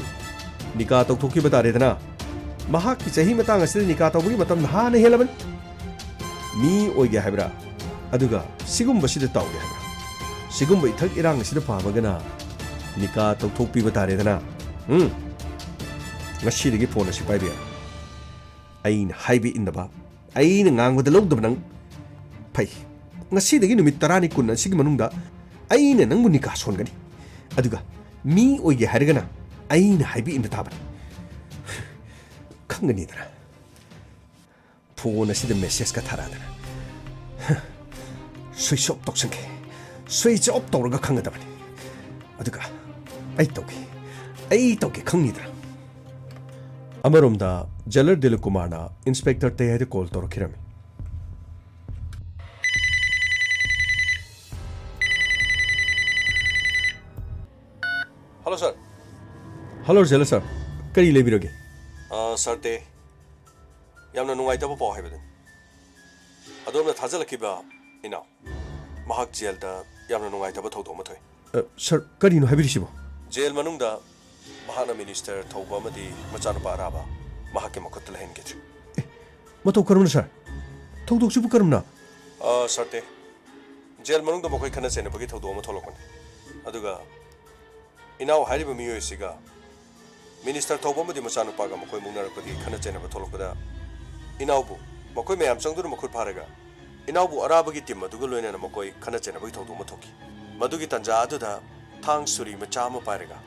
ꯅꯤꯀꯥ ꯇꯧꯊꯣꯛꯈꯤꯕ ꯇꯥꯔꯦꯗꯅ꯫ ꯃꯍꯥꯛꯀꯤ ꯆꯍꯤ ꯃꯇꯥꯡ ꯑꯁꯤꯗ ꯅꯤꯀꯥ ꯇꯧꯕꯒꯤ ꯃꯇꯝ ꯅꯍꯥꯟꯅ ꯍꯦꯜꯂꯕꯅꯤ꯫ ꯃꯤ ꯑꯣꯏꯒꯦ ꯍꯥꯏꯕ꯭ꯔꯥ? ꯑꯗꯨꯒ ꯁꯤꯒꯨꯝꯕꯁꯤꯗ ꯇꯧꯒꯦ ꯍꯥꯏꯕ꯭ꯔꯥ? ꯁꯤꯒꯨꯝꯕ ꯏꯊꯛ ꯏꯔꯥꯡ ꯑꯁꯤꯗ ꯄꯥꯝꯃꯒꯅ ꯅꯤꯀꯥ ꯇꯧꯊꯣꯛꯄꯤꯕ ꯇꯥꯔꯦꯗꯅ꯫ ꯎꯝ? ꯉꯁꯤꯗꯒꯤ ꯐꯣꯟ ꯑꯁꯤ ꯄꯥꯏꯕ ꯌꯥꯏ꯫ ꯑꯩꯅ ꯍꯥꯏꯕ ꯏꯟꯗꯕ, ꯑꯩꯅ ꯉꯥꯡꯕꯗ ꯂꯧꯗꯕ ꯅꯪ꯫ ꯐꯩ, ꯉꯁꯤꯗꯒꯤ ꯅꯨꯃꯤꯠ ꯇꯔꯥꯅꯤ ꯀꯨꯟ ꯑꯁꯤꯒꯤ ꯃꯅꯨꯡꯗ ꯑꯩꯅ ꯅꯪꯕꯨ ꯅꯤꯀꯥ ꯁꯣꯟꯒꯅꯤ꯫ ꯑꯗꯨꯒ ꯃꯤ ꯑꯣꯏꯒꯦ ꯍꯥꯏꯔꯒꯅ ꯑꯩꯅ ꯍꯥꯏꯕ ꯏꯟꯕ ꯇꯥꯕꯅꯤ꯫ ꯈꯪꯒꯅꯤꯗꯅ꯫ ꯐꯣꯟ ꯑꯁꯤꯗ ꯃꯦꯁꯦꯖꯀ ꯊꯥꯔꯛꯑꯗꯅ꯫ ꯍ, ꯁ꯭ꯋꯤꯆ ꯑꯣꯐ ꯇꯧꯁꯟꯒꯦ꯫ ꯁ꯭ꯋꯤꯆ ꯑꯣꯐ ꯇꯧꯔꯒ ꯈꯪꯒꯗꯕꯅꯤ꯫ ꯑꯗꯨꯒ ꯑꯩ ꯇꯧꯒꯦ꯫ ꯑꯩ ꯇꯧꯒꯦ ꯈꯪꯉꯤꯗꯅ꯫ ꯑꯃꯔꯣꯝꯗ ꯖꯦꯂꯔ ꯗꯤꯂꯤꯞ ꯀꯨꯃꯥꯔꯅ ꯏꯟꯁꯄꯦꯛꯇꯔ ꯇꯦꯍꯥꯏꯗ ꯀꯣꯜ ꯇꯧꯔꯛꯈꯤꯔꯝꯃꯤ꯫ ꯍꯜꯂꯣ, ꯁꯥꯔ꯫ ꯍꯜꯂꯣ, ꯖꯦꯂꯔ ꯁꯥꯔ꯫ ꯀꯔꯤ ꯂꯩꯕꯤꯔꯒꯦ? ꯑ, ꯁꯥꯔ ꯇꯦ, ꯌꯥꯝꯅ ꯅꯨꯡꯉꯥꯏꯇꯕ ꯄꯥꯎ ꯍꯥꯏꯕꯗꯨꯅꯤ꯫ ꯑꯗꯣꯝꯅ ꯊꯥꯖꯤꯜꯂꯛꯈꯤꯕ ꯏꯅꯥꯎ, ꯃꯍꯥꯛ ꯖꯦꯜꯗ ꯌꯥꯝꯅ ꯅꯨꯡꯉꯥꯏꯇꯕ ꯊꯧꯗꯣꯛ ꯑꯃ ꯊꯣꯛꯏ꯫ ꯑ, ꯁꯥꯔ, ꯀꯔꯤꯅꯣ ꯍꯥꯏꯕꯤꯔꯤꯁꯤꯕꯣ? ꯖꯦꯜ ꯃꯅꯨꯡꯗ ꯃꯍꯥꯛꯅ ꯃꯤꯅꯤꯁꯇꯔ ꯊꯧꯕ ꯑꯃꯗꯤ ꯃꯆꯥꯅꯨꯄꯥ ꯑꯔꯥꯕ ꯃꯍꯥꯛꯀꯤ ꯃꯈꯨꯠꯇ ꯂꯩꯍꯟꯈꯤꯗ꯭ꯔꯦ꯫ ꯑꯦ, ꯃꯇꯧ ꯀꯔꯝꯅ, ꯁꯥꯔ? ꯊꯧꯗꯣꯛꯁꯤꯕꯨ ꯀꯔꯝꯅ? ꯑ, ꯁꯥꯔ ꯇꯦ, ꯖꯦꯜ ꯃꯅꯨꯡꯗ ꯃꯈꯣꯏ ꯈꯠꯅ ꯆꯩꯅꯕꯒꯤ ꯊꯧꯗꯣꯛ ꯑꯃ ꯊꯣꯛꯂꯛꯄꯅꯤ꯫ ꯑꯗꯨꯒ ꯏꯅꯥꯎ ꯍꯥꯏꯔꯤꯕ ꯃꯤꯑꯣꯏ ꯑꯁꯤꯒ ꯃꯤꯅꯤꯁꯇꯔ ꯊꯧꯕ ꯑꯃꯗꯤ ꯃꯆꯥꯅꯨꯄꯥꯒ ꯃꯈꯣꯏ ꯃꯨꯛꯅꯔꯛꯄꯒꯤ ꯈꯠꯅ ꯆꯩꯅꯕ ꯊꯣꯛꯂꯛꯄꯗ, ꯏꯅꯥꯎꯕꯨ ꯃꯈꯣꯏ ꯃꯌꯥꯝ ꯆꯪꯗꯨꯅ ꯃꯈꯨꯠ ꯐꯥꯔꯒ ꯏꯅꯥꯎꯕꯨ ꯑꯔꯥꯕꯒꯤ ꯇꯤꯝ ꯑꯗꯨꯒ ꯂꯣꯏꯅꯅ ꯃꯈꯣꯏ ꯈꯠꯅ ꯆꯩꯅꯕꯒꯤ ꯊꯧꯗꯣꯛ ꯑꯃ ꯊꯣꯛꯈꯤ꯫ ꯃꯗꯨꯒꯤ ꯇꯥꯟꯖꯥ ꯑꯗꯨꯗ ꯊꯥꯡ ꯁꯨꯔꯤ ꯃꯆꯥ ꯑꯃ ꯄꯥꯏꯔꯒ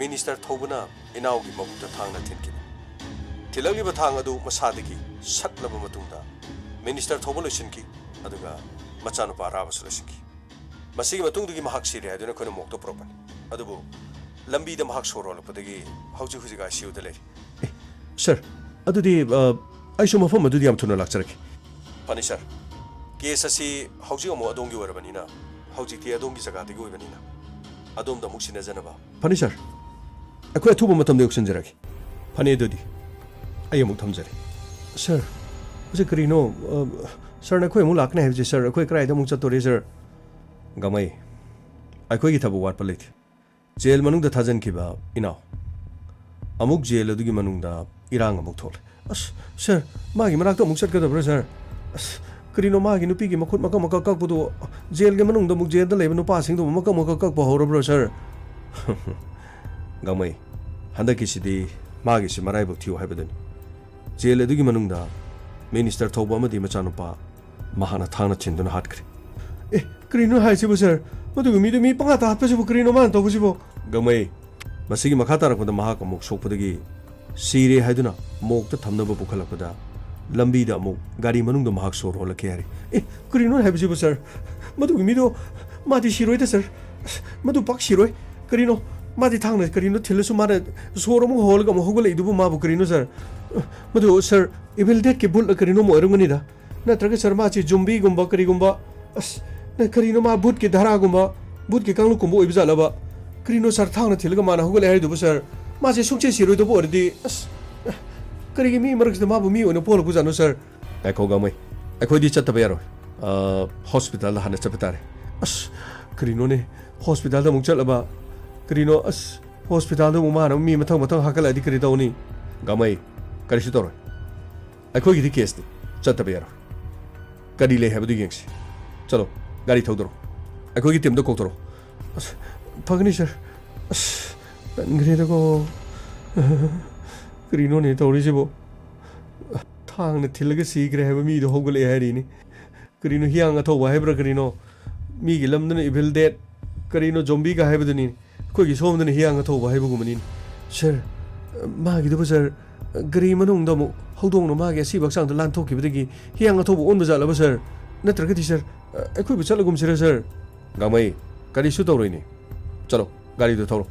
ꯃꯤꯅꯤꯁꯇꯔ ꯊꯧꯕꯅ ꯏꯅꯥꯎꯒꯤ ꯃꯕꯨꯛꯇ ꯊꯥꯡꯅ ꯊꯤꯟꯈꯤꯕꯅꯤ꯫ ꯊꯤꯜꯂꯛꯂꯤꯕ ꯊꯥꯡ ꯑꯗꯨ ꯃꯁꯥꯗꯒꯤ ꯁꯠꯂꯕ ꯃꯇꯨꯡꯗ ꯃꯤꯅꯤꯁꯇꯔ ꯊꯧꯕ ꯂꯣꯏꯁꯤꯟꯈꯤ, ꯑꯗꯨꯒ ꯃꯆꯥꯅꯨꯄꯥ ꯑꯔꯥꯕꯁꯨ ꯂꯣꯏꯁꯤꯟꯈꯤ꯫ ꯃꯁꯤꯒꯤ ꯃꯇꯨꯡꯗꯒꯤ ꯃꯍꯥꯛ ꯁꯤꯔꯦ ꯍꯥꯏꯗꯨꯅ ꯑꯩꯈꯣꯏꯅ ꯃꯣꯔꯒꯇ ꯄꯨꯔꯛꯄꯅꯤ꯫ ꯑꯗꯨꯕꯨ ꯂꯝꯕꯤꯗ ꯃꯍꯥꯛ ꯁꯣꯔ ꯍꯣꯜꯂꯛꯄꯗꯒꯤ ꯍꯧꯖꯤꯛ ꯍꯧꯖꯤꯛ ꯑꯥꯏ ꯁꯤ ꯌꯨꯗ ꯂꯩꯔꯤ꯫ ꯑꯦ, ꯁꯥꯔ, ꯑꯗꯨꯗꯤ, ꯑ, ꯑꯩꯁꯨ ꯃꯐꯝ ꯑꯗꯨꯗ ꯌꯥꯝ ꯊꯨꯅ ꯂꯥꯛꯆꯔꯒꯦ꯫ ꯐꯅꯤ, ꯁꯥꯔ꯫ ꯀꯦꯁ ꯑꯁꯤ ꯍꯧꯖꯤꯛ ꯑꯃꯨꯛ ꯑꯗꯣꯝꯒꯤ ꯑꯣꯏꯔꯕꯅꯤꯅ, ꯍꯧꯖꯤꯛꯇꯤ ꯑꯗꯣꯝꯒꯤ ꯖꯒꯥꯗꯒꯤ ꯑꯣꯏꯕꯅꯤꯅ, ꯑꯗꯣꯝꯗ ꯑꯃꯨꯛ ꯁꯤꯟꯅꯖꯅꯕ꯫ ꯐꯅꯤ, ꯁꯥꯔ꯫ ꯑꯩꯈꯣꯏ ꯑꯊꯨꯕ ꯃꯇꯝꯗ ꯌꯧꯁꯤꯟꯖꯔꯒꯦ꯫ ꯐꯅꯤ, ꯑꯗꯨꯗꯤ ꯑꯩ ꯑꯃꯨꯛ ꯊꯝꯖꯔꯦ꯫ ꯁꯥꯔ, ꯃꯁꯤ ꯀꯔꯤꯅꯣ? ꯑ, ꯁꯥꯔꯅ ꯑꯩꯈꯣꯏ ꯑꯃꯨꯛ ꯂꯥꯛꯀꯅꯤ ꯍꯥꯏꯕꯁꯦ, ꯁꯥꯔ, ꯑꯩꯈꯣꯏ ꯀꯗꯥꯏꯗ ꯑꯃꯨꯛ ꯆꯠꯇꯣꯔꯤ, ꯁꯥꯔ? ꯒꯥꯡꯃꯩ, ꯑꯩꯈꯣꯏꯒꯤ ꯊꯕꯛ ꯋꯥꯠꯄ ꯂꯩꯇꯦ꯫ ꯖꯦꯜ ꯃꯅꯨꯡꯗ ꯊꯥꯖꯤꯟꯈꯤꯕ ꯏꯅꯥꯎ ꯑꯃꯨꯛ ꯖꯦꯜ ꯑꯗꯨꯒꯤ ꯃꯅꯨꯡꯗ ꯏꯔꯥꯡ ꯑꯃꯨꯛ ꯊꯣꯛꯂꯦ꯫ ꯑꯁ, ꯁꯥꯔ, ꯃꯥꯒꯤ ꯃꯅꯥꯛꯇ ꯑꯃꯨꯛ ꯆꯠꯀꯗꯕ꯭ꯔꯥ, ꯁꯥꯔ? ꯑꯁ, ꯀꯔꯤꯅꯣ ꯃꯥꯒꯤ ꯅꯨꯄꯤꯒꯤ ꯃꯈꯨꯠ ꯃꯀꯛ ꯃꯀꯛ ꯀꯛꯄꯗꯨ? ꯖꯦꯜꯒꯤ ꯃꯅꯨꯡꯗ ꯑꯃꯨꯛ ꯖꯦꯜꯗ ꯂꯩꯕ ꯅꯨꯄꯥꯁꯤꯡꯗꯨ ꯃꯀꯛ ꯃꯀꯛ ꯀꯛꯄ ꯍꯧꯔꯕ꯭ꯔꯥ, ꯁꯥꯔ? ꯒꯥꯡꯃꯩ, ꯍꯟꯗꯛꯀꯤꯁꯤꯗꯤ ꯃꯥꯒꯤꯁꯤ ꯃꯔꯥꯏꯕꯛ ꯊꯤꯌꯨ ꯍꯥꯏꯕꯗꯨꯅꯤ꯫ ꯖꯦꯜ ꯑꯗꯨꯒꯤ ꯃꯅꯨꯡꯗ ꯃꯤꯅꯤꯁꯇꯔ ꯊꯧꯕ ꯑꯃꯗꯤ ꯃꯆꯥꯅꯨꯄꯥ ꯃꯍꯥꯛꯅ ꯊꯥꯡꯅ ꯊꯤꯟꯗꯨꯅ ꯍꯥꯠꯈ꯭ꯔꯦ꯫ ꯑꯦ, ꯀꯔꯤꯅꯣ ꯍꯥꯏꯁꯤꯕꯨ, ꯁꯥꯔ? ꯃꯗꯨꯒꯤ ꯃꯤꯗꯨ ꯃꯤ ꯄꯪꯍꯥꯠꯇ ꯍꯥꯠꯄꯁꯤꯕꯨ ꯀꯔꯤꯅꯣ ꯃꯥꯅ ꯇꯧꯕꯁꯤꯕꯨ? ꯒꯥꯡꯃꯩ, ꯃꯁꯤꯒꯤ ꯃꯈꯥ ꯇꯥꯔꯛꯄꯗ ꯃꯍꯥꯛ ꯑꯃꯨꯛ ꯁꯣꯛꯄꯗꯒꯤ ꯁꯤꯔꯦ ꯍꯥꯏꯗꯨꯅ ꯃꯣꯔꯒꯇ ꯊꯝꯅꯕ ꯄꯨꯈꯠꯂꯛꯄꯗ, ꯂꯝꯕꯤꯗ ꯑꯃꯨꯛ ꯒꯥꯔꯤ ꯃꯅꯨꯡꯗ ꯃꯍꯥꯛ ꯁꯣꯔ ꯍꯣꯜꯂꯛꯀꯦ ꯍꯥꯏꯔꯤ꯫ "ꯑꯦ, ꯀꯔꯤꯅꯣ ꯍꯥꯏꯕꯁꯤꯕꯨ, ꯁꯥꯔ? ꯃꯗꯨꯒꯤ ꯃꯤꯗꯣ, ꯃꯥꯗꯤ ꯁꯤꯔꯣꯏꯗ, ꯁꯥꯔ꯫ ꯑꯁ, ꯃꯗꯨ ꯄꯥꯛ ꯁꯤꯔꯣꯏ꯫ ꯀꯔꯤꯅꯣ? ꯃꯥꯗꯤ ꯊꯥꯡꯅ ꯀꯔꯤꯅꯣ ꯊꯤꯜꯂꯁꯨ ꯃꯥꯅ ꯁꯣꯔ ꯑꯃꯨꯛ ꯍꯣꯜꯂꯒ ꯑꯃꯨꯛ ꯍꯧꯒꯠꯂꯛꯏꯗꯨꯕꯨ ꯃꯥꯕꯨ ꯀꯔꯤꯅꯣ, ꯁꯥꯔ? ꯃꯗꯨ, ꯁꯥꯔ, Evil Dead ꯀꯤ ꯚꯨꯠꯂ ꯀꯔꯤꯅꯣꯝ ꯑꯣꯏꯔꯝꯒꯅꯤꯗ꯫ ꯅꯠꯇ꯭ꯔꯒ, ꯁꯥꯔ, ꯃꯥꯁꯤ ꯖꯣꯝꯕꯤꯒꯨꯝꯕ ꯀꯔꯤꯒꯨꯝꯕ, ꯑꯁ, ꯅ ꯀꯔꯤꯅꯣ, ꯃꯥ ꯚꯨꯠꯀꯤ ꯙꯔꯥꯒꯨꯝꯕ, ꯚꯨꯠꯀꯤ ꯀꯥꯡꯂꯨꯞꯀꯨꯝꯕ ꯑꯣꯏꯕ ꯖꯥꯠꯂꯕ? ꯀꯔꯤꯅꯣ, ꯁꯥꯔ, ꯊꯥꯡꯅ ꯊꯤꯜꯂꯒ ꯃꯥꯅ ꯍꯧꯒꯠꯂꯦ ꯍꯥꯏꯔꯤꯗꯨꯕꯨ, ꯁꯥꯔ? ꯃꯥꯁꯦ ꯁꯨꯡꯁꯤ ꯁꯤꯔꯣꯏꯗꯧꯕ ꯑꯣꯏꯔꯗꯤ, ꯑꯁ, ꯀꯔꯤꯒꯤ ꯃꯤ ꯃꯔꯛꯁꯤꯗ ꯃꯥꯕꯨ ꯃꯤ ꯑꯣꯏꯅ ꯄꯣꯛꯍꯜꯂꯛꯄꯖꯥꯠꯅꯣ, ꯁꯥꯔ?" "ꯉꯥꯏꯈꯣ, ꯒꯥꯡꯃꯩ, ꯑꯩꯈꯣꯏꯗꯤ ꯆꯠꯇꯕ ꯌꯥꯔꯣꯏ꯫ ꯑ, ꯍꯣꯁꯄꯤꯇꯥꯜꯗ ꯍꯥꯟꯅ ꯆꯠꯄ ꯇꯥꯔꯦ꯫" "ꯑꯁ, ꯀꯔꯤꯅꯣꯅꯦ, ꯍꯣꯁꯄꯤꯇꯥꯜꯗ ꯑꯃꯨꯛ ꯆꯠꯂꯕ? ꯀꯔꯤꯅꯣ, ꯑꯁ, ꯍꯣꯁꯄꯤꯇꯥꯜꯗ ꯑꯃꯨꯛ ꯃꯥꯅ ꯃꯤ ꯃꯊꯪ ꯃꯊꯪ ꯍꯥꯞꯀꯠꯂꯛꯑꯗꯤ ꯀꯔꯤ ꯇꯧꯅꯤ?" "ꯒꯥꯡꯃꯩ, ꯀꯔꯤꯁꯨ ꯇꯧꯔꯣꯏ꯫ ꯑꯩꯈꯣꯏꯒꯤꯗꯤ ꯀꯦꯁꯅꯤ, ꯆꯠꯇꯕ ꯌꯥꯔꯣꯏ꯫ ꯀꯔꯤ ꯂꯩ ꯍꯥꯏꯕꯗꯨ ꯌꯦꯡꯁꯤ꯫ ꯆꯠꯂꯣ, ꯒꯥꯔꯤ ꯊꯧꯗꯣꯔꯣ꯫ ꯑꯩꯈꯣꯏꯒꯤ ꯇꯤꯝꯗꯣ ꯀꯧꯊꯣꯔꯣ꯫" "ꯑꯁ, ꯐꯒꯅꯤ, ꯁꯥꯔ꯫ ꯑꯁ, ꯇꯟꯈ꯭ꯔꯦꯗꯀꯣ꯫ ꯀꯔꯤꯅꯣꯅꯦ ꯇꯧꯔꯤꯁꯤꯕꯣ? ꯊꯥꯡꯅ ꯊꯤꯜꯂꯒ ꯁꯤꯈ꯭ꯔꯦ ꯍꯥꯏꯕ ꯃꯤꯗꯣ ꯍꯧꯒꯠꯂꯛꯑꯦ ꯍꯥꯏꯔꯤꯅꯤ꯫ ꯀꯔꯤꯅꯣ, ꯍꯤꯌꯥꯡ ꯑꯊꯧꯕ ꯍꯥꯏꯕ꯭ꯔꯥ ꯀꯔꯤꯅꯣ? ꯃꯤꯒꯤ ꯂꯝꯗꯅ Evil Dead, ꯀꯔꯤꯅꯣ, ꯖꯣꯝꯕꯤꯒ ꯍꯥꯏꯕꯗꯨꯅꯤ꯫ ꯑꯩꯈꯣꯏꯒꯤ ꯁꯣꯝꯗꯅ ꯍꯤꯌꯥꯡ ꯑꯊꯧꯕ ꯍꯥꯏꯕꯒꯨꯝꯕꯅꯤ꯫" "ꯁꯥꯔ, ꯃꯥꯒꯤꯗꯨꯕꯨ, ꯁꯥꯔ, ꯒꯥꯔꯤ ꯃꯅꯨꯡꯗ ꯑꯃꯨꯛ ꯍꯧꯗꯣꯡꯅ ꯃꯥꯒꯤ ꯑꯁꯤꯕ ꯍꯛꯆꯥꯡꯗ ꯂꯥꯟꯊꯣꯛꯈꯤꯕꯗꯒꯤ ꯍꯤꯌꯥꯡ ꯑꯊꯧꯕ ꯑꯣꯟꯕ ꯖꯥꯠꯂꯕ, ꯁꯥꯔ? ꯅꯠꯇ꯭ꯔꯒꯗꯤ, ꯁꯥꯔ, ꯑꯩꯈꯣꯏꯕꯨ ꯆꯠꯂꯒꯨꯝꯁꯤꯔ, ꯁꯥꯔ?" "ꯒꯥꯡꯃꯩ, ꯀꯔꯤꯁꯨ ꯇꯧꯔꯣꯏꯅꯦ꯫ ꯆꯠꯂꯣ, ꯒꯥꯔꯤꯗꯨ ꯊꯧꯔꯣ꯫"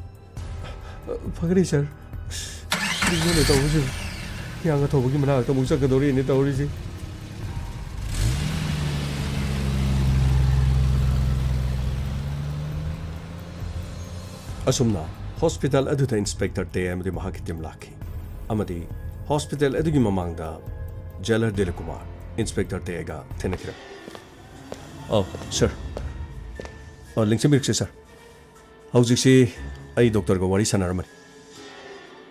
"ꯐꯒꯅꯤ, ꯁꯥꯔ꯫ ꯑꯁ, ꯀꯔꯤꯅꯣꯅꯦ ꯇꯧꯕꯁꯤꯕꯨ? ꯍꯤꯌꯥꯡ ꯑꯊꯧꯕꯒꯤ ꯃꯅꯥꯛꯇ ꯑꯃꯨꯛ ꯆꯠꯀꯗꯧꯔꯤꯅꯦ ꯇꯧꯔꯤꯁꯤ꯫" ꯑꯁꯨꯝꯅ ꯍꯣꯁꯄꯤꯇꯥꯜ ꯑꯗꯨꯗ ꯏꯟꯁꯄꯦꯛꯇꯔ ꯇꯦ ꯑꯃꯗꯤ ꯃꯍꯥꯛꯀꯤ ꯇꯤꯝ ꯂꯥꯛꯈꯤ, ꯑꯃꯗꯤ ꯍꯣꯁꯄꯤꯇꯥꯜ ꯑꯗꯨꯒꯤ ꯃꯃꯥꯡꯗ ꯖꯦꯂꯔ ꯗꯤꯂꯤꯞ ꯀꯨꯃꯥꯔ ꯏꯟꯁꯄꯦꯛꯇꯔ ꯇꯦꯒ ꯊꯦꯡꯅꯈꯤꯔꯝꯃꯤ꯫ "ꯑꯧ, ꯁꯥꯔ꯫ ꯑ, ꯂꯦꯡꯁꯤꯟꯕꯤꯔꯛꯁꯤ, ꯁꯥꯔ꯫ ꯍꯧꯖꯤꯛꯁꯤ ꯑꯩ ꯗꯣꯛꯇꯔꯒ ꯋꯥꯔꯤ ꯁꯥꯟꯅꯔꯝꯕꯅꯤ꯫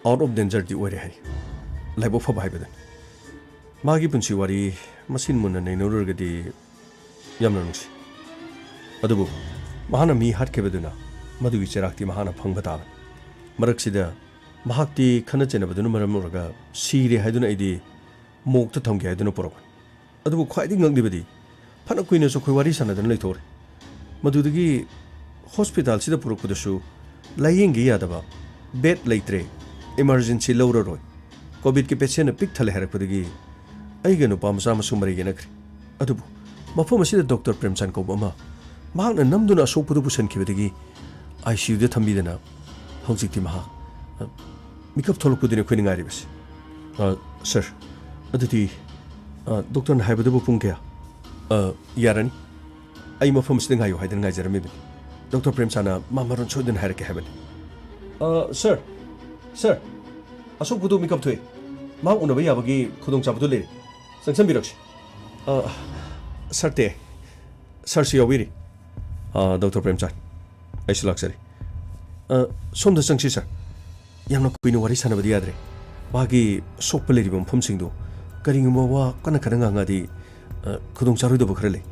ꯑꯥꯎꯠ ꯑꯣꯐ ꯗꯦꯟꯖꯔꯗꯤ ꯑꯣꯏꯔꯦ ꯍꯥꯏ꯫ ꯂꯥꯏꯕꯛ ꯐꯕ ꯍꯥꯏꯕꯗꯨꯅꯤ꯫ ꯃꯥꯒꯤ ꯄꯨꯟꯁꯤ ꯋꯥꯔꯤ ꯃꯁꯤꯟ ꯃꯨꯟꯅ ꯅꯩꯅꯔꯨꯔꯒꯗꯤ ꯌꯥꯝꯅ ꯅꯨꯡꯁꯤ꯫ ꯑꯗꯨꯕꯨ ꯃꯍꯥꯛꯅ ꯃꯤ ꯍꯥꯠꯈꯤꯕꯗꯨꯅ ꯃꯗꯨꯒꯤ ꯆꯩꯔꯥꯛꯇꯤ ꯃꯍꯥꯛꯅ ꯐꯪꯕ ꯇꯥꯕꯅꯤ꯫ ꯃꯔꯛꯁꯤꯗ ꯃꯍꯥꯛꯇꯤ ꯈꯠꯅ ꯆꯩꯅꯕꯗꯨꯅ ꯃꯔꯝ ꯑꯣꯏꯔꯒ ꯁꯤꯔꯦ ꯍꯥꯏꯗꯨꯅ ꯑꯩꯗꯤ ꯃꯣꯛꯇ ꯊꯝꯒꯦ ꯍꯥꯏꯗꯨꯅ ꯄꯨꯔꯛꯄꯅꯤ꯫ ꯑꯗꯨꯕꯨ ꯈ꯭ꯋꯥꯏꯗꯒꯤ ꯉꯛꯂꯤꯕꯗꯤ ꯐꯅ ꯀꯨꯏꯅꯁꯨ ꯑꯩꯈꯣꯏ ꯋꯥꯔꯤ ꯁꯥꯟꯅꯗꯅ ꯂꯩꯊꯣꯛꯎꯔꯦ꯫ ꯃꯗꯨꯗꯒꯤ ꯍꯣꯁꯄꯤꯇꯥꯜꯁꯤꯗ ꯄꯨꯔꯛꯄꯗꯁꯨ ꯂꯥꯌꯦꯡꯒꯦ ꯌꯥꯗꯕ, ꯕꯦꯗ ꯂꯩꯇ꯭ꯔꯦ, ꯏꯃꯥꯔꯖꯦꯟꯁꯤ ꯂꯧꯔꯔꯣꯏ, ꯀꯣꯚꯤꯗꯀꯤ ꯄꯦꯁꯦꯟꯅ ꯄꯤꯛ ꯊꯜꯂꯦ ꯍꯥꯏꯔꯛꯄꯗꯒꯤ ꯑꯩꯒ ꯅꯨꯄꯥ ꯃꯆꯥ ꯑꯃꯁꯨ ꯃꯔꯩ ꯌꯦꯠꯅꯈ꯭ꯔꯦ꯫ ꯑꯗꯨꯕꯨ ꯃꯐꯝ ꯑꯁꯤꯗ ꯗꯣꯛꯇꯔ ꯄ꯭ꯔꯦꯝꯆꯥꯟ ꯀꯧꯕ ꯑꯃ ꯃꯍꯥꯛꯅ ꯅꯝꯗꯨꯅ ꯑꯁꯣꯛꯄꯗꯨ ꯄꯨꯁꯤꯟꯈꯤꯕꯗꯒꯤ ꯑꯥꯏ ꯁꯤ ꯌꯨꯗ ꯊꯝꯕꯤꯗꯅ ꯍꯧꯖꯤꯛꯇꯤ ꯃꯍꯥꯛ, ꯑ, ꯃꯤꯀꯞ ꯊꯣꯛꯂꯛꯄꯗꯨꯅꯤ ꯑꯩꯈꯣꯏꯅ ꯉꯥꯏꯔꯤꯕꯁꯤ꯫ ꯑ, ꯁꯔ, ꯑꯗꯨꯗꯤ, ꯑ, ꯗꯣꯛꯇꯔꯅ ꯍꯥꯏꯕꯗꯨꯕꯨ ꯄꯨꯡ ꯀꯌꯥ? ꯑ, ꯌꯥꯔꯅꯤ꯫ ꯑꯩ ꯃꯐꯝ ꯑꯁꯤꯗ ꯉꯥꯏꯌꯨ ꯍꯥꯏꯗꯨꯅ ꯉꯥꯏꯖꯔꯝꯃꯤꯕꯅꯤ꯫ ꯗꯣꯛꯇꯔ ꯄ꯭ꯔꯦꯝꯆꯥꯟꯅ ꯃꯥ ꯃꯔꯣꯟ ꯁꯣꯏꯗꯅ ꯍꯥꯏꯔꯛꯀꯦ ꯍꯥꯏꯕꯅꯤ꯫ ꯑ, ꯁꯔ, ꯁꯔ, ꯑꯁꯣꯛꯄꯗꯨ ꯃꯤꯀꯞ ꯊꯣꯛꯏ꯫ ꯃꯍꯥꯛ ꯎꯅꯕ ꯌꯥꯕꯒꯤ ꯈꯨꯗꯣꯡꯆꯥꯕꯗꯨ ꯂꯩꯔꯦ꯫ ꯆꯪꯁꯟꯕꯤꯔꯛꯁꯤ꯫ ꯑ, ꯁꯔ ꯇꯦ, ꯁꯔꯁꯨ ꯌꯥꯎꯕꯤꯔꯤ꯫ ꯑ, ꯗꯣꯛꯇꯔ ꯄ꯭ꯔꯦꯝꯆꯥꯟ, ꯑꯩꯁꯨ ꯂꯥꯛꯆꯔꯤ꯫ ꯑ, ꯁꯣꯝꯗ ꯆꯪꯁꯤ, ꯁꯔ꯫ ꯌꯥꯝꯅ ꯀꯨꯏꯅ ꯋꯥꯔꯤ ꯁꯥꯟꯅꯕꯗꯤ ꯌꯥꯗ꯭ꯔꯦ꯫ ꯃꯥꯒꯤ ꯁꯣꯛꯄ ꯂꯩꯔꯤꯕ ꯃꯐꯝꯁꯤꯡꯗꯣ ꯀꯔꯤꯒꯨꯝꯕ ꯋꯥ ꯀꯟꯅ ꯀꯟꯅ ꯉꯥꯡꯉꯗꯤ, ꯑ, ꯈꯨꯗꯣꯡ ꯆꯥꯔꯣꯏꯗꯕ ꯈꯔ ꯂꯩ꯫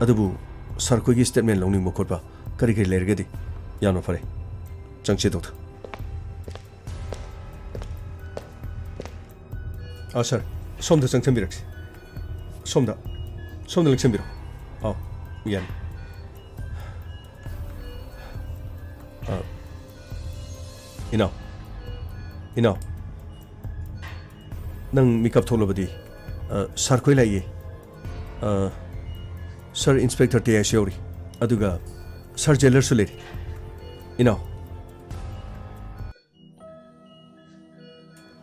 ꯑꯗꯨꯕꯨ ꯁꯥꯔ ꯈꯣꯏꯒꯤ ꯁ꯭ꯇꯦꯠꯃꯦꯟ ꯂꯧꯅꯤꯡꯕ ꯈꯣꯠꯄ ꯀꯔꯤ ꯀꯔꯤ ꯂꯩꯔꯒꯗꯤ꯫ ꯌꯥꯝꯅ ꯐꯔꯦ꯫ ꯆꯪꯁꯤ, ꯗꯣꯛꯇꯔ꯫ ꯑ, ꯁꯥꯔ, ꯁꯣꯝꯗ ꯆꯪꯁꯤꯟꯕꯤꯔꯛꯁꯤ꯫ ꯁꯣꯝꯗ, ꯁꯣꯝꯗ ꯂꯦꯡꯁꯤꯟꯕꯤꯔꯣ꯫ ꯑꯥꯎ, ꯌꯥꯅꯤ꯫ ꯑ, ꯏꯅꯥꯎ, ꯏꯅꯥꯎ, ꯅꯪ ꯃꯤꯀꯞ ꯊꯣꯛꯂꯕꯗꯤ, ꯑ, ꯁꯥꯔ ꯈꯣꯏ ꯂꯥꯛꯏꯌꯦ꯫ ꯑ, ꯁꯥꯔ ꯏꯟꯁꯄꯦꯛꯇꯔ ꯇꯦ ꯑꯥꯏꯁꯨ ꯌꯧꯔꯤ꯫ ꯑꯗꯨꯒ ꯁꯥꯔ ꯖꯦꯂꯔꯁꯨ ꯂꯩꯔꯤ꯫ ꯏꯅꯥꯎ꯫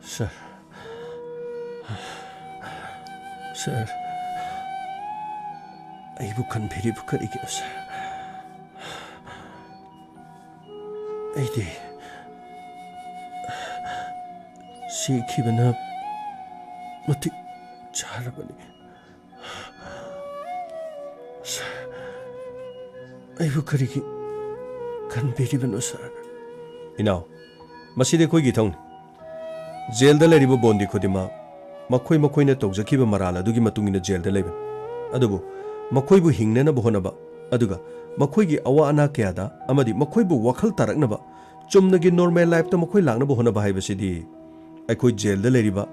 ꯁꯥꯔ꯫ ꯁꯥꯔ꯫ ꯑꯩꯕꯨ ꯀꯟꯕꯤꯔꯤꯕ ꯀꯔꯤꯒꯤꯅꯣ, ꯁꯥꯔ? ꯑꯩꯗꯤ ꯁꯤꯈꯤꯕꯅ ꯃꯇꯤꯛ ꯆꯥꯔꯕꯅꯤ꯫ ꯁꯥꯔ, ꯑꯩꯕꯨ ꯀꯔꯤꯒꯤ ꯀꯟꯕꯤꯔꯤꯕꯅꯣ, ꯁꯥꯔ? ꯏꯅꯥꯎ, ꯃꯁꯤꯗꯤ ꯑꯩꯈꯣꯏꯒꯤ ꯏꯊꯧꯅꯤ꯫ ꯖꯦꯜꯗ ꯂꯩꯔꯤꯕ ꯕꯣꯟꯗꯤ ꯈꯨꯗꯤꯡꯃꯛ ꯃꯈꯣꯏ ꯃꯈꯣꯏꯅ ꯇꯧꯖꯈꯤꯕ ꯃꯔꯥꯜ ꯑꯗꯨꯒꯤ ꯃꯇꯨꯡ ꯏꯟꯅ ꯖꯦꯜꯗ ꯂꯩꯕꯅꯤ꯫ ꯑꯗꯨꯕꯨ ꯃꯈꯣꯏꯕꯨ ꯍꯤꯡꯅꯅꯕ ꯍꯣꯠꯅꯕ, ꯑꯗꯨꯒ ꯃꯈꯣꯏꯒꯤ ꯑꯋꯥ ꯑꯅꯥ ꯀꯌꯥꯗ ꯑꯃꯗꯤ ꯃꯈꯣꯏꯕꯨ ꯋꯥꯈꯜ ꯇꯥꯔꯛꯅꯕ ꯆꯨꯝꯅꯒꯤ ꯅꯣꯔꯃꯦꯜ ꯂꯥꯏꯐꯇ ꯃꯈꯣꯏ ꯂꯥꯛꯅꯕ ꯍꯣꯠꯅꯕ ꯍꯥꯏꯕꯁꯤꯗꯤ ꯑꯩꯈꯣꯏ ꯖꯦꯜꯗ ꯂꯩꯔꯤꯕ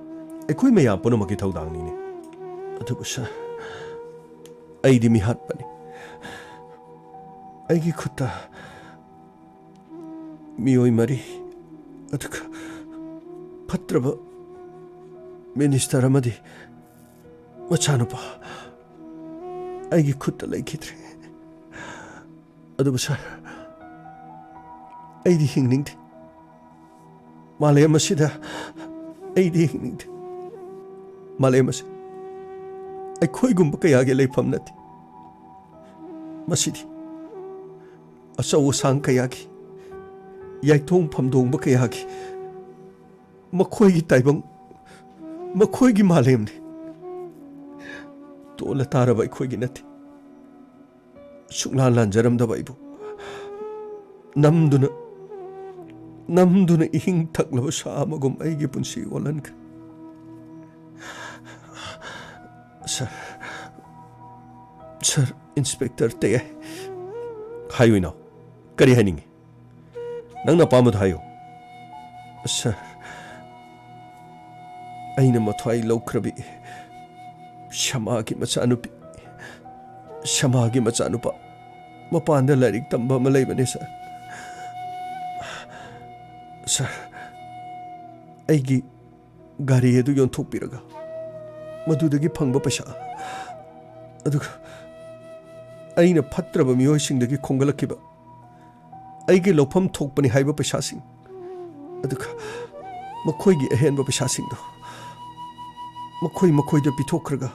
ꯑꯩꯈꯣꯏ ꯃꯌꯥꯝ ꯄꯨꯝꯅꯃꯛꯀꯤ ꯊꯧꯗꯥꯡꯅꯤꯅꯦ꯫ ꯑꯗꯨꯕꯨ ꯁꯥꯔ, ꯑꯩꯗꯤ ꯃꯤꯍꯥꯠꯄꯅꯤ꯫ ꯑꯩꯒꯤ ꯈꯨꯠꯇ ꯃꯤꯑꯣꯏ ꯃꯔꯤ, ꯑꯗꯨꯒ ꯐꯠꯇ꯭ꯔꯕ ꯃꯤꯅꯤꯁꯇꯔ ꯑꯃꯗꯤ ꯃꯆꯥꯅꯨꯄꯥ ꯑꯩꯒꯤ ꯈꯨꯠꯇ ꯂꯩꯈꯤꯗ꯭ꯔꯦ꯫ ꯑꯗꯨꯕꯨ ꯁꯥꯔ, ꯑꯩꯗꯤ ꯍꯤꯡꯅꯤꯡꯗꯦ꯫ ꯃꯥꯂꯦꯝ ꯑꯁꯤꯗ ꯑꯩꯗꯤ ꯍꯤꯡꯅꯤꯡꯗꯦ꯫ ꯃꯥꯂꯦꯝ ꯑꯁꯤ ꯑꯩꯈꯣꯏꯒꯨꯝꯕ ꯀꯌꯥꯒꯤ ꯂꯩꯐꯝ ꯅꯠꯇꯦ꯫ ꯃꯁꯤꯗꯤ ꯑꯆꯧ ꯑꯁꯥꯡ ꯀꯌꯥꯒꯤ, ꯌꯥꯏꯊꯣꯡ ꯐꯝꯗꯣꯡꯕ ꯀꯌꯥꯒꯤ, ꯃꯈꯣꯏꯒꯤ ꯇꯥꯏꯕꯪ, ꯃꯈꯣꯏꯒꯤ ꯃꯥꯂꯦꯝꯅꯤ꯫ ꯇꯣꯜꯂ ꯇꯥꯔꯕ ꯑꯩꯈꯣꯏꯒꯤ ꯅꯠꯇꯦ꯫ ꯁꯨꯛꯂꯥꯟ ꯂꯥꯟꯖꯔꯝꯗꯕ ꯑꯩꯕꯨ ꯅꯝꯗꯨꯅ, ꯅꯝꯗꯨꯅ ꯏꯍꯤꯡ ꯊꯛꯂꯕ ꯁꯥ ꯑꯃꯒꯨꯝ ꯑꯩꯒꯤ ꯄꯨꯟꯁꯤ ꯑꯣꯜꯍꯟꯈ꯭ꯔꯦ꯫ ꯁꯥꯔ, ꯁꯥꯔ, ꯏꯟꯁꯄꯦꯛꯇꯔ ꯇꯌꯥꯏ, ꯍꯥꯏꯌꯨ ꯏꯅꯥꯎ, ꯀꯔꯤ ꯍꯥꯏꯅꯤꯡꯉꯤ? ꯅꯪꯅ ꯑꯄꯥꯝꯕꯗꯣ ꯍꯥꯏꯌꯨ꯫ ꯁꯥꯔ, ꯑꯩꯅ ꯃꯊ꯭ꯋꯥꯏ ꯂꯧꯈ꯭ꯔꯕꯤ ꯁꯃꯥꯒꯤ ꯃꯆꯥꯅꯨꯄꯤ, ꯁꯃꯥꯒꯤ ꯃꯆꯥꯅꯨꯄꯥ ꯃꯄꯥꯟꯗ ꯂꯥꯏꯔꯤꯛ ꯇꯝꯕ ꯑꯃ ꯂꯩꯕꯅꯦ ꯁꯥꯔ꯫ ꯁꯥꯔ, ꯑꯩꯒꯤ ꯒꯥꯔꯤ ꯑꯗꯨ ꯌꯣꯟꯊꯣꯛꯄꯤꯔꯒ ꯃꯗꯨꯗꯒꯤ ꯐꯪꯕ ꯄꯩꯁꯥ, ꯑꯗꯨꯒ ꯑꯩꯅ ꯐꯠꯇ꯭ꯔꯕ ꯃꯤꯑꯣꯏꯁꯤꯡꯗꯒꯤ ꯈꯣꯝꯒꯠꯂꯛꯈꯤꯕ ꯑꯩꯒꯤ ꯂꯧꯐꯝ ꯊꯣꯛꯄꯅꯤ ꯍꯥꯏꯕ ꯄꯩꯁꯥꯁꯤꯡ, ꯑꯗꯨꯒ ꯃꯈꯣꯏꯒꯤ ꯑꯍꯦꯟꯕ ꯄꯩꯁꯥꯁꯤꯡꯗꯨ ꯃꯈꯣꯏ ꯃꯈꯣꯏꯗ ꯄꯤꯊꯣꯛꯈ꯭ꯔꯒ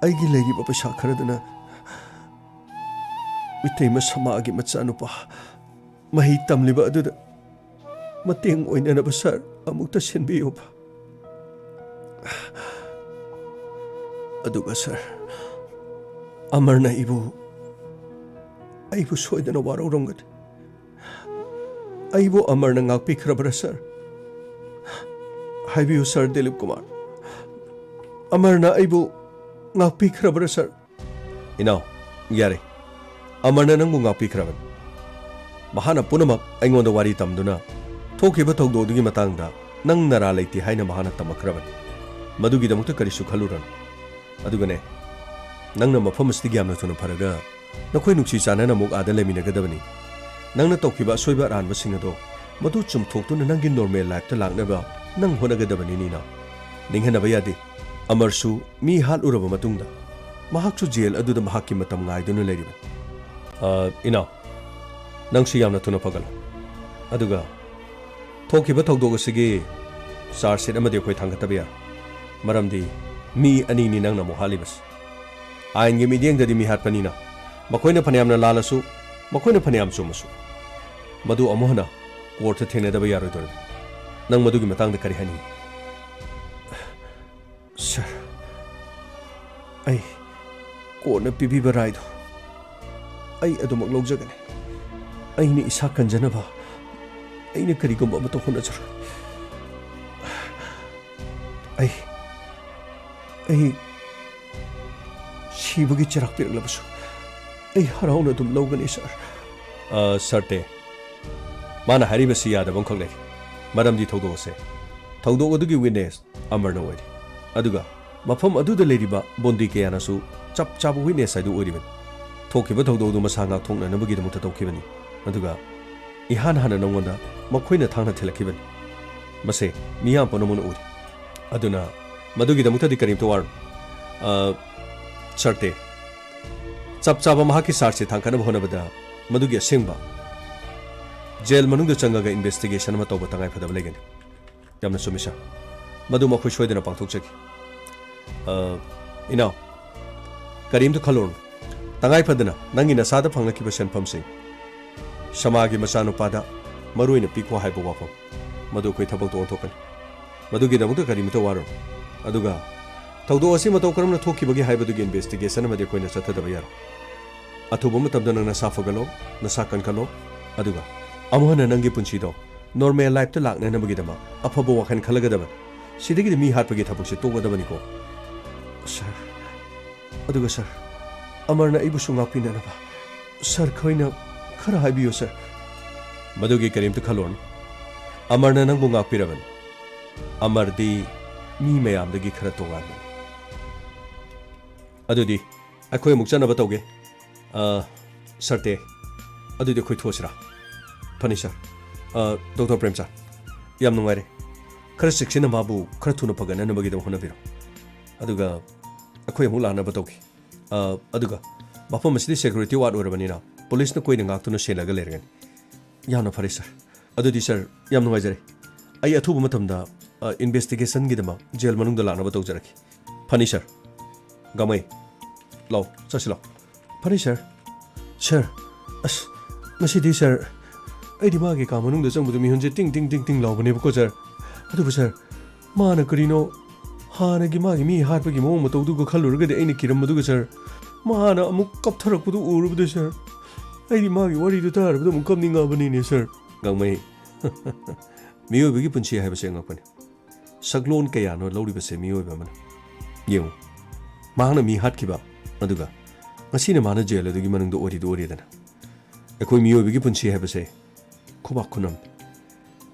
ꯑꯩꯒꯤ ꯂꯩꯔꯤꯕ ꯄꯩꯁꯥ ꯈꯔꯗꯨꯅ ꯃꯤꯇꯩꯃ ꯁꯃꯥꯒꯤ ꯃꯆꯥꯅꯨꯄꯥ ꯃꯍꯩ ꯇꯝꯂꯤꯕ ꯑꯗꯨꯗ ꯃꯇꯦꯡ ꯑꯣꯏꯅꯅꯕ ꯁꯥꯔ ꯑꯃꯨꯛꯇ ꯁꯤꯟꯕꯤꯌꯨꯕ꯫ ꯑꯗꯨꯒ ꯁꯥꯔ, ꯑꯃꯔꯅ ꯑꯩꯕꯨ, ꯑꯩꯕꯨ ꯁꯣꯏꯗꯅ ꯋꯥꯔꯧꯔꯝꯒꯅꯤ꯫ ꯑꯩꯕꯨ ꯑꯃꯔꯅ ꯉꯥꯛꯄꯤꯈ꯭ꯔꯕ꯭ꯔꯥ ꯁꯥꯔ? ꯍꯥꯏꯕꯤꯌꯨ ꯁꯥꯔ ꯗꯤꯂꯤꯞ ꯀꯨꯃꯥꯔ, ꯑꯃꯔꯅ ꯑꯩꯕꯨ ꯉꯥꯛꯄꯤꯈ꯭ꯔꯕ꯭ꯔꯥ ꯁꯥꯔ? ꯏꯅꯥꯎ, ꯌꯥꯔꯦ꯫ ꯑꯃꯔꯅ ꯅꯪꯕꯨ ꯉꯥꯛꯄꯤꯈ꯭ꯔꯕꯅꯤ꯫ ꯃꯍꯥꯛꯅ ꯄꯨꯝꯅꯃꯛ ꯑꯩꯉꯣꯟꯗ ꯋꯥꯔꯤ ꯇꯝꯗꯨꯅ ꯊꯣꯛꯈꯤꯕ ꯊꯧꯗꯣꯛ ꯑꯗꯨꯒꯤ ꯃꯇꯥꯡꯗ ꯅꯪ ꯅꯔꯥ ꯂꯩꯇꯦ ꯍꯥꯏꯅ ꯃꯍꯥꯛꯅ ꯇꯝꯃꯛꯈ꯭ꯔꯕꯅꯤ꯫ ꯃꯗꯨꯒꯤꯗꯃꯛꯇ ꯀꯔꯤꯁꯨ ꯈꯜꯂꯨꯔꯅꯨ꯫ ꯑꯗꯨꯒꯅꯦ, ꯅꯪꯅ ꯃꯐꯝ ꯑꯁꯤꯗꯒꯤ ꯌꯥꯝꯅ ꯊꯨꯅ ꯐꯔꯒ ꯅꯈꯣꯏ ꯅꯨꯡꯁꯤ ꯆꯥꯟꯅꯅ ꯑꯃꯨꯛ ꯑꯥꯗ ꯂꯩꯃꯤꯟꯅꯒꯗꯕꯅꯤ꯫ ꯅꯪꯅ ꯇꯧꯈꯤꯕ ꯑꯁꯣꯏꯕ ꯑꯔꯥꯟꯕꯁꯤꯡ ꯑꯗꯣ ꯃꯗꯨ ꯆꯨꯝꯊꯣꯛꯇꯨꯅ ꯅꯪꯒꯤ ꯅꯣꯔꯃꯦꯜ ꯂꯥꯏꯐꯇ ꯂꯥꯛꯅꯕ ꯅꯪ ꯍꯣꯠꯅꯒꯗꯕꯅꯤ, ꯅꯤꯅ꯫ ꯅꯤꯡꯍꯟꯅꯕ ꯌꯥꯗꯦ꯫ ꯑꯃꯔꯁꯨ ꯃꯤ ꯍꯥꯠꯂꯨꯔꯕ ꯃꯇꯨꯡꯗ ꯃꯍꯥꯛꯁꯨ ꯖꯦꯜ ꯑꯗꯨꯗ ꯃꯍꯥꯛꯀꯤ ꯃꯇꯝ ꯉꯥꯏꯗꯨꯅ ꯂꯩꯔꯤꯕꯅꯤ꯫ ꯑ, ꯏꯅꯥꯎ, ꯅꯪꯁꯨ ꯌꯥꯝꯅ ꯊꯨꯅ ꯐꯒꯠꯂꯣ꯫ ꯑꯗꯨꯒ ꯊꯣꯛꯈꯤꯕ ꯊꯧꯗꯣꯛ ꯑꯁꯤꯒꯤ ꯆꯥꯔꯖ ꯁꯤꯠ ꯑꯃꯗꯤ ꯑꯩꯈꯣꯏ ꯊꯥꯡꯒꯠꯇꯕ ꯌꯥꯔꯣꯏ꯫ ꯃꯔꯝꯗꯤ ꯃꯤ ꯑꯅꯤꯅꯤ ꯅꯪꯅ ꯑꯃꯨꯛ ꯍꯥꯠꯂꯤꯕꯁꯤ꯫ ꯑꯥꯏꯟꯒꯤ ꯃꯤꯠꯌꯦꯡꯗꯗꯤ ꯃꯤ ꯍꯥꯠꯄꯅꯤꯅ ꯃꯈꯣꯏꯅ ꯐꯅꯌꯥꯝꯅ ꯂꯥꯜꯂꯁꯨ, ꯃꯈꯣꯏꯅ ꯐꯅꯌꯥꯝ ꯆꯨꯝꯃꯁꯨ, ꯃꯗꯨ ꯑꯃꯨꯛ ꯍꯟꯅ ꯀꯣꯔꯠꯇ ꯊꯦꯡꯅꯗꯕ ꯌꯥꯔꯣꯏꯗꯧꯔꯤꯕꯅꯤ꯫ ꯅꯪ ꯃꯗꯨꯒꯤ ꯃꯇꯥꯡꯗ ꯀꯔꯤ ꯍꯥꯏꯅꯤꯡꯏ? ꯁꯥꯔ, ꯑꯩ ꯀꯣꯔꯠꯅ ꯄꯤꯕꯤꯕ ꯔꯥꯏꯗꯣ ꯑꯩ ꯑꯗꯨꯃꯛ ꯂꯧꯖꯒꯅꯤ꯫ ꯑꯩꯅ ꯏꯁꯥ ꯀꯟꯖꯅꯕ ꯑꯩꯅ ꯀꯔꯤꯒꯨꯝꯕ ꯑꯃꯠꯇ ꯍꯣꯠꯅꯖꯔꯣꯏ꯫ ꯑꯩ, ꯑꯩ ꯁꯤꯕꯒꯤ ꯆꯩꯔꯥꯛ ꯄꯤꯔꯛꯂꯕꯁꯨ ꯑꯩ ꯍꯔꯥꯎꯅ ꯑꯗꯨꯝ ꯂꯧꯒꯅꯤ, ꯁꯥꯔ꯫ ꯑ, ꯁꯥꯔ ꯇꯦ, ꯃꯥꯅ ꯍꯥꯏꯔꯤꯕꯁꯤ ꯌꯥꯗꯕ ꯑꯃꯈꯛ ꯂꯩꯔꯤ꯫ ꯃꯔꯝꯗꯤ ꯊꯧꯗꯣꯛ ꯑꯁꯦ, ꯊꯧꯗꯣꯛ ꯑꯗꯨꯒꯤ ꯋꯤꯠꯅꯦꯁ ꯑꯃꯔꯅ ꯑꯣꯏꯔꯤ꯫ ꯑꯗꯨꯒ ꯃꯐꯝ ꯑꯗꯨꯗ ꯂꯩꯔꯤꯕ ꯕꯣꯟꯗꯤ ꯀꯌꯥꯅꯁꯨ ꯆꯞ ꯆꯥꯕ ꯋꯤꯠꯅꯦꯁ ꯍꯥꯏꯗꯨ ꯑꯣꯏꯔꯤꯕꯅꯤ꯫ ꯊꯣꯛꯈꯤꯕ ꯊꯧꯗꯣꯛ ꯑꯗꯨ ꯃꯁꯥ ꯉꯥꯛꯊꯣꯛꯅꯅꯕꯒꯤꯗꯃꯛꯇ ꯇꯧꯈꯤꯕꯅꯤ꯫ ꯑꯗꯨꯒ ꯏꯍꯥꯟ ꯍꯥꯟꯅ ꯅꯉꯣꯟꯗ ꯃꯈꯣꯏꯅ ꯊꯥꯡꯅ ꯊꯤꯜꯂꯛꯈꯤꯕꯅꯤ꯫ ꯃꯁꯦ ꯃꯤꯌꯥꯝ ꯄꯨꯝꯅꯃꯛꯅ ꯎꯔꯤ꯫ ꯑꯗꯨꯅ ꯃꯗꯨꯒꯤꯗꯃꯛꯇꯗꯤ ꯀꯔꯤꯝꯇ ꯋꯥꯔꯨꯅꯨ꯫ ꯑ, ꯁꯥꯔ ꯇꯦ, ꯆꯞ ꯆꯥꯕ ꯃꯍꯥꯛꯀꯤ ꯆꯥꯔꯖꯁꯦ ꯊꯥꯡꯒꯠꯅꯕ ꯍꯣꯠꯅꯕꯗ ꯃꯗꯨꯒꯤ ꯑꯁꯦꯡꯕ ꯖꯦꯜ ꯃꯅꯨꯡꯗ ꯆꯪꯉꯒ ꯏꯟꯚꯦꯁꯇꯤꯒꯦꯁꯟ ꯑꯃ ꯇꯧꯕ ꯇꯉꯥꯏ ꯐꯗꯕ ꯂꯩꯒꯅꯤ꯫ ꯌꯥꯝꯅ ꯆꯨꯝꯃꯤ, ꯁꯥꯔ꯫ ꯃꯗꯨ ꯃꯈꯣꯏ ꯁꯣꯏꯗꯅ ꯄꯥꯡꯊꯣꯛꯆꯈꯤ꯫ ꯑ, ꯏꯅꯥꯎ, ꯀꯔꯤꯝꯇ ꯈꯜꯂꯨꯔꯅꯨ꯫ ꯇꯉꯥꯏ ꯐꯗꯅ ꯅꯪꯒꯤ ꯅꯁꯥꯗ ꯐꯪꯂꯛꯈꯤꯕ ꯁꯦꯟꯐꯝꯁꯤꯡ ꯁꯃꯥꯒꯤ ꯃꯆꯥꯅꯨꯄꯥꯗ ꯃꯔꯨ ꯑꯣꯏꯅ ꯄꯤꯈꯣ ꯍꯥꯏꯕ ꯋꯥꯐꯝ, ꯃꯗꯨ ꯑꯩꯈꯣꯏ ꯊꯕꯛꯇ ꯑꯣꯟꯊꯣꯛꯀꯅꯤ꯫ ꯃꯗꯨꯒꯤꯗꯃꯛꯇ ꯀꯔꯤꯃꯇ ꯋꯥꯔꯨꯅꯨ꯫ ꯑꯗꯨꯒ ꯊꯧꯗꯣꯛ ꯑꯁꯤ ꯃꯇꯧ ꯀꯔꯝꯅ ꯊꯣꯛꯈꯤꯕꯒꯦ ꯍꯥꯏꯕꯗꯨꯒꯤ ꯏꯟꯚꯦꯁꯇꯤꯒꯦꯁꯟ ꯑꯃꯗꯤ ꯑꯩꯈꯣꯏꯅ ꯆꯠꯊꯗꯕ ꯌꯥꯔꯣꯏ꯫ ꯑꯊꯨꯕ ꯃꯇꯝꯗ ꯅꯪ ꯅꯁꯥ ꯐꯒꯠꯂꯣ, ꯅꯁꯥ ꯀꯟꯈꯠꯂꯣ, ꯑꯗꯨꯒ ꯑꯃꯨꯛ ꯍꯟꯅ ꯅꯪꯒꯤ ꯄꯨꯟꯁꯤꯗꯣ ꯅꯣꯔꯃꯦꯜ ꯂꯥꯏꯐꯇ ꯂꯥꯛꯅꯅꯕꯒꯤꯗꯃꯛ ꯑꯐꯕ ꯋꯥꯈꯜ ꯈꯜꯂꯒꯗꯕꯅꯤ꯫ ꯁꯤꯗꯒꯤꯗꯤ ꯃꯤ ꯍꯥꯠꯄꯒꯤ ꯊꯕꯛꯁꯦ ꯇꯣꯛꯑꯗꯕꯅꯤꯀꯣ꯫ ꯁꯥꯔ, ꯑꯗꯨꯒ ꯁꯥꯔ, ꯑꯃꯔꯅ ꯑꯩꯕꯨꯁꯨ ꯉꯥꯛꯄꯤꯅꯅꯕ ꯁꯥꯔ ꯈꯣꯏꯅ ꯈꯔ ꯍꯥꯏꯕꯤꯌꯨ, ꯁꯥꯔ꯫ ꯃꯗꯨꯒꯤ ꯀꯔꯤꯝꯇ ꯈꯜꯂꯨꯔꯅꯨ꯫ ꯑꯃꯔꯅ ꯅꯪꯕꯨ ꯉꯥꯛꯄꯤꯔꯕꯅꯤ꯫ ꯑꯃꯔꯗꯤ ꯃꯤ ꯃꯌꯥꯝꯗꯒꯤ ꯈꯔ ꯇꯣꯉꯥꯟꯕꯅꯤ꯫ ꯑꯗꯨꯗꯤ ꯑꯩꯈꯣꯏ ꯑꯃꯨꯛ ꯆꯠꯅꯕ ꯇꯧꯒꯦ꯫ ꯑ, ꯁꯥꯔ ꯇꯦ, ꯑꯗꯨꯗꯤ ꯑꯩꯈꯣꯏ ꯊꯣꯛꯑꯁꯤꯔꯥ? ꯐꯅꯤ, ꯁꯥꯔ꯫ ꯑ, ꯗꯣꯛꯇꯔ ꯄ꯭ꯔꯦꯝꯆꯥꯟ, ꯌꯥꯝ ꯅꯨꯡꯉꯥꯏꯔꯦ꯫ ꯈꯔ ꯆꯦꯛꯁꯤꯟꯅ ꯃꯥꯕꯨ ꯈꯔ ꯊꯨꯅ ꯐꯒꯠꯅꯅꯕꯒꯤꯗꯃꯛ ꯍꯣꯠꯅꯕꯤꯔꯣ꯫ ꯑꯗꯨꯒ ꯑꯩꯈꯣꯏ ꯑꯃꯨꯛ ꯂꯥꯛꯅꯕ ꯇꯧꯈꯤ꯫ ꯑ, ꯑꯗꯨꯒ ꯃꯐꯝ ꯑꯁꯤꯗꯤ ꯁꯦꯀ꯭ꯌꯨꯔꯤꯇꯤ ꯋꯥꯔꯗ ꯑꯣꯏꯔꯕꯅꯤꯅ ꯄꯨꯂꯤꯁꯅ ꯀꯣꯏꯅ ꯉꯥꯛꯇꯨꯅ ꯁꯦꯜꯂꯒ ꯂꯩꯔꯒꯅꯤ꯫ ꯌꯥꯝꯅ ꯐꯔꯦ ꯁꯥꯔ꯫ ꯑꯗꯨꯗꯤ ꯁꯥꯔ, ꯌꯥꯝ ꯅꯨꯡꯉꯥꯏꯖꯔꯦ꯫ ꯑꯩ ꯑꯊꯨꯕ ꯃꯇꯝꯗ, ꯑ, ꯏꯟꯚꯦꯁꯇꯤꯒꯦꯁꯟꯒꯤꯗꯃꯛ ꯖꯦꯜ ꯃꯅꯨꯡꯗ ꯂꯥꯛꯅꯕ ꯇꯧꯖꯔꯛꯀꯦ꯫ ꯐꯅꯤ ꯁꯥꯔ꯫ ꯒꯥꯡꯃꯩ, ꯂꯥꯎ, ꯆꯠꯁꯤ ꯂꯥꯎ꯫ ꯐꯅꯤ ꯁꯥꯔ꯫ ꯁꯥꯔ, ꯑꯁ, ꯉꯁꯤꯗꯤ ꯁꯥꯔ, ꯑꯩꯗꯤ ꯃꯥꯒꯤ ꯀꯥ ꯃꯅꯨꯡꯗ ꯆꯪꯕꯗ ꯃꯤꯍꯨꯟꯁꯦ ꯇꯤꯡ ꯇꯤꯡ ꯇꯤꯡ ꯇꯤꯡ ꯂꯥꯎꯕꯅꯦꯕꯀꯣ ꯁꯥꯔ꯫ ꯑꯗꯨꯕꯨ ꯁꯥꯔ, ꯃꯥꯅ ꯀꯔꯤꯅꯣ ꯍꯥꯟꯅꯒꯤ ꯃꯥꯒꯤ ꯃꯤ ꯍꯥꯠꯄꯒꯤ ꯃꯑꯣꯡ ꯃꯇꯧꯗꯨꯒ ꯈꯜꯂꯨꯔꯒꯗꯤ ꯑꯩꯅ ꯀꯤꯔꯝꯕꯗꯨꯒ ꯁꯥꯔ, ꯃꯥꯅ ꯑꯃꯨꯛ ꯀꯞꯊꯔꯛꯄꯗꯨ ꯎꯔꯨꯕꯗ ꯁꯥꯔ, ꯑꯩꯗꯤ ꯃꯥꯒꯤ ꯋꯥꯔꯤꯗꯨ ꯇꯥꯔꯕꯗ ꯑꯃꯨꯛ ꯀꯞꯅꯤꯡꯉꯕꯅꯤꯅꯦ ꯁꯥꯔ꯫ ꯒꯥꯡꯃꯩ, ꯃꯤꯑꯣꯏꯕꯒꯤ ꯄꯨꯟꯁꯤ ꯍꯥꯏꯕꯁꯦ ꯑꯉꯛꯄꯅꯤ꯫ ꯁꯛꯂꯣꯟ ꯀꯌꯥꯅꯣ ꯂꯧꯔꯤꯕꯁꯦ ꯃꯤꯑꯣꯏꯕ ꯑꯃꯅ꯫ ꯌꯦꯡꯉꯨ, ꯃꯍꯥꯛꯅ ꯃꯤ ꯍꯥꯠꯈꯤꯕ, ꯑꯗꯨꯒ ꯉꯁꯤꯅ ꯃꯥꯅ ꯖꯦꯜ ꯑꯗꯨꯒꯤ ꯃꯅꯨꯡꯗ ꯑꯣꯏꯔꯤꯗꯨ ꯑꯣꯏꯔꯦꯗꯅ꯫ ꯑꯩꯈꯣꯏ ꯃꯤꯑꯣꯏꯕꯒꯤ ꯄꯨꯟꯁꯤ ꯍꯥꯏꯕꯁꯦ ꯈꯨꯕꯥꯛ ꯈꯨꯅꯝ꯫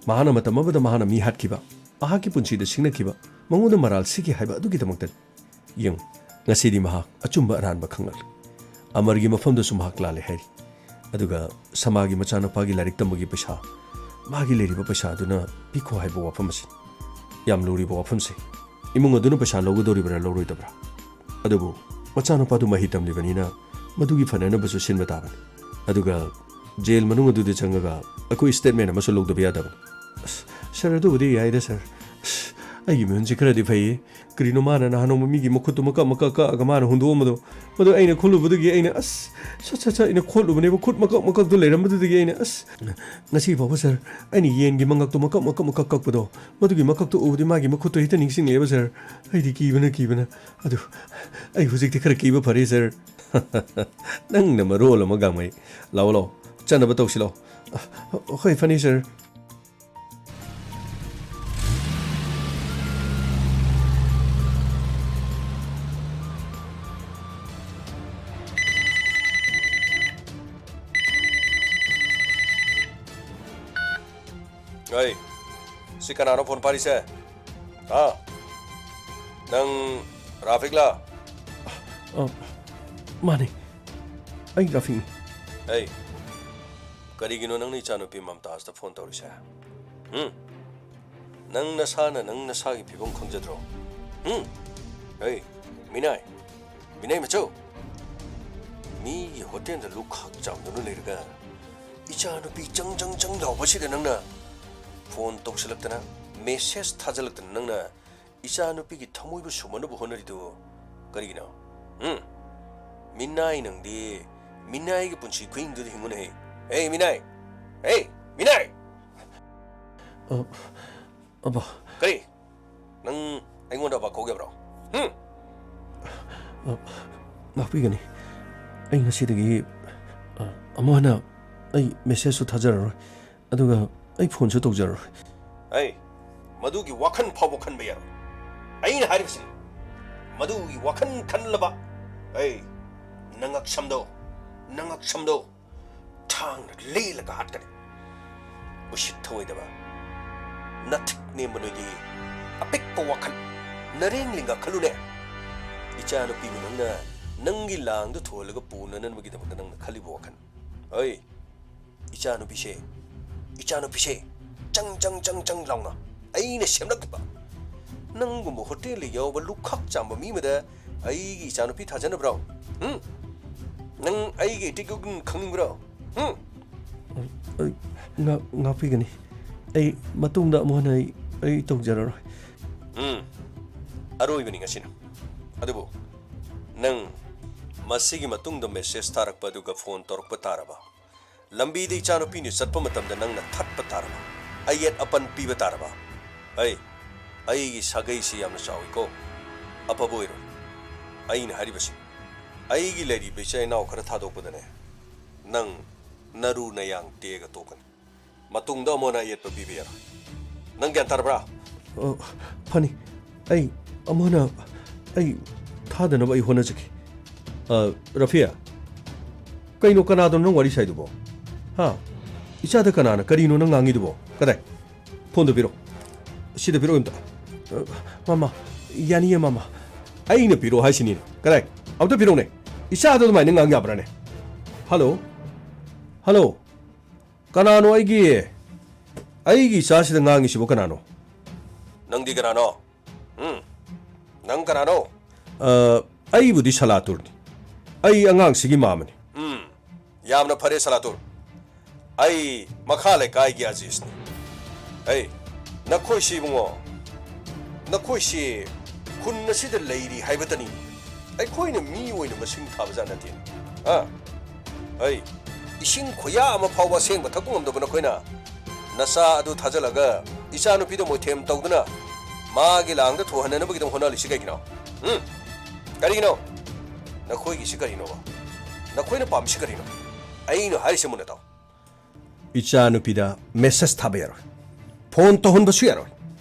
ꯃꯍꯥꯛꯅ ꯃꯇꯝ ꯑꯃꯗ ꯃꯍꯥꯛꯅ ꯃꯤ ꯍꯥꯠꯈꯤꯕ, ꯃꯍꯥꯛꯀꯤ ꯄꯨꯟꯁꯤꯗ ꯁꯤꯡꯅꯈꯤꯕ, ꯃꯉꯣꯟꯗ ꯃꯔꯥꯜ ꯁꯤꯈꯤ ꯍꯥꯏꯕ ꯑꯗꯨꯒꯤꯗꯃꯛꯇꯅꯤ꯫ ꯌꯦꯡꯉꯨ, ꯉꯁꯤꯗꯤ ꯃꯍꯥꯛ ꯑꯆꯨꯝꯕ ꯑꯔꯥꯟꯕ ꯈꯪꯂꯛꯂꯦ꯫ ꯑꯃꯔꯒꯤ ꯃꯐꯝꯗꯁꯨ ꯃꯍꯥꯛ ꯂꯥꯜꯂꯦ ꯍꯥꯏꯔꯤ꯫ ꯑꯗꯨꯒ ꯁꯃꯥꯒꯤ ꯃꯆꯥꯅꯨꯄꯥꯒꯤ ꯂꯥꯏꯔꯤꯛ ꯇꯝꯕꯒꯤ ꯄꯩꯁꯥ, ꯃꯥꯒꯤ ꯂꯩꯔꯤꯕ ꯄꯩꯁꯥꯗꯨꯅ ꯄꯤꯈꯣ ꯍꯥꯏꯕ ꯋꯥꯐꯝ ꯑꯁꯤ꯫ ꯌꯥꯝ ꯂꯨꯔꯤꯕ ꯋꯥꯐꯝꯁꯦ꯫ ꯏꯃꯨꯡ ꯑꯗꯨꯅ ꯄꯩꯁꯥ ꯂꯧꯒꯗꯧꯔꯤꯕ꯭ꯔꯥ ꯂꯧꯔꯣꯏꯗꯕ꯭ꯔꯥ? ꯑꯗꯨꯕꯨ ꯃꯆꯥꯅꯨꯄꯥꯗꯨ ꯃꯍꯩ ꯇꯝꯂꯤꯕꯅꯤꯅ ꯃꯗꯨꯒꯤ ꯐꯅꯅꯕꯁꯨ ꯁꯤꯟꯕ ꯇꯥꯕꯅꯤ꯫ ꯑꯗꯨꯒ ꯖꯦꯜ ꯃꯅꯨꯡ ꯑꯗꯨꯗ ꯆꯪꯉꯒ ꯑꯩꯈꯣꯏ ꯁ꯭ꯇꯦꯠꯃꯦꯟ ꯑꯃꯁꯨ ꯂꯧꯗꯕ ꯌꯥꯗꯕꯅꯤ꯫ ꯑꯁ, ꯁꯥꯔ, ꯑꯗꯨꯕꯨꯗꯤ ꯌꯥꯏꯗ, ꯁꯥꯔ꯫ ꯑꯁ, ꯑꯩꯒꯤ ꯃꯤꯍꯨꯟꯁꯤ ꯈꯔꯗꯤ ꯐꯩꯌꯦ꯫ ꯀꯔꯤꯅꯣ, ꯃꯥꯅ ꯅꯍꯥꯟ ꯅꯣꯡꯃ ꯃꯤꯒꯤ ꯃꯈꯨꯠꯇꯨ ꯃꯀꯛ ꯃꯀꯛ ꯀꯛꯑꯒ ꯃꯥꯅ ꯍꯨꯟꯗꯣꯛꯑꯝꯕꯗꯣ, ꯃꯗꯨ ꯑꯩꯅ ꯈꯨꯜꯂꯨꯕꯗꯒꯤ ꯑꯩꯅ, ꯑꯁ, ꯁꯠ ꯁꯠ ꯁꯠ ꯑꯩꯅ ꯈꯣꯠꯂꯨꯕꯅꯦꯕ, ꯈꯨꯠ ꯃꯀꯛ ꯃꯀꯛꯇꯨ ꯂꯩꯔꯝꯕꯗꯨꯗꯒꯤ ꯑꯩꯅ, ꯑꯁ, ꯉꯁꯤ ꯐꯥꯎꯕ, ꯁꯥꯔ, ꯑꯩꯅ ꯌꯦꯟꯒꯤ ꯃꯉꯛꯇꯣ ꯃꯀꯛ ꯃꯀꯛ ꯃꯀꯛ ꯀꯛꯄꯗꯣ, ꯃꯗꯨꯒꯤ ꯃꯀꯛꯇꯣ ꯎꯕꯗꯤ ꯃꯥꯒꯤ ꯃꯈꯨꯠꯇꯣ ꯍꯦꯛꯇ ꯅꯤꯡꯁꯤꯡꯂꯛꯑꯦꯕ, ꯁꯥꯔ꯫ ꯑꯩꯗꯤ ꯀꯤꯕꯅ, ꯀꯤꯕꯅ꯫ ꯑꯗꯨ ꯑꯩ ꯍꯧꯖꯤꯛꯇꯤ ꯈꯔ ꯀꯤꯕ ꯐꯔꯦ, ꯁꯥꯔ꯫ ꯅꯪꯅ ꯃꯔꯣꯜ ꯑꯃ, ꯒꯥꯡꯃꯩ꯫ ꯂꯥꯛꯑꯣ, ꯂꯥꯛꯑꯣ, ꯆꯠꯅꯕ ꯇꯧꯁꯤ ꯂꯥꯛꯑꯣ꯫ ꯍꯣꯏ, ꯐꯅꯤ, ꯁꯥꯔ꯫ ꯑꯩ, ꯁꯤ ꯀꯅꯥꯅꯣ ꯐꯣꯟ ꯄꯥꯏꯔꯤꯁꯦ? ꯍꯥ? ꯅꯪ ꯔꯥꯐꯤꯛꯂꯥ? ꯑ, ꯃꯥꯅꯦ꯫ ꯑꯩ ꯔꯥꯐꯤꯛꯅꯤ꯫ ꯑꯩ, ꯀꯔꯤꯒꯤꯅꯣ ꯅꯪꯅ ꯏꯆꯥꯅꯨꯄꯤ ꯃꯝꯇꯥꯖꯇ ꯐꯣꯟ ꯇꯧꯔꯤꯁꯦ? ꯍꯨꯝ? ꯅꯪ ꯅꯁꯥꯅ ꯅꯪ ꯅꯁꯥꯒꯤ ꯐꯤꯕꯝ ꯈꯪꯖꯗ꯭ꯔꯣ? ꯍꯨꯝ? ꯍꯦ, ꯃꯤꯅꯥꯏ, ꯃꯤꯅꯥꯏ ꯃꯆꯧ, ꯃꯤꯒꯤ ꯍꯣꯇꯦꯜꯗ ꯂꯨꯈꯥꯛ ꯆꯥꯝꯗꯨꯅ ꯂꯩꯔꯒ ꯏꯆꯥꯅꯨꯄꯤ ꯆꯪ ꯆꯪ ꯆꯪ ꯂꯥꯎꯕꯁꯤꯗ ꯅꯪꯅ ꯐꯣꯟ ꯇꯧꯁꯤꯜꯂꯛꯇꯅ, ꯃꯦꯁꯦꯖ ꯊꯥꯖꯤꯜꯂꯛꯇꯅ ꯅꯪꯅ ꯏꯆꯥꯅꯨꯄꯤꯒꯤ ꯊꯃꯣꯏꯕꯨ ꯁꯨꯝꯍꯠꯅꯕ ꯍꯣꯠꯅꯔꯤꯗꯨ ꯀꯔꯤꯒꯤꯅꯣ? ꯎꯝ? ꯃꯤꯅꯥꯏ ꯅꯪꯗꯤ ꯃꯤꯅꯥꯏꯒꯤ ꯄꯨꯟꯁꯤ ꯈꯨꯍꯤꯡꯗꯨꯗ ꯍꯤꯡꯉꯨꯅꯦꯍꯦ꯫ ꯍꯦ, ꯃꯤꯅꯥꯏ! ꯍꯦ, ꯃꯤꯅꯥꯏ! ꯑ, ꯑꯕꯥ꯫ ꯀꯔꯤ? ꯅꯪ ꯑꯩꯉꯣꯟꯗ ꯑꯕꯥ ꯀꯧꯒꯦꯕ꯭ꯔꯣ? ꯎꯝ? ꯑ, ꯉꯥꯛꯄꯤꯒꯅꯤ꯫ ꯑꯩ ꯉꯁꯤꯗꯒꯤ, ꯑ, ꯑꯃꯨꯛ ꯍꯟꯅ ꯑꯩ ꯃꯦꯁꯦꯖꯁꯨ ꯊꯥꯖꯔꯔꯣꯏ꯫ ꯑꯗꯨꯒ ꯑꯩ ꯐꯣꯟꯁꯨ ꯇꯧꯖꯔꯔꯣꯏ꯫ ꯑꯩ ꯃꯗꯨꯒꯤ ꯋꯥꯈꯜ ꯐꯥꯎꯕ ꯈꯟꯕ ꯌꯥꯔꯣꯏ꯫ ꯑꯩꯅ ꯍꯥꯏꯔꯤꯕꯁꯤꯅꯤ, ꯃꯗꯨꯒꯤ ꯋꯥꯈꯜ ꯈꯜꯂꯕ, ꯑꯩ ꯅꯉꯛꯁꯝꯗꯣ, ꯅꯉꯛꯁꯝꯗꯣ ꯊꯥꯡꯅ ꯂꯦꯜꯂꯒ ꯍꯥꯠꯀꯅꯤ꯫ ꯎꯁꯤꯠ ꯊꯑꯣꯏꯗꯕ, ꯅꯊꯤꯛ ꯅꯦꯝꯕ ꯅꯣꯏꯒꯤ ꯑꯄꯤꯛꯄ ꯋꯥꯈꯜ, ꯅꯔꯦꯡ ꯂꯤꯡꯒ ꯈꯜꯂꯨꯅꯦ꯫ ꯏꯆꯥꯅꯨꯄꯤꯕꯨ ꯅꯪꯅ ꯅꯪꯒꯤ ꯂꯥꯡꯗ ꯊꯨꯍꯜꯂꯒ ꯄꯨꯅꯅꯕꯒꯤꯗꯃꯛꯇ ꯅꯪꯅ ꯈꯜꯂꯤꯕ ꯋꯥꯈꯜ꯫ ꯍꯣꯏ, ꯏꯆꯥꯅꯨꯄꯤꯁꯦ, ꯏꯆꯥꯅꯨꯄꯤꯁꯦ ꯆꯪ, ꯆꯪ, ꯆꯪ, ꯆꯪ ꯂꯥꯎꯅ ꯑꯩꯅ ꯁꯦꯝꯂꯛꯈꯤꯕ꯫ ꯅꯪꯒꯨꯝꯕ ꯍꯣꯇꯦꯜꯗ ꯌꯥꯎꯕ ꯂꯨꯈꯥꯛ ꯆꯥꯝꯕ ꯃꯤ ꯑꯃꯗ ꯑꯩꯒꯤ ꯏꯆꯥꯅꯨꯄꯤ ꯊꯥꯖꯅꯕ꯭ꯔꯣ? ꯎꯝ? ꯅꯪ ꯑꯩꯒꯤ ꯏꯇꯤꯛ ꯏꯒꯨꯟ ꯈꯪꯅꯤꯡꯕ꯭ꯔꯣ? ꯎꯝ? ꯑꯩ ꯉꯥꯛ-, ꯉꯥꯛꯄꯤꯒꯅꯤ꯫ ꯑꯩ ꯃꯇꯨꯡꯗ ꯑꯃꯨꯛ ꯍꯟꯅ ꯑꯩ, ꯑꯩ ꯇꯧꯖꯔꯔꯣꯏ꯫ ꯎꯝ꯫ ꯑꯔꯣꯏꯕꯅꯤ ꯉꯁꯤꯅ꯫ ꯑꯗꯨꯕꯨ ꯅꯪ ꯃꯁꯤꯒꯤ ꯃꯇꯨꯡꯗ ꯃꯦꯁꯦꯖ ꯊꯥꯔꯛꯄ ꯑꯗꯨꯒ ꯐꯣꯟ ꯇꯧꯔꯛꯄ ꯇꯥꯔꯕ? ꯂꯝꯕꯤꯗ ꯏꯆꯥꯅꯨꯄꯤꯅ ꯆꯠꯄ ꯃꯇꯝꯗ ꯅꯪꯅ ꯊꯠꯄ ꯇꯥꯔꯕ? ꯑꯌꯦꯠ ꯑꯄꯟ ꯄꯤꯕ ꯇꯥꯔꯕ? ꯑꯩ, ꯑꯩꯒꯤ ꯁꯥꯒꯩꯁꯤ ꯌꯥꯝꯅ ꯆꯥꯎꯏꯀꯣ꯫ ꯑꯐꯕ ꯑꯣꯏꯔꯣꯏ꯫ ꯑꯩꯅ ꯍꯥꯏꯔꯤꯕꯁꯤ, ꯑꯩꯒꯤ ꯂꯩꯔꯤꯕ ꯏꯆꯤꯟ ꯏꯅꯥꯎ ꯈꯔ ꯊꯥꯗꯣꯛꯄꯗꯅꯦ, ꯅꯪ ꯅꯔꯨ ꯅꯌꯥꯡ ꯇꯦꯛꯑꯒ ꯇꯣꯛꯀꯅꯤ꯫ ꯃꯇꯨꯡꯗ ꯑꯃꯨꯛ ꯍꯟꯅ ꯑꯌꯦꯠꯄ ꯄꯤꯕ ꯌꯥꯔꯣꯏ꯫ ꯅꯪ ꯒ꯭ꯌꯥꯟ ꯇꯥꯔꯕ꯭ꯔꯥ? ꯑ, ꯐꯅꯤ꯫ ꯑꯩ ꯑꯃꯨꯛ ꯍꯟꯅ ꯑꯩ ꯊꯥꯗꯅꯕ ꯑꯩ ꯍꯣꯠꯅꯖꯒꯦ꯫ ꯑ, ꯔꯐꯤꯌꯥ, ꯀꯩꯅꯣ, ꯀꯅꯥꯗꯅꯣ ꯅꯪ ꯋꯥꯔꯤ ꯁꯥꯏꯗꯨꯕꯣ? ꯍꯥ? ꯏꯆꯥꯗ ꯀꯅꯥꯅ, ꯀꯔꯤꯅꯣ ꯅꯪ ꯉꯥꯡꯉꯤꯗꯨꯕꯣ? ꯀꯗꯥꯏ? ꯐꯣꯟꯗꯣ ꯄꯤꯔꯛꯑꯣ꯫ ꯁꯤꯗ ꯄꯤꯔꯛꯑꯣ ꯑꯝꯇ꯫ ꯑ, ꯃꯃꯥ, ꯌꯥꯅꯤꯌꯦ ꯃꯃꯥ꯫ ꯑꯩꯅ ꯄꯤꯔꯛꯑꯣ ꯍꯥꯏꯁꯤꯅꯤꯅꯦ꯫ ꯀꯗꯥꯏ? ꯑꯝꯇ ꯄꯤꯔꯛꯎꯅꯦ꯫ ꯏꯆꯥꯗ ꯑꯗꯨꯃꯥꯏꯅ ꯉꯥꯡ ꯌꯥꯕ꯭ꯔꯥꯅꯦ? ꯍꯜꯂꯣ? ꯍꯜꯂꯣ? ꯀꯅꯥꯅꯣ ꯑꯩꯒꯤ, ꯑꯩꯒꯤ ꯏꯆꯥꯁꯤꯗ ꯉꯥꯡꯉꯤꯁꯤꯕꯣ ꯀꯅꯥꯅꯣ? ꯅꯪꯗꯤ ꯀꯅꯥꯅꯣ? ꯎꯝ? ꯅꯪ ꯀꯅꯥꯅꯣ? ꯑ, ꯑꯩꯕꯨꯗꯤ ꯁꯂꯥꯇꯨꯔꯅꯤ꯫ ꯑꯩ ꯑꯉꯥꯡꯁꯤꯒꯤ ꯃꯥꯃꯅꯤ꯫ ꯎꯝ, ꯌꯥꯝꯅ ꯐꯔꯦ ꯁꯂꯥꯇꯨꯔ꯫ ꯑꯩ ꯃꯈꯥ ꯂꯩꯀꯥꯏꯒꯤ ꯑꯖꯤꯁꯅꯤ꯫ ꯑꯩ, ꯅꯈꯣꯏꯁꯤ ꯏꯕꯨꯡꯉꯣ, ꯅꯈꯣꯏꯁꯤ ꯈꯨꯟ ꯑꯁꯤꯗ ꯂꯩꯔꯤ ꯍꯥꯏꯕꯇꯅꯤ꯫ ꯑꯩꯈꯣꯏꯅ ꯃꯤ ꯑꯣꯏꯅ ꯃꯁꯤꯡ ꯊꯥꯕꯖꯥꯠ ꯅꯠꯇꯦ꯫ ꯑ? ꯑꯩ, ꯏꯁꯤꯡ ꯈꯨꯌꯥ ꯑꯃ ꯐꯥꯎꯕ ꯑꯁꯦꯡꯕ ꯊꯛꯄ ꯉꯝꯗꯕ ꯅꯈꯣꯏꯅ ꯅꯆꯥ ꯑꯗꯨ ꯊꯥꯖꯤꯜꯂꯒ ꯏꯆꯥꯅꯨꯄꯤꯗ ꯃꯣꯏꯊꯦꯝ ꯇꯧꯗꯨꯅ ꯃꯥꯒꯤ ꯂꯥꯡꯗ ꯊꯨꯍꯟꯅꯅꯕꯒꯤꯗꯃꯛ ꯍꯣꯠꯅꯔꯤꯁꯤ ꯀꯩꯒꯤꯅꯣ? ꯎꯝ? ꯀꯔꯤꯒꯤꯅꯣ? ꯅꯈꯣꯏꯒꯤꯁꯤ ꯀꯔꯤꯅꯣꯕ? ꯅꯈꯣꯏꯅ ꯄꯥꯝꯃꯤꯁꯤ ꯀꯔꯤꯅꯣ? ꯑꯩꯅ ꯍꯥꯏꯔꯤꯁꯤ ꯃꯨꯟꯅ ꯇꯥꯎ꯫ ꯏꯆꯥꯅꯨꯄꯤꯗ ꯃꯦꯁꯦꯖ ꯊꯥꯕ ꯌꯥꯔꯣꯏ, ꯐꯣꯟ ꯇꯧꯍꯟꯕꯁꯨ ꯌꯥꯔꯣꯏ꯫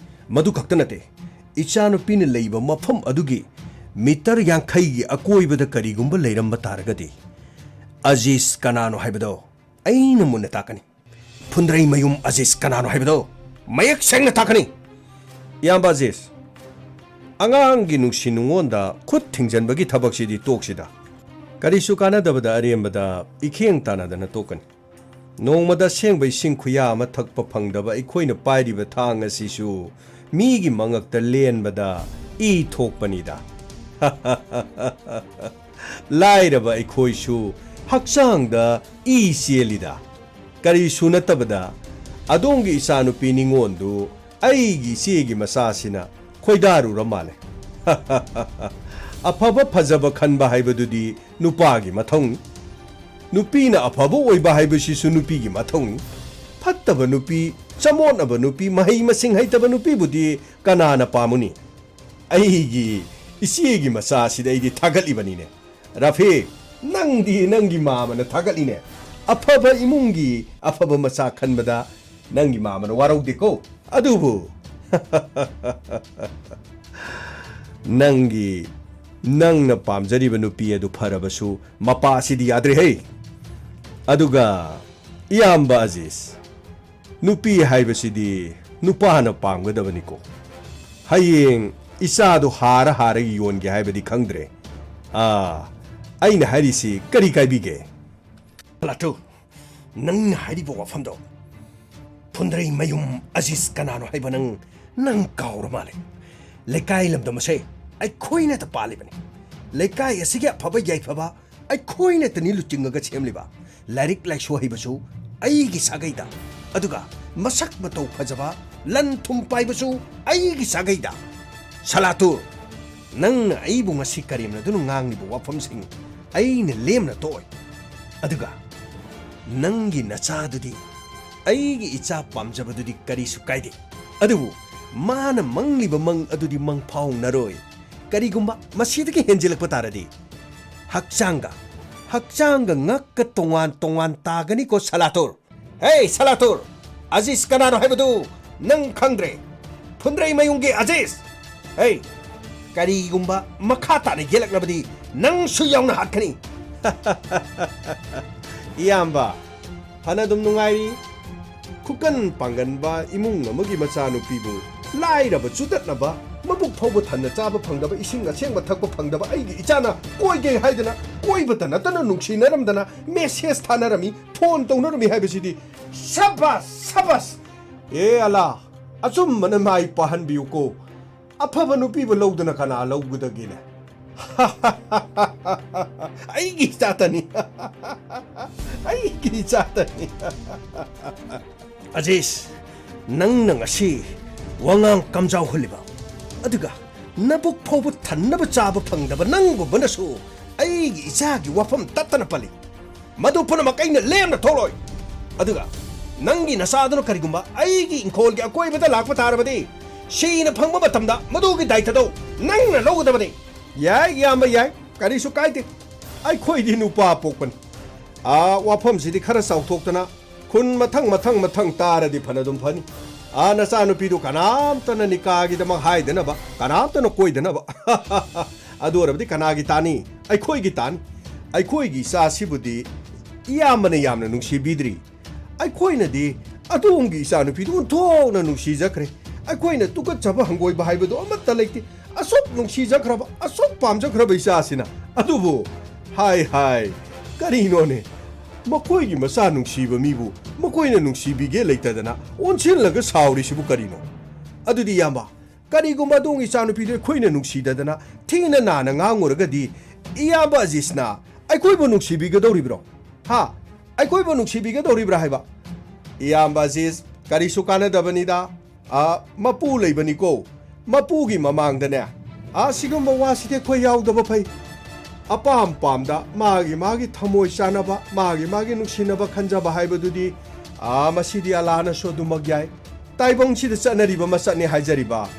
ꯃꯗꯨ ꯈꯛꯇ ꯅꯠꯇꯦ, ꯏꯆꯥꯅꯨꯄꯤꯅ ꯂꯩꯕ ꯃꯐꯝ ꯑꯗꯨꯒꯤ ꯃꯤꯇꯔ ꯌꯥꯡꯈꯩꯒꯤ ꯑꯀꯣꯏꯕꯗ ꯀꯔꯤꯒꯨꯝꯕ ꯂꯩꯔꯝꯕ ꯇꯥꯔꯒꯗꯤ, ꯑꯖꯤꯁ ꯀꯅꯥꯅꯣ ꯍꯥꯏꯕꯗꯣ ꯑꯩꯅ ꯃꯨꯟꯅ ꯇꯥꯛꯀꯅꯤ꯫ ꯐꯨꯟꯗ꯭ꯔꯩꯃꯌꯨꯝ ꯑꯖꯤꯁ ꯀꯅꯥꯅꯣ ꯍꯥꯏꯕꯗꯣ ꯃꯌꯦꯛ ꯁꯦꯡꯅ ꯇꯥꯛꯀꯅꯤ꯫ ꯏꯌꯥꯝꯕ ꯑꯖꯤꯁ, ꯑꯉꯥꯡꯒꯤ ꯅꯨꯡꯁꯤ ꯅꯨꯡꯉꯣꯟꯗ ꯈꯨꯠ ꯊꯤꯡꯖꯤꯟꯕꯒꯤ ꯊꯕꯛꯁꯤꯗꯤ ꯇꯣꯛꯁꯤꯗ꯫ ꯀꯔꯤꯁꯨ ꯀꯥꯟꯅꯗꯕꯗ ꯑꯔꯦꯝꯕꯗ ꯏꯈꯦꯡ ꯇꯥꯟꯅꯗꯅ ꯇꯣꯛꯀꯅꯤ꯫ ꯅꯣꯡꯃꯗ ꯑꯁꯦꯡꯕ ꯏꯁꯤꯡ ꯈꯨꯌꯥ ꯑꯃ ꯊꯛꯄ ꯐꯪꯗꯕ ꯑꯩꯈꯣꯏꯅ ꯄꯥꯏꯔꯤꯕ ꯊꯥꯡ ꯑꯁꯤꯁꯨ ꯃꯤꯒꯤ ꯃꯉꯛꯇ ꯂꯦꯟꯕꯗ ꯏ ꯊꯣꯛꯄꯅꯤꯗ꯫ ꯂꯥꯏꯔꯕ ꯑꯩꯈꯣꯏꯁꯨ ꯍꯛꯆꯥꯡꯗ ꯏ ꯆꯦꯜꯂꯤꯗ꯫ ꯀꯔꯤꯁꯨ ꯅꯠꯇꯕꯗ ꯑꯗꯣꯝꯒꯤ ꯏꯆꯥꯅꯨꯄꯤ ꯅꯤꯉꯣꯟꯗꯨ ꯑꯩꯒꯤ ꯏꯆꯦꯒꯤ ꯃꯆꯥꯁꯤꯅ ꯈꯣꯏꯗꯥꯔꯨꯔ ꯃꯥꯜꯂꯦ꯫ ꯑꯐꯕ ꯐꯖꯕ ꯈꯟꯕ ꯍꯥꯏꯕꯗꯨꯗꯤ ꯅꯨꯄꯥꯒꯤ ꯃꯊꯧꯅꯤ꯫ ꯅꯨꯄꯤꯅ ꯑꯐꯕ ꯑꯣꯏꯕ ꯍꯥꯏꯕꯁꯤꯁꯨ ꯅꯨꯄꯤꯒꯤ ꯃꯊꯧꯅꯤ꯫ ꯐꯠꯇꯕ ꯅꯨꯄꯤ, ꯆꯃꯣꯠꯅꯕ ꯅꯨꯄꯤ, ꯃꯍꯩ ꯃꯁꯤꯡ ꯍꯩꯇꯕ ꯅꯨꯄꯤꯕꯨꯗꯤ ꯀꯅꯥꯅ ꯄꯥꯝꯃꯨꯅꯤ? ꯑꯩꯒꯤ ꯏꯆꯦꯒꯤ ꯃꯆꯥꯁꯤꯗ ꯑꯩꯗꯤ ꯊꯥꯒꯠꯂꯤꯕꯅꯤꯅꯦ꯫ ꯔꯥꯐꯤꯛ, ꯅꯪꯗꯤ ꯅꯪꯒꯤ ꯃꯥꯃꯅ ꯊꯥꯒꯠꯂꯤꯅꯦ꯫ ꯑꯐꯕ ꯏꯃꯨꯡꯒꯤ ꯑꯐꯕ ꯃꯆꯥ ꯈꯟꯕꯗ ꯅꯪꯒꯤ ꯃꯥꯃꯅ ꯋꯥꯔꯧꯗꯦꯀꯣ꯫ ꯑꯗꯨꯕꯨ ꯅꯪꯒꯤ, ꯅꯪꯅ ꯄꯥꯝꯖꯔꯤꯕ ꯅꯨꯄꯤ ꯑꯗꯨ ꯐꯔꯕꯁꯨ ꯃꯄꯥꯁꯤꯗꯤ ꯌꯥꯗ꯭ꯔꯦꯍꯦ꯫ ꯑꯗꯨꯒ ꯏꯌꯥꯝꯕ ꯑꯖꯤꯁ, ꯅꯨꯄꯤ ꯍꯥꯏꯕꯁꯤꯗꯤ ꯅꯨꯄꯥꯅ ꯄꯥꯝꯒꯗꯕꯅꯤꯀꯣ꯫ ꯍꯌꯦꯡ ꯏꯆꯥꯗꯣ ꯍꯥꯔ ꯍꯥꯔꯒ ꯌꯣꯟꯒꯦ ꯍꯥꯏꯕꯗꯤ ꯈꯪꯗ꯭ꯔꯦ꯫ ꯑꯥ, ꯑꯩꯅ ꯍꯥꯏꯔꯤꯁꯤ ꯀꯔꯤ ꯀꯥꯏꯕꯤꯒꯦ? ꯂꯥꯇꯨ, ꯅꯪꯅ ꯍꯥꯏꯔꯤꯕ ꯋꯥꯐꯝꯗꯣ, ꯐꯨꯟꯗ꯭ꯔꯩꯃꯌꯨꯝ ꯑꯖꯤꯁ ꯀꯅꯥꯅꯣ ꯍꯥꯏꯕ ꯅꯪ, ꯅꯪ ꯀꯥꯎꯔ ꯃꯥꯜꯂꯦ꯫ ꯂꯩꯀꯥꯏ ꯂꯝꯗꯝ ꯑꯁꯦ ꯑꯩꯈꯣꯏꯅꯇ ꯄꯥꯜꯂꯤꯕꯅꯤ꯫ ꯂꯩꯀꯥꯏ ꯑꯁꯤꯒꯤ ꯑꯐꯕ ꯌꯥꯏꯐꯕ ꯑꯩꯈꯣꯏꯅꯇꯅꯤ ꯂꯨꯆꯤꯡꯉꯒ ꯁꯦꯝꯂꯤꯕ꯫ ꯂꯥꯏꯔꯤꯛ ꯂꯥꯏꯁꯨ ꯍꯩꯕꯁꯨ ꯑꯩꯒꯤ ꯁꯥꯒꯩꯗ, ꯑꯗꯨꯒ ꯃꯁꯛ ꯃꯇꯧ ꯐꯖꯕ, ꯂꯟ ꯊꯨꯝ ꯄꯥꯏꯕꯁꯨ ꯑꯩꯒꯤ ꯁꯥꯒꯩꯗ꯫ ꯁꯂꯥꯇꯨꯔ, ꯅꯪꯅ ꯑꯩꯕꯨ ꯉꯁꯤ ꯀꯔꯦꯝꯅꯗꯨꯅ ꯉꯥꯡꯂꯤꯕ ꯋꯥꯐꯝꯁꯤꯡ ꯑꯩꯅ ꯂꯦꯝꯅ ꯇꯣꯛꯑꯣꯏ꯫ ꯑꯗꯨꯒ ꯅꯪꯒꯤ ꯅꯆꯥꯗꯨꯗꯤ, ꯑꯩꯒꯤ ꯏꯆꯥ ꯄꯥꯝꯖꯕꯗꯨꯗꯤ ꯀꯔꯤꯁꯨ ꯀꯥꯏꯗꯦ, ꯑꯗꯨꯕꯨ ꯃꯥꯅ ꯃꯪꯂꯤꯕ ꯃꯪ ꯑꯗꯨꯗꯤ ꯃꯪꯐꯥꯎꯅꯔꯣꯏ꯫ ꯀꯔꯤꯒꯨꯝꯕ ꯃꯁꯤꯗꯒꯤ ꯍꯦꯟꯖꯤꯜꯂꯛꯄ ꯇꯥꯔꯗꯤ ꯍꯛꯆꯥꯡꯒ, ꯍꯛꯆꯥꯡꯒ ꯉꯛꯀ ꯇꯣꯉꯥꯟ ꯇꯣꯉꯥꯟ ꯇꯥꯒꯅꯤꯀꯣ ꯁꯂꯥꯇꯨꯔ꯫ ꯍꯦ ꯁꯂꯥꯇꯨꯔ! ꯑꯖꯤꯁ ꯀꯅꯥꯅꯣ ꯍꯥꯏꯕꯗꯨ ꯅꯪ ꯈꯪꯗ꯭ꯔꯦ? ꯐꯨꯟꯗ꯭ꯔꯩ ꯃꯌꯨꯝꯒꯤ ꯑꯖꯤꯁ! ꯍꯦ, ꯀꯔꯤꯒꯨꯝꯕ ꯃꯈꯥ ꯇꯥꯅ ꯌꯦꯜꯂꯛꯂꯕꯗꯤ ꯅꯪꯁꯨ ꯌꯥꯎꯅ ꯍꯥꯠꯀꯅꯤ꯫ ꯏꯌꯥꯝꯕ, ꯐꯅ ꯑꯗꯨꯝ ꯅꯨꯡꯉꯥꯏꯔꯤ꯫ ꯈꯨꯀꯟ ꯄꯥꯡꯒꯟꯕ ꯏꯃꯨꯡ ꯑꯃꯒꯤ ꯃꯆꯥꯅꯨꯄꯤꯕꯨ ꯂꯥꯏꯔꯕ ꯆꯨꯗꯠꯅꯕ, ꯃꯕꯨꯛ ꯐꯥꯎꯕ ꯊꯟꯅ ꯆꯥꯕ ꯐꯪꯗꯕ, ꯏꯁꯤꯡ ꯑꯁꯦꯡꯕ ꯊꯛꯄ ꯐꯪꯗꯕ ꯑꯩꯒꯤ ꯏꯆꯥꯅ ꯀꯣꯏꯒꯦ ꯍꯥꯏꯗꯅ ꯀꯣꯏꯕꯇ ꯅꯠꯇꯅ ꯅꯨꯡꯁꯤꯅꯔꯝꯗꯅ ꯃꯦꯁꯦꯖ ꯊꯥꯅꯔꯝꯃꯤ, ꯐꯣꯟ ꯇꯧꯅꯔꯝꯃꯤ ꯍꯥꯏꯕꯁꯤꯗꯤ ꯁꯕꯥꯁ, ꯁꯕꯥꯁ! ꯑꯦ ꯑꯂꯥ, ꯑꯆꯨꯝꯕꯅ ꯃꯥꯏ ꯄꯥꯛꯍꯟꯕꯤꯌꯨꯀꯣ꯫ ꯑꯐꯕ ꯅꯨꯄꯤꯕꯨ ꯂꯧꯗꯅ ꯀꯅꯥ ꯂꯧꯒꯗꯒꯦꯅꯦ? ꯑꯩꯒꯤ ꯏꯆꯥꯇꯅꯤ꯫ ꯑꯩꯒꯤ ꯏꯆꯥꯇꯅꯤ꯫ ꯑꯖꯤꯁ, ꯅꯪꯅ ꯉꯁꯤ ꯋꯥꯉꯥꯡ ꯀꯝꯖꯥꯎ ꯍꯨꯜꯂꯤꯕ, ꯑꯗꯨꯒ ꯅꯕꯨꯛ ꯐꯥꯎꯕ ꯊꯟꯅꯕ ꯆꯥꯕ ꯐꯪꯗꯕ ꯅꯪꯒꯨꯝꯕꯅꯁꯨ ꯑꯩꯒꯤ ꯏꯆꯥꯒꯤ ꯋꯥꯐꯝ ꯇꯠꯇꯅ ꯄꯜꯂꯤ꯫ ꯃꯗꯨ ꯄꯨꯝꯅꯃꯛ ꯑꯩꯅ ꯂꯦꯝꯅ ꯊꯣꯛꯂꯣꯏ꯫ ꯑꯗꯨꯒ ꯅꯪꯒꯤ ꯅꯆꯥꯗꯨꯅ ꯀꯔꯤꯒꯨꯝꯕ ꯑꯩꯒꯤ ꯏꯪꯈꯣꯜꯒꯤ ꯑꯀꯣꯏꯕꯗ ꯂꯥꯛꯄ ꯇꯥꯔꯕꯗꯤ, ꯁꯤꯅ ꯐꯪꯕ ꯃꯇꯝꯗ ꯃꯗꯨꯒꯤ ꯗꯥꯏꯇꯗꯣ ꯅꯪꯅ ꯂꯧꯒꯗꯕꯅꯤ꯫ ꯌꯥꯏ, ꯏꯌꯥꯝꯕ, ꯌꯥꯏ, ꯀꯔꯤꯁꯨ ꯀꯥꯏꯗꯦ꯫ ꯑꯩꯈꯣꯏꯗꯤ ꯅꯨꯄꯥ ꯄꯣꯛꯄꯅꯤ꯫ ꯑꯥ, ꯋꯥꯐꯝꯁꯤꯗꯤ ꯈꯔ ꯆꯥꯎꯊꯣꯛꯇꯅ ꯈꯨꯟ ꯃꯊꯪ ꯃꯊꯪ ꯃꯊꯪ ꯇꯥꯔꯗꯤ ꯐꯅ ꯑꯗꯨꯝ ꯐꯅꯤ꯫ ꯑꯥ, ꯅꯆꯥꯅꯨꯄꯤꯗꯨ ꯀꯅꯥꯝꯇꯅ ꯅꯤꯀꯥꯒꯤꯗꯃꯛ ꯍꯥꯏꯗꯅꯕ, ꯀꯅꯥꯝꯇꯅ ꯀꯣꯏꯗꯅꯕ꯫ ꯑꯗꯨ ꯑꯣꯏꯔꯕꯗꯤ ꯀꯅꯥꯒꯤ ꯇꯥꯅꯤ? ꯑꯩꯈꯣꯏꯒꯤ ꯇꯥꯅꯤ꯫ ꯑꯩꯈꯣꯏꯒꯤ ꯏꯆꯥꯁꯤꯕꯨꯗꯤ ꯏꯌꯥꯝꯕꯅ ꯌꯥꯝꯅ ꯅꯨꯡꯁꯤꯕꯤꯗ꯭ꯔꯤ꯫ ꯑꯩꯈꯣꯏꯅꯗꯤ ꯑꯗꯣꯝꯒꯤ ꯏꯆꯥꯅꯨꯄꯤꯗꯨ ꯑꯣꯟꯊꯣꯛꯅ ꯅꯨꯡꯁꯤꯖꯈ꯭ꯔꯦ꯫ ꯑꯩꯈꯣꯏꯅ ꯇꯨꯀꯠꯆꯕ ꯍꯪꯒꯣꯏꯕ ꯍꯥꯏꯕꯗꯨ ꯑꯃꯠꯇ ꯂꯩꯇꯦ꯫ ꯑꯁꯨꯛ ꯅꯨꯡꯁꯤꯖꯈ꯭ꯔꯕ, ꯑꯁꯨꯛ ꯄꯥꯝꯖꯈ꯭ꯔꯕ ꯏꯆꯥꯁꯤꯅ꯫ ꯑꯗꯨꯕꯨ, ꯍꯥꯏ, ꯍꯥꯏ, ꯀꯔꯤꯅꯣꯅꯦ? ꯃꯈꯣꯏꯒꯤ ꯃꯆꯥ ꯅꯨꯡꯁꯤꯕ ꯃꯤꯕꯨ ꯃꯈꯣꯏꯅ ꯅꯨꯡꯁꯤꯕꯤꯒꯦ ꯂꯩꯇꯗꯅ ꯑꯣꯟꯁꯤꯜꯂꯒ ꯁꯥꯎꯔꯤꯁꯤꯕꯨ ꯀꯔꯤꯅꯣ? ꯑꯗꯨꯗꯤ, ꯏꯌꯥꯝꯕ, ꯀꯔꯤꯒꯨꯝꯕ ꯑꯗꯣꯝꯒꯤ ꯏꯆꯥꯅꯨꯄꯤꯗꯨ ꯑꯩꯈꯣꯏꯅ ꯅꯨꯡꯁꯤꯗꯗꯅ ꯊꯤꯅ ꯅꯥꯅ ꯉꯥꯡꯉꯨꯔꯒꯗꯤ, ꯏꯌꯥꯝꯕ ꯑꯖꯤꯁꯅ ꯑꯩꯈꯣꯏꯕꯨ ꯅꯨꯡꯁꯤꯕꯤꯒꯗꯧꯔꯤꯕ꯭ꯔꯣ? ꯍꯥ? ꯑꯩꯈꯣꯏꯕꯨ ꯅꯨꯡꯁꯤꯕꯤꯒꯗꯧꯔꯤꯕ꯭ꯔꯥ ꯍꯥꯏꯕ? ꯏꯌꯥꯝꯕ ꯑꯖꯤꯁ, ꯀꯔꯤꯁꯨ ꯀꯥꯟꯅꯗꯕꯅꯤꯗ꯫ ꯑ, ꯃꯄꯨ ꯂꯩꯕꯅꯤꯀꯣ꯫ ꯃꯄꯨꯒꯤ ꯃꯃꯥꯡꯗꯅꯦ, ꯑ, ꯁꯤꯒꯨꯝꯕ ꯋꯥꯁꯤꯗꯤ ꯑꯩꯈꯣꯏ ꯌꯥꯎꯗꯕ ꯐꯩ꯫ ꯑꯄꯥꯝ ꯄꯥꯝꯗ ꯃꯥꯒꯤ ꯃꯥꯒꯤ ꯊꯃꯣꯏ ꯆꯥꯅꯕ, ꯃꯥꯒꯤ ꯃꯥꯒꯤ ꯅꯨꯡꯁꯤꯅꯕ ꯈꯟꯖꯕ ꯍꯥꯏꯕꯗꯨꯗꯤ, ꯑ, ꯃꯁꯤꯗꯤ ꯑꯂꯥꯅꯁꯨ ꯑꯗꯨꯃꯛ ꯌꯥꯏ꯫ ꯇꯥꯏꯕꯪꯁꯤꯗ ꯆꯠꯅꯔꯤꯕ ꯃꯁꯛꯅꯤ ꯍꯥꯏꯖꯔꯤꯕ꯫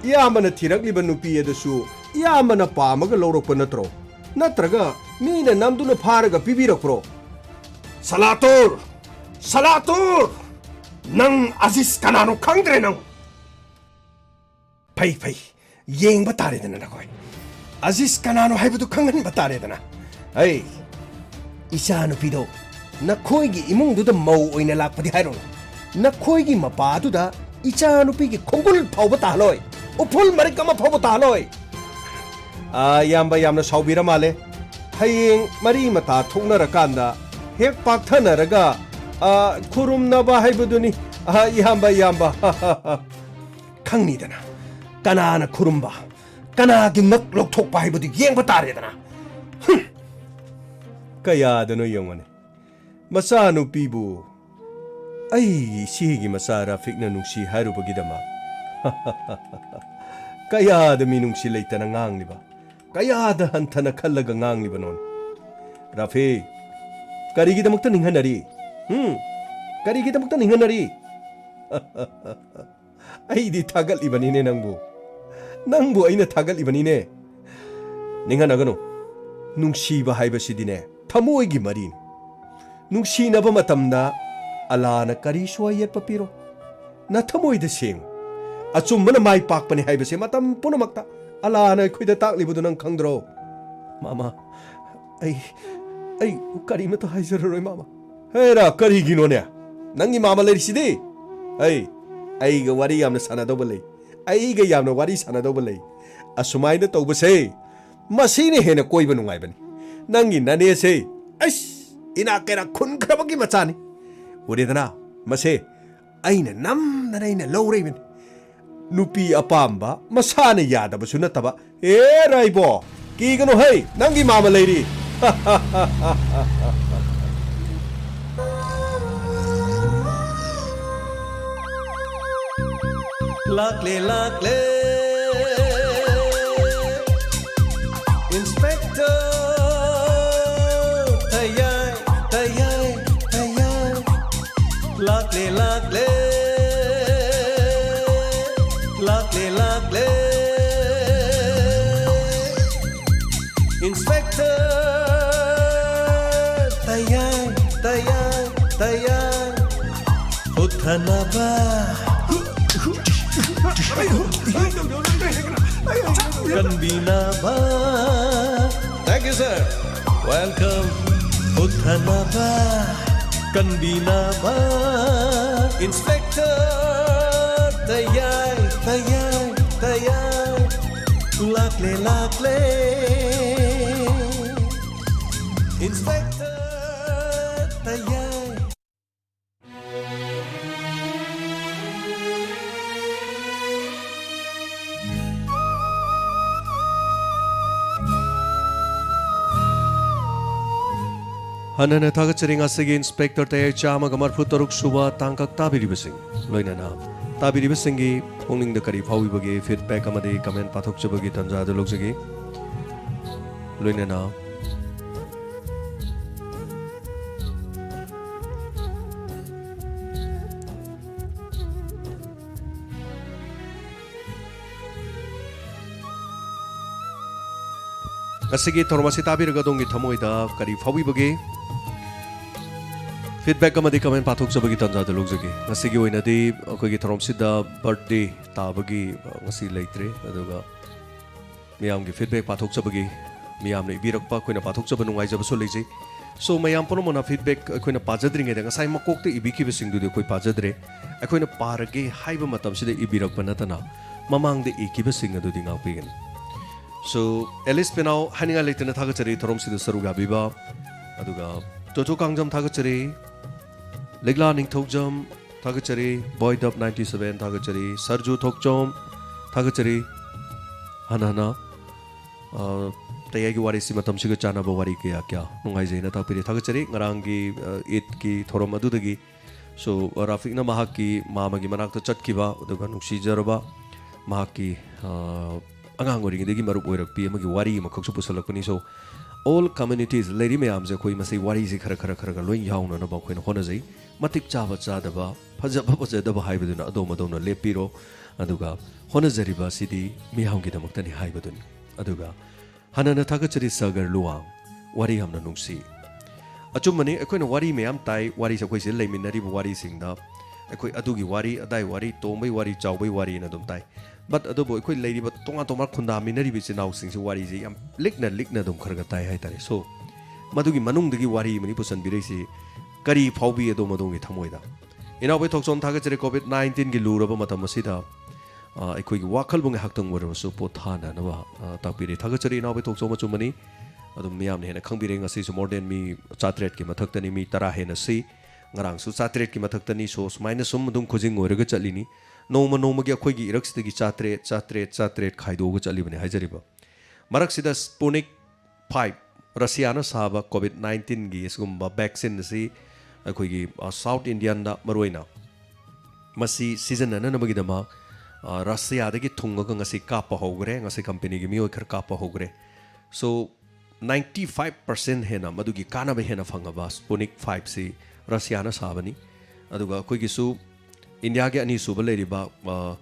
ꯏꯌꯥꯝꯕꯅ ꯊꯤꯔꯛꯂꯤꯕ ꯅꯨꯄꯤ ꯑꯗꯨꯁꯨ ꯏꯌꯥꯝꯕꯅ ꯄꯥꯝꯃꯒ ꯂꯧꯔꯛꯄ ꯅꯠꯇ꯭ꯔꯣ? ꯅꯠꯇ꯭ꯔꯒ ꯃꯤꯅ ꯅꯝꯗꯨꯅ ꯐꯥꯔꯒ ꯄꯤꯕꯤꯔꯛꯄ꯭ꯔꯣ? ꯁꯂꯥꯇꯨꯔ! ꯁꯂꯥꯇꯨꯔ! ꯅꯪ ꯑꯖꯤꯁ ꯀꯅꯥꯅꯣ ꯈꯪꯗ꯭ꯔꯦ ꯅꯪ? ꯐꯩ, ꯐꯩ꯫ ꯌꯦꯡꯕ ꯇꯥꯔꯦꯗꯅ ꯅꯈꯣꯏ꯫ ꯑꯖꯤꯁ ꯀꯅꯥꯅꯣ ꯍꯥꯏꯕꯗꯨ ꯈꯪꯍꯟꯕ ꯇꯥꯔꯦꯗꯅ꯫ ꯑꯩ, ꯏꯆꯥꯅꯨꯄꯤꯗꯣ ꯅꯈꯣꯏꯒꯤ ꯏꯃꯨꯡꯗꯨꯗ ꯃꯧ ꯑꯣꯏꯅ ꯂꯥꯛꯄꯗꯤ ꯍꯥꯏꯔꯨꯅꯨ꯫ ꯅꯈꯣꯏꯒꯤ ꯃꯄꯥꯗꯨꯗ ꯏꯆꯥꯅꯨꯄꯤꯒꯤ ꯈꯣꯡꯒꯨꯜ ꯐꯥꯎꯕ ꯇꯥꯍꯜꯂꯣꯏ꯫ ꯎꯐꯨꯜ ꯃꯔꯤꯛ ꯑꯃ ꯐꯥꯎꯕ ꯇꯥꯍꯜꯂꯣꯏ꯫ ꯑꯥ, ꯏꯌꯥꯝꯕ ꯌꯥꯝꯅ ꯁꯥꯎꯕꯤꯔ ꯃꯥꯜꯂꯦ꯫ ꯍꯌꯦꯡ ꯃꯔꯤ ꯃꯇꯥ ꯊꯣꯛꯅꯔꯀꯥꯟꯗ ꯍꯦꯛ ꯄꯥꯛꯊꯅꯔꯒ, ꯑꯥ, ꯈꯨꯔꯨꯝꯅꯕ ꯍꯥꯏꯕꯗꯨꯅꯤ꯫ ꯑꯥ, ꯏꯌꯥꯝꯕ, ꯏꯌꯥꯝꯕ꯫ ꯈꯪꯅꯤꯗꯅ, ꯀꯅꯥꯅ ꯈꯨꯔꯨꯝꯕ, ꯀꯅꯥꯒꯤ ꯉꯛ ꯂꯧꯊꯣꯛꯄ ꯍꯥꯏꯕꯗꯨ ꯌꯦꯡꯕ ꯇꯥꯔꯦꯗꯅ꯫ ꯍꯨꯝ! ꯀꯌꯥꯗꯅꯣ ꯌꯦꯡꯉꯨꯅꯦ꯫ ꯃꯆꯥꯅꯨꯄꯤꯕꯨ ꯑꯩꯒꯤ ꯏꯆꯦꯒꯤ ꯃꯆꯥ ꯔꯥꯐꯤꯛꯅ ꯅꯨꯡꯁꯤ ꯍꯥꯏꯔꯨꯕꯒꯤꯗꯃꯛ ꯀꯌꯥꯗ ꯃꯤꯅꯨꯡꯁꯤ ꯂꯩꯇꯅ ꯉꯥꯡꯂꯤꯕ, ꯀꯌꯥꯗ ꯍꯟꯊꯅ ꯈꯜꯂꯒ ꯉꯥꯡꯂꯤꯕꯅꯣ꯫ ꯔꯥꯐꯤꯛ, ꯀꯔꯤꯒꯤꯗꯃꯛꯇ ꯅꯤꯡꯍꯟꯅꯔꯤ? ꯍꯨꯝ? ꯀꯔꯤꯒꯤꯗꯃꯛꯇ ꯅꯤꯡꯍꯟꯅꯔꯤ? ꯑꯩꯗꯤ ꯊꯥꯒꯠꯂꯤꯕꯅꯤꯅꯦ ꯅꯪꯕꯨ꯫ ꯅꯪꯕꯨ ꯑꯩꯅ ꯊꯥꯒꯠꯂꯤꯕꯅꯤꯅꯦ꯫ ꯅꯤꯡꯍꯟꯅꯒꯅꯨ꯫ ꯅꯨꯡꯁꯤꯕ ꯍꯥꯏꯕꯁꯤꯗꯤꯅꯦ, ꯊꯃꯣꯏꯒꯤ ꯃꯔꯤꯅꯤ꯫ ꯅꯨꯡꯁꯤꯅꯕ ꯃꯇꯝꯗ ꯑꯂꯥꯅ ꯀꯔꯤꯁꯨ ꯑꯌꯦꯠꯄ ꯄꯤꯔꯣꯏ꯫ ꯅꯊꯃꯣꯏꯗ ꯁꯦꯡꯉꯨ꯫ ꯑꯆꯨꯝꯕꯅ ꯃꯥꯏ ꯄꯥꯛꯄꯅꯤ ꯍꯥꯏꯕꯁꯦ ꯃꯇꯝ ꯄꯨꯝꯅꯃꯛꯇ ꯑꯂꯥꯅ ꯑꯩꯈꯣꯏꯗ ꯇꯥꯛꯂꯤꯕꯗꯨ ꯅꯪ ꯈꯪꯗ꯭ꯔꯣ? ꯃꯥꯃ, ꯑꯩ, ꯑꯩ ꯀꯔꯤꯃꯠꯇ ꯍꯥꯏꯖꯔꯔꯣꯏ, ꯃꯥꯃ꯫ ꯍꯦꯔꯥ, ꯀꯔꯤꯒꯤꯅꯣꯅꯦ? ꯅꯪꯒꯤ ꯃꯥꯃ ꯂꯩꯔꯤꯁꯤꯗꯤ꯫ ꯑꯩ, ꯑꯩꯒ ꯋꯥꯔꯤ ꯌꯥꯝꯅ ꯁꯥꯟꯅꯗꯧꯕ ꯂꯩ꯫ ꯑꯩꯒ ꯌꯥꯝꯅ ꯋꯥꯔꯤ ꯁꯥꯟꯅꯗꯧꯕ ꯂꯩ꯫ ꯑꯁꯨꯃꯥꯏꯅ ꯇꯧꯕꯁꯦ, ꯃꯁꯤꯅ ꯍꯦꯟꯅ ꯀꯣꯏꯕ ꯅꯨꯡꯉꯥꯏꯕꯅꯤ꯫ ꯅꯪꯒꯤ ꯅꯅꯦꯁꯦ, ꯑꯩꯁ, ꯏꯅꯥꯛ ꯀꯩꯔꯥꯛ ꯈꯨꯟꯈ꯭ꯔꯕꯒꯤ ꯃꯆꯥꯅꯤ꯫ ꯎꯔꯦꯗꯅ, ꯃꯁꯦ ꯑꯩꯅ ꯅꯝꯗꯅ ꯑꯩꯅ ꯂꯧꯔꯛꯏꯕꯅꯤ꯫ ꯅꯨꯄꯤ ꯑꯄꯥꯝꯕ, ꯃꯁꯥꯅ ꯌꯥꯗꯕꯁꯨ ꯅꯠꯇꯕ꯫ ꯑꯦ ꯔꯥꯏꯕꯣ, ꯀꯤꯒꯅꯨ ꯍꯩ, ꯅꯪꯒꯤ ꯃꯥꯃ ꯂꯩꯔꯤ꯫ ꯂꯥꯛꯂꯦ, ꯂꯥꯛꯂꯦ, Inspector ꯇꯌꯥꯏ, ꯇꯌꯥꯏ, ꯇꯌꯥꯏ꯫ ꯂꯥꯛꯂꯦ, ꯂꯥꯛꯂꯦ, ꯂꯥꯛꯂꯦ, ꯂꯥꯛꯂꯦ꯫ Inspector ꯇꯌꯥꯏ, ꯇꯌꯥꯏ, ꯇꯌꯥꯏ꯫ ꯍꯨꯠꯊꯅꯕ, ꯀꯟꯕꯤꯅꯕ꯫ Thank you, sir. Welcome. ꯍꯨꯠꯊꯅꯕ, ꯀꯟꯕꯤꯅꯕ꯫ Inspector ꯇꯌꯥꯏ, ꯇꯌꯥꯏ, ꯇꯌꯥꯏ꯫ ꯂꯥꯛꯂꯦ, ꯂꯥꯛꯂꯦ꯫ Inspector ꯇꯌꯥꯏ꯫ ꯍꯟꯅ ꯍꯟꯅ ꯊꯥꯒꯠꯆꯔꯤ ꯉꯁꯤꯒꯤ Inspector ꯇꯌꯥꯏ ꯆꯥꯝꯃꯒ ꯃꯔꯤꯐꯨ ꯇꯔꯨꯛ ꯁꯨꯕ ꯇꯥꯡꯀꯛ ꯇꯥꯕꯤꯔꯤꯕꯁꯤꯡ, ꯂꯣꯏꯅꯅ ꯇꯥꯕꯤꯔꯤꯕꯁꯤꯡꯒꯤ ꯄꯨꯛꯅꯤꯡꯗ ꯀꯔꯤ ꯐꯥꯎꯕꯤꯕꯒꯦ? Feedback ꯑꯃꯗꯤ comment ꯄꯥꯊꯣꯛꯆꯕꯒꯤ ꯇꯥꯟꯖꯥ ꯑꯗꯨ ꯂꯧꯖꯒꯦ꯫ ꯂꯣꯏꯅꯅ ꯉꯁꯤꯒꯤ ꯊꯧꯔꯝ ꯑꯁꯤ ꯇꯥꯕꯤꯔꯒ ꯑꯗꯣꯝꯒꯤ ꯊꯃꯣꯏꯗ ꯀꯔꯤ ꯐꯥꯎꯕꯤꯕꯒꯦ? Feedback ꯑꯃꯗꯤ comment ꯄꯥꯊꯣꯛꯆꯕꯒꯤ ꯇꯥꯟꯖꯥꯗꯨ ꯂꯧꯖꯒꯦ꯫ ꯉꯁꯤꯒꯤ ꯑꯣꯏꯅꯗꯤ ꯑꯩꯈꯣꯏꯒꯤ ꯊꯧꯔꯝꯁꯤꯗ birthday ꯇꯥꯕꯒꯤ, ꯑ, ꯉꯁꯤ ꯂꯩꯇ꯭ꯔꯦ꯫ ꯑꯗꯨꯒ ꯃꯤꯌꯥꯝꯒꯤ feedback ꯄꯥꯊꯣꯛꯆꯕꯒꯤ, ꯃꯤꯌꯥꯝꯅ ꯏꯕꯤꯔꯛꯄ ꯑꯩꯈꯣꯏꯅ ꯄꯥꯊꯣꯛꯆꯕ ꯅꯨꯡꯉꯥꯏꯖꯕꯁꯨ ꯂꯩꯖꯩ꯫ So, ꯃꯌꯥꯝ ꯄꯨꯝꯅꯃꯛꯅ feedback ꯑꯩꯈꯣꯏꯅ ꯄꯥꯖꯗ꯭ꯔꯤꯉꯩꯗ ꯉꯁꯥꯏ ꯃꯀꯣꯛꯇ ꯏꯕꯤꯈꯤꯕꯁꯤꯡꯗꯨꯗꯤ ꯑꯩꯈꯣꯏ ꯄꯥꯖꯗ꯭ꯔꯦ꯫ ꯑꯩꯈꯣꯏꯅ ꯄꯥꯔꯒꯦ ꯍꯥꯏꯕ ꯃꯇꯝꯁꯤꯗ ꯏꯕꯤꯔꯛꯄ ꯅꯠꯇꯅ ꯃꯃꯥꯡꯗ ꯏꯈꯤꯕꯁꯤꯡ ꯑꯗꯨꯗꯤ ꯉꯥꯛꯄꯤꯒꯅꯤ꯫ So, ꯑꯦꯂꯤꯁ ꯄꯦꯅꯥꯎ ꯍꯥꯏꯅꯤꯡꯉꯥꯏ ꯂꯩꯇꯅ ꯊꯥꯒꯠꯆꯔꯤ ꯊꯧꯔꯝꯁꯤꯗ ꯁꯔꯨꯛ ꯌꯥꯕꯤꯕ꯫ ꯑꯗꯨꯒ ꯇꯣꯇꯣ ꯀꯥꯡꯖꯝ ꯊꯥꯒꯠꯆꯔꯤ꯫ ꯂꯤꯛꯂꯥ ꯅꯤꯡꯊꯧꯖꯝ, ꯊꯥꯒꯠꯆꯔꯤ꯫ ꯕꯣꯏꯗꯞ ꯅꯥꯏꯟꯇꯤ ꯁꯚꯦꯟ ꯊꯥꯒꯠꯆꯔꯤ꯫ ꯁꯔꯖꯨ ꯊꯣꯛꯆꯣꯝ ꯊꯥꯒꯠꯆꯔꯤ꯫ ꯍꯟꯅ ꯍꯟꯅ, ꯑ, ꯇꯌꯥꯏꯒꯤ ꯋꯥꯔꯤꯁꯤ ꯃꯇꯝꯁꯤꯒ ꯆꯥꯟꯅꯕ ꯋꯥꯔꯤ ꯀꯌꯥ ꯀꯌꯥ ꯅꯨꯡꯉꯥꯏꯖꯩꯅ ꯇꯥꯛꯄꯤꯔꯤ꯫ ꯊꯥꯒꯠꯆꯔꯤ꯫ ꯉꯔꯥꯡꯒꯤ, ꯑ, ꯏꯗꯀꯤ ꯊꯧꯔꯝ ꯑꯗꯨꯗꯒꯤ ꯁꯣ, ꯔꯥꯐꯤꯛꯅ ꯃꯍꯥꯛꯀꯤ ꯃꯥꯃꯒꯤ ꯃꯅꯥꯛꯇ ꯆꯠꯈꯤꯕ, ꯑꯗꯨꯒ ꯅꯨꯡꯁꯤꯖꯔꯕ ꯃꯍꯥꯛꯀꯤ, ꯑ, ꯑꯉꯥꯡ ꯑꯣꯏꯔꯤꯉꯩꯗꯒꯤ ꯃꯔꯨꯞ ꯑꯣꯏꯔꯛꯄꯤ ꯑꯃꯒꯤ ꯋꯥꯔꯤ ꯑꯃꯈꯛꯁꯨ ꯄꯨꯁꯜꯂꯛꯄꯅꯤ꯫ So, all communities ꯂꯩꯔꯤ ꯃꯌꯥꯝꯁꯦ ꯑꯩꯈꯣꯏ ꯃꯁꯤ ꯋꯥꯔꯤꯁꯤ ꯈꯔ, ꯈꯔ, ꯈꯔ, ꯈꯔ ꯂꯣꯏ ꯌꯥꯎꯅꯅꯕ ꯑꯩꯈꯣꯏꯅ ꯍꯣꯠꯅꯖꯩ꯫ ꯃꯇꯤꯛ ꯆꯥꯕ ꯆꯥꯗꯕ, ꯐꯖꯕ ꯐꯖꯗꯕ ꯍꯥꯏꯕꯗꯨꯅ ꯑꯗꯣꯝ ꯑꯗꯣꯝꯅ ꯂꯦꯞꯄꯤꯔꯣ꯫ ꯑꯗꯨꯒ ꯍꯣꯠꯅꯖꯔꯤꯕ ꯑꯁꯤꯗꯤ ꯃꯤꯌꯥꯝꯒꯤꯗꯃꯛꯇꯅꯤ ꯍꯥꯏꯕꯗꯨꯅꯤ꯫ ꯑꯗꯨꯒ ꯍꯟꯅꯅ ꯊꯥꯒꯠꯆꯔꯤ ꯁꯥꯒꯔ ꯂꯨꯋꯥꯡ, ꯋꯥꯔꯤ ꯌꯥꯝꯅ ꯅꯨꯡꯁꯤ꯫ ꯑꯆꯨꯝꯕꯅꯤ, ꯑꯩꯈꯣꯏꯅ ꯋꯥꯔꯤ ꯃꯌꯥꯝ ꯇꯥꯏ, ꯋꯥꯔꯤꯁꯦ ꯑꯩꯈꯣꯏ ꯁꯤꯗ ꯂꯩꯃꯤꯟꯅꯔꯤꯕ ꯋꯥꯔꯤꯁꯤꯡꯗ ꯑꯩꯈꯣꯏ ꯑꯗꯨꯒꯤ ꯋꯥꯔꯤ, ꯑꯗꯥꯏ ꯋꯥꯔꯤ, ꯇꯣꯝꯕꯩ ꯋꯥꯔꯤ, ꯆꯥꯎꯕꯩ ꯋꯥꯔꯤꯅ ꯑꯗꯨꯝ ꯇꯥꯏ꯫ But ꯑꯗꯨꯕꯨ ꯑꯩꯈꯣꯏ ꯂꯩꯔꯤꯕ ꯇꯣꯉꯥꯟ ꯇꯣꯉꯥꯟ ꯈꯨꯟꯗꯥꯃꯤꯟꯅꯔꯤꯕ ꯏꯆꯤꯟ ꯏꯅꯥꯎꯁꯤꯡꯁꯤ ꯋꯥꯔꯤꯁꯦ ꯌꯥꯝ ꯂꯤꯛꯅ ꯂꯤꯛꯅ ꯑꯗꯨꯝ ꯈꯔ ꯈꯔ ꯇꯥꯏ ꯍꯥꯏꯇꯥꯔꯦ꯫ So, ꯃꯗꯨꯒꯤ ꯃꯅꯨꯡꯗꯒꯤ ꯋꯥꯔꯤ ꯑꯃꯅꯤ ꯄꯨꯁꯟꯕꯤꯔꯛꯏꯁꯤ꯫ ꯀꯔꯤ ꯐꯥꯎꯕꯤ ꯑꯗꯣꯝ ꯑꯗꯣꯝꯒꯤ ꯊꯃꯣꯏꯗ? ꯏꯅꯥꯎꯕꯩ ꯊꯣꯛꯆꯣꯝ ꯊꯥꯒꯠꯆꯔꯤ꯫ ꯀꯣꯚꯤꯗ ꯅꯥꯏꯟꯇꯤꯟꯒꯤ ꯂꯨꯔꯕ ꯃꯇꯝ ꯑꯁꯤꯗ, ꯑ, ꯑꯩꯈꯣꯏꯒꯤ ꯋꯥꯈꯜꯕꯨ ꯉꯥꯏꯍꯥꯛꯇꯪ ꯑꯣꯏꯔꯕꯁꯨ ꯄꯣꯊꯥꯅꯅꯕ, ꯑ, ꯇꯥꯛꯄꯤꯔꯤ꯫ ꯊꯥꯒꯠꯆꯔꯤ ꯏꯅꯥꯎꯕꯩ ꯊꯣꯛꯆꯣꯝ꯫ ꯑꯆꯨꯝꯕꯅꯤ꯫ ꯑꯗꯨꯝ ꯃꯤꯌꯥꯝꯅ ꯍꯦꯟꯅ ꯈꯪꯕꯤꯔꯦ꯫ ꯉꯁꯤꯁꯨ more than ꯃꯤ ꯆꯥꯇ꯭ꯔꯦꯠꯀꯤ ꯃꯊꯛꯇꯅꯤ, ꯃꯤ ꯇꯔꯥ ꯍꯦꯟꯅ ꯁꯤ꯫ ꯉꯔꯥꯡꯁꯨ ꯆꯥꯇ꯭ꯔꯦꯠꯀꯤ ꯃꯊꯛꯇꯅꯤ꯫ So, ꯁꯨꯃꯥꯏꯅ ꯁꯨꯝ ꯑꯗꯨꯝ ꯈꯨꯖꯤꯡ ꯑꯣꯏꯔꯒ ꯆꯠꯂꯤꯅꯤ꯫ ꯅꯣꯡꯃ ꯅꯣꯡꯃꯒꯤ ꯑꯩꯈꯣꯏꯒꯤ ꯏꯔꯛꯁꯤꯗꯒꯤ ꯆꯥꯇ꯭ꯔꯦꯠ, ꯆꯥꯇ꯭ꯔꯦꯠ, ꯆꯥꯇ꯭ꯔꯦꯠ ꯈꯥꯏꯗꯣꯛꯑꯒ ꯆꯠꯂꯤꯕꯅꯤ ꯍꯥꯏꯖꯔꯤꯕ꯫ ꯃꯔꯛꯁꯤꯗ ꯁ꯭ꯄꯨꯅꯤꯛ ꯐꯥꯏꯚ, ꯔꯁꯤꯌꯥꯅ ꯁꯥꯕ ꯀꯣꯚꯤꯗ ꯅꯥꯏꯟꯇꯤꯟꯒꯤ ꯁꯤꯒꯨꯝꯕ ꯚꯦꯛꯁꯤꯟ ꯑꯁꯤ ꯑꯩꯈꯣꯏꯒꯤ, ꯑ, ꯁꯥꯎꯠ ꯏꯟꯗꯤꯌꯥꯟꯗ ꯃꯔꯨꯑꯣꯏꯅ ꯃꯁꯤ ꯁꯤꯖꯤꯟꯅꯅꯅꯕꯒꯤꯗꯃꯛ, ꯑ, ꯔꯁꯤꯌꯥꯗꯒꯤ ꯊꯨꯡꯉꯒ ꯉꯁꯤ ꯀꯥꯞꯄ ꯍꯧꯈ꯭ꯔꯦ꯫ ꯉꯁꯤ ꯀꯝꯄꯦꯅꯤꯒꯤ ꯃꯤꯑꯣꯏ ꯈꯔ ꯀꯥꯞꯄ ꯍꯧꯈ꯭ꯔꯦ꯫ So, ꯅꯥꯏꯟꯇꯤ ꯐꯥꯏꯚ ꯄꯥꯔꯁꯦꯟ ꯍꯦꯟꯅ ꯃꯗꯨꯒꯤ ꯀꯥꯟꯅꯕ ꯍꯦꯟꯅ ꯐꯪꯉꯕ ꯁ꯭ꯄꯨꯅꯤꯛ ꯐꯥꯏꯚꯁꯤ ꯔꯁꯤꯌꯥꯅ ꯁꯥꯕꯅꯤ꯫ ꯑꯗꯨꯒ ꯑꯩꯈꯣꯏꯒꯤꯁꯨ ꯏꯟꯗꯤꯌꯥꯒꯤ ꯑꯅꯤꯁꯨꯕ ꯂꯩꯔꯤꯕ, ꯑ,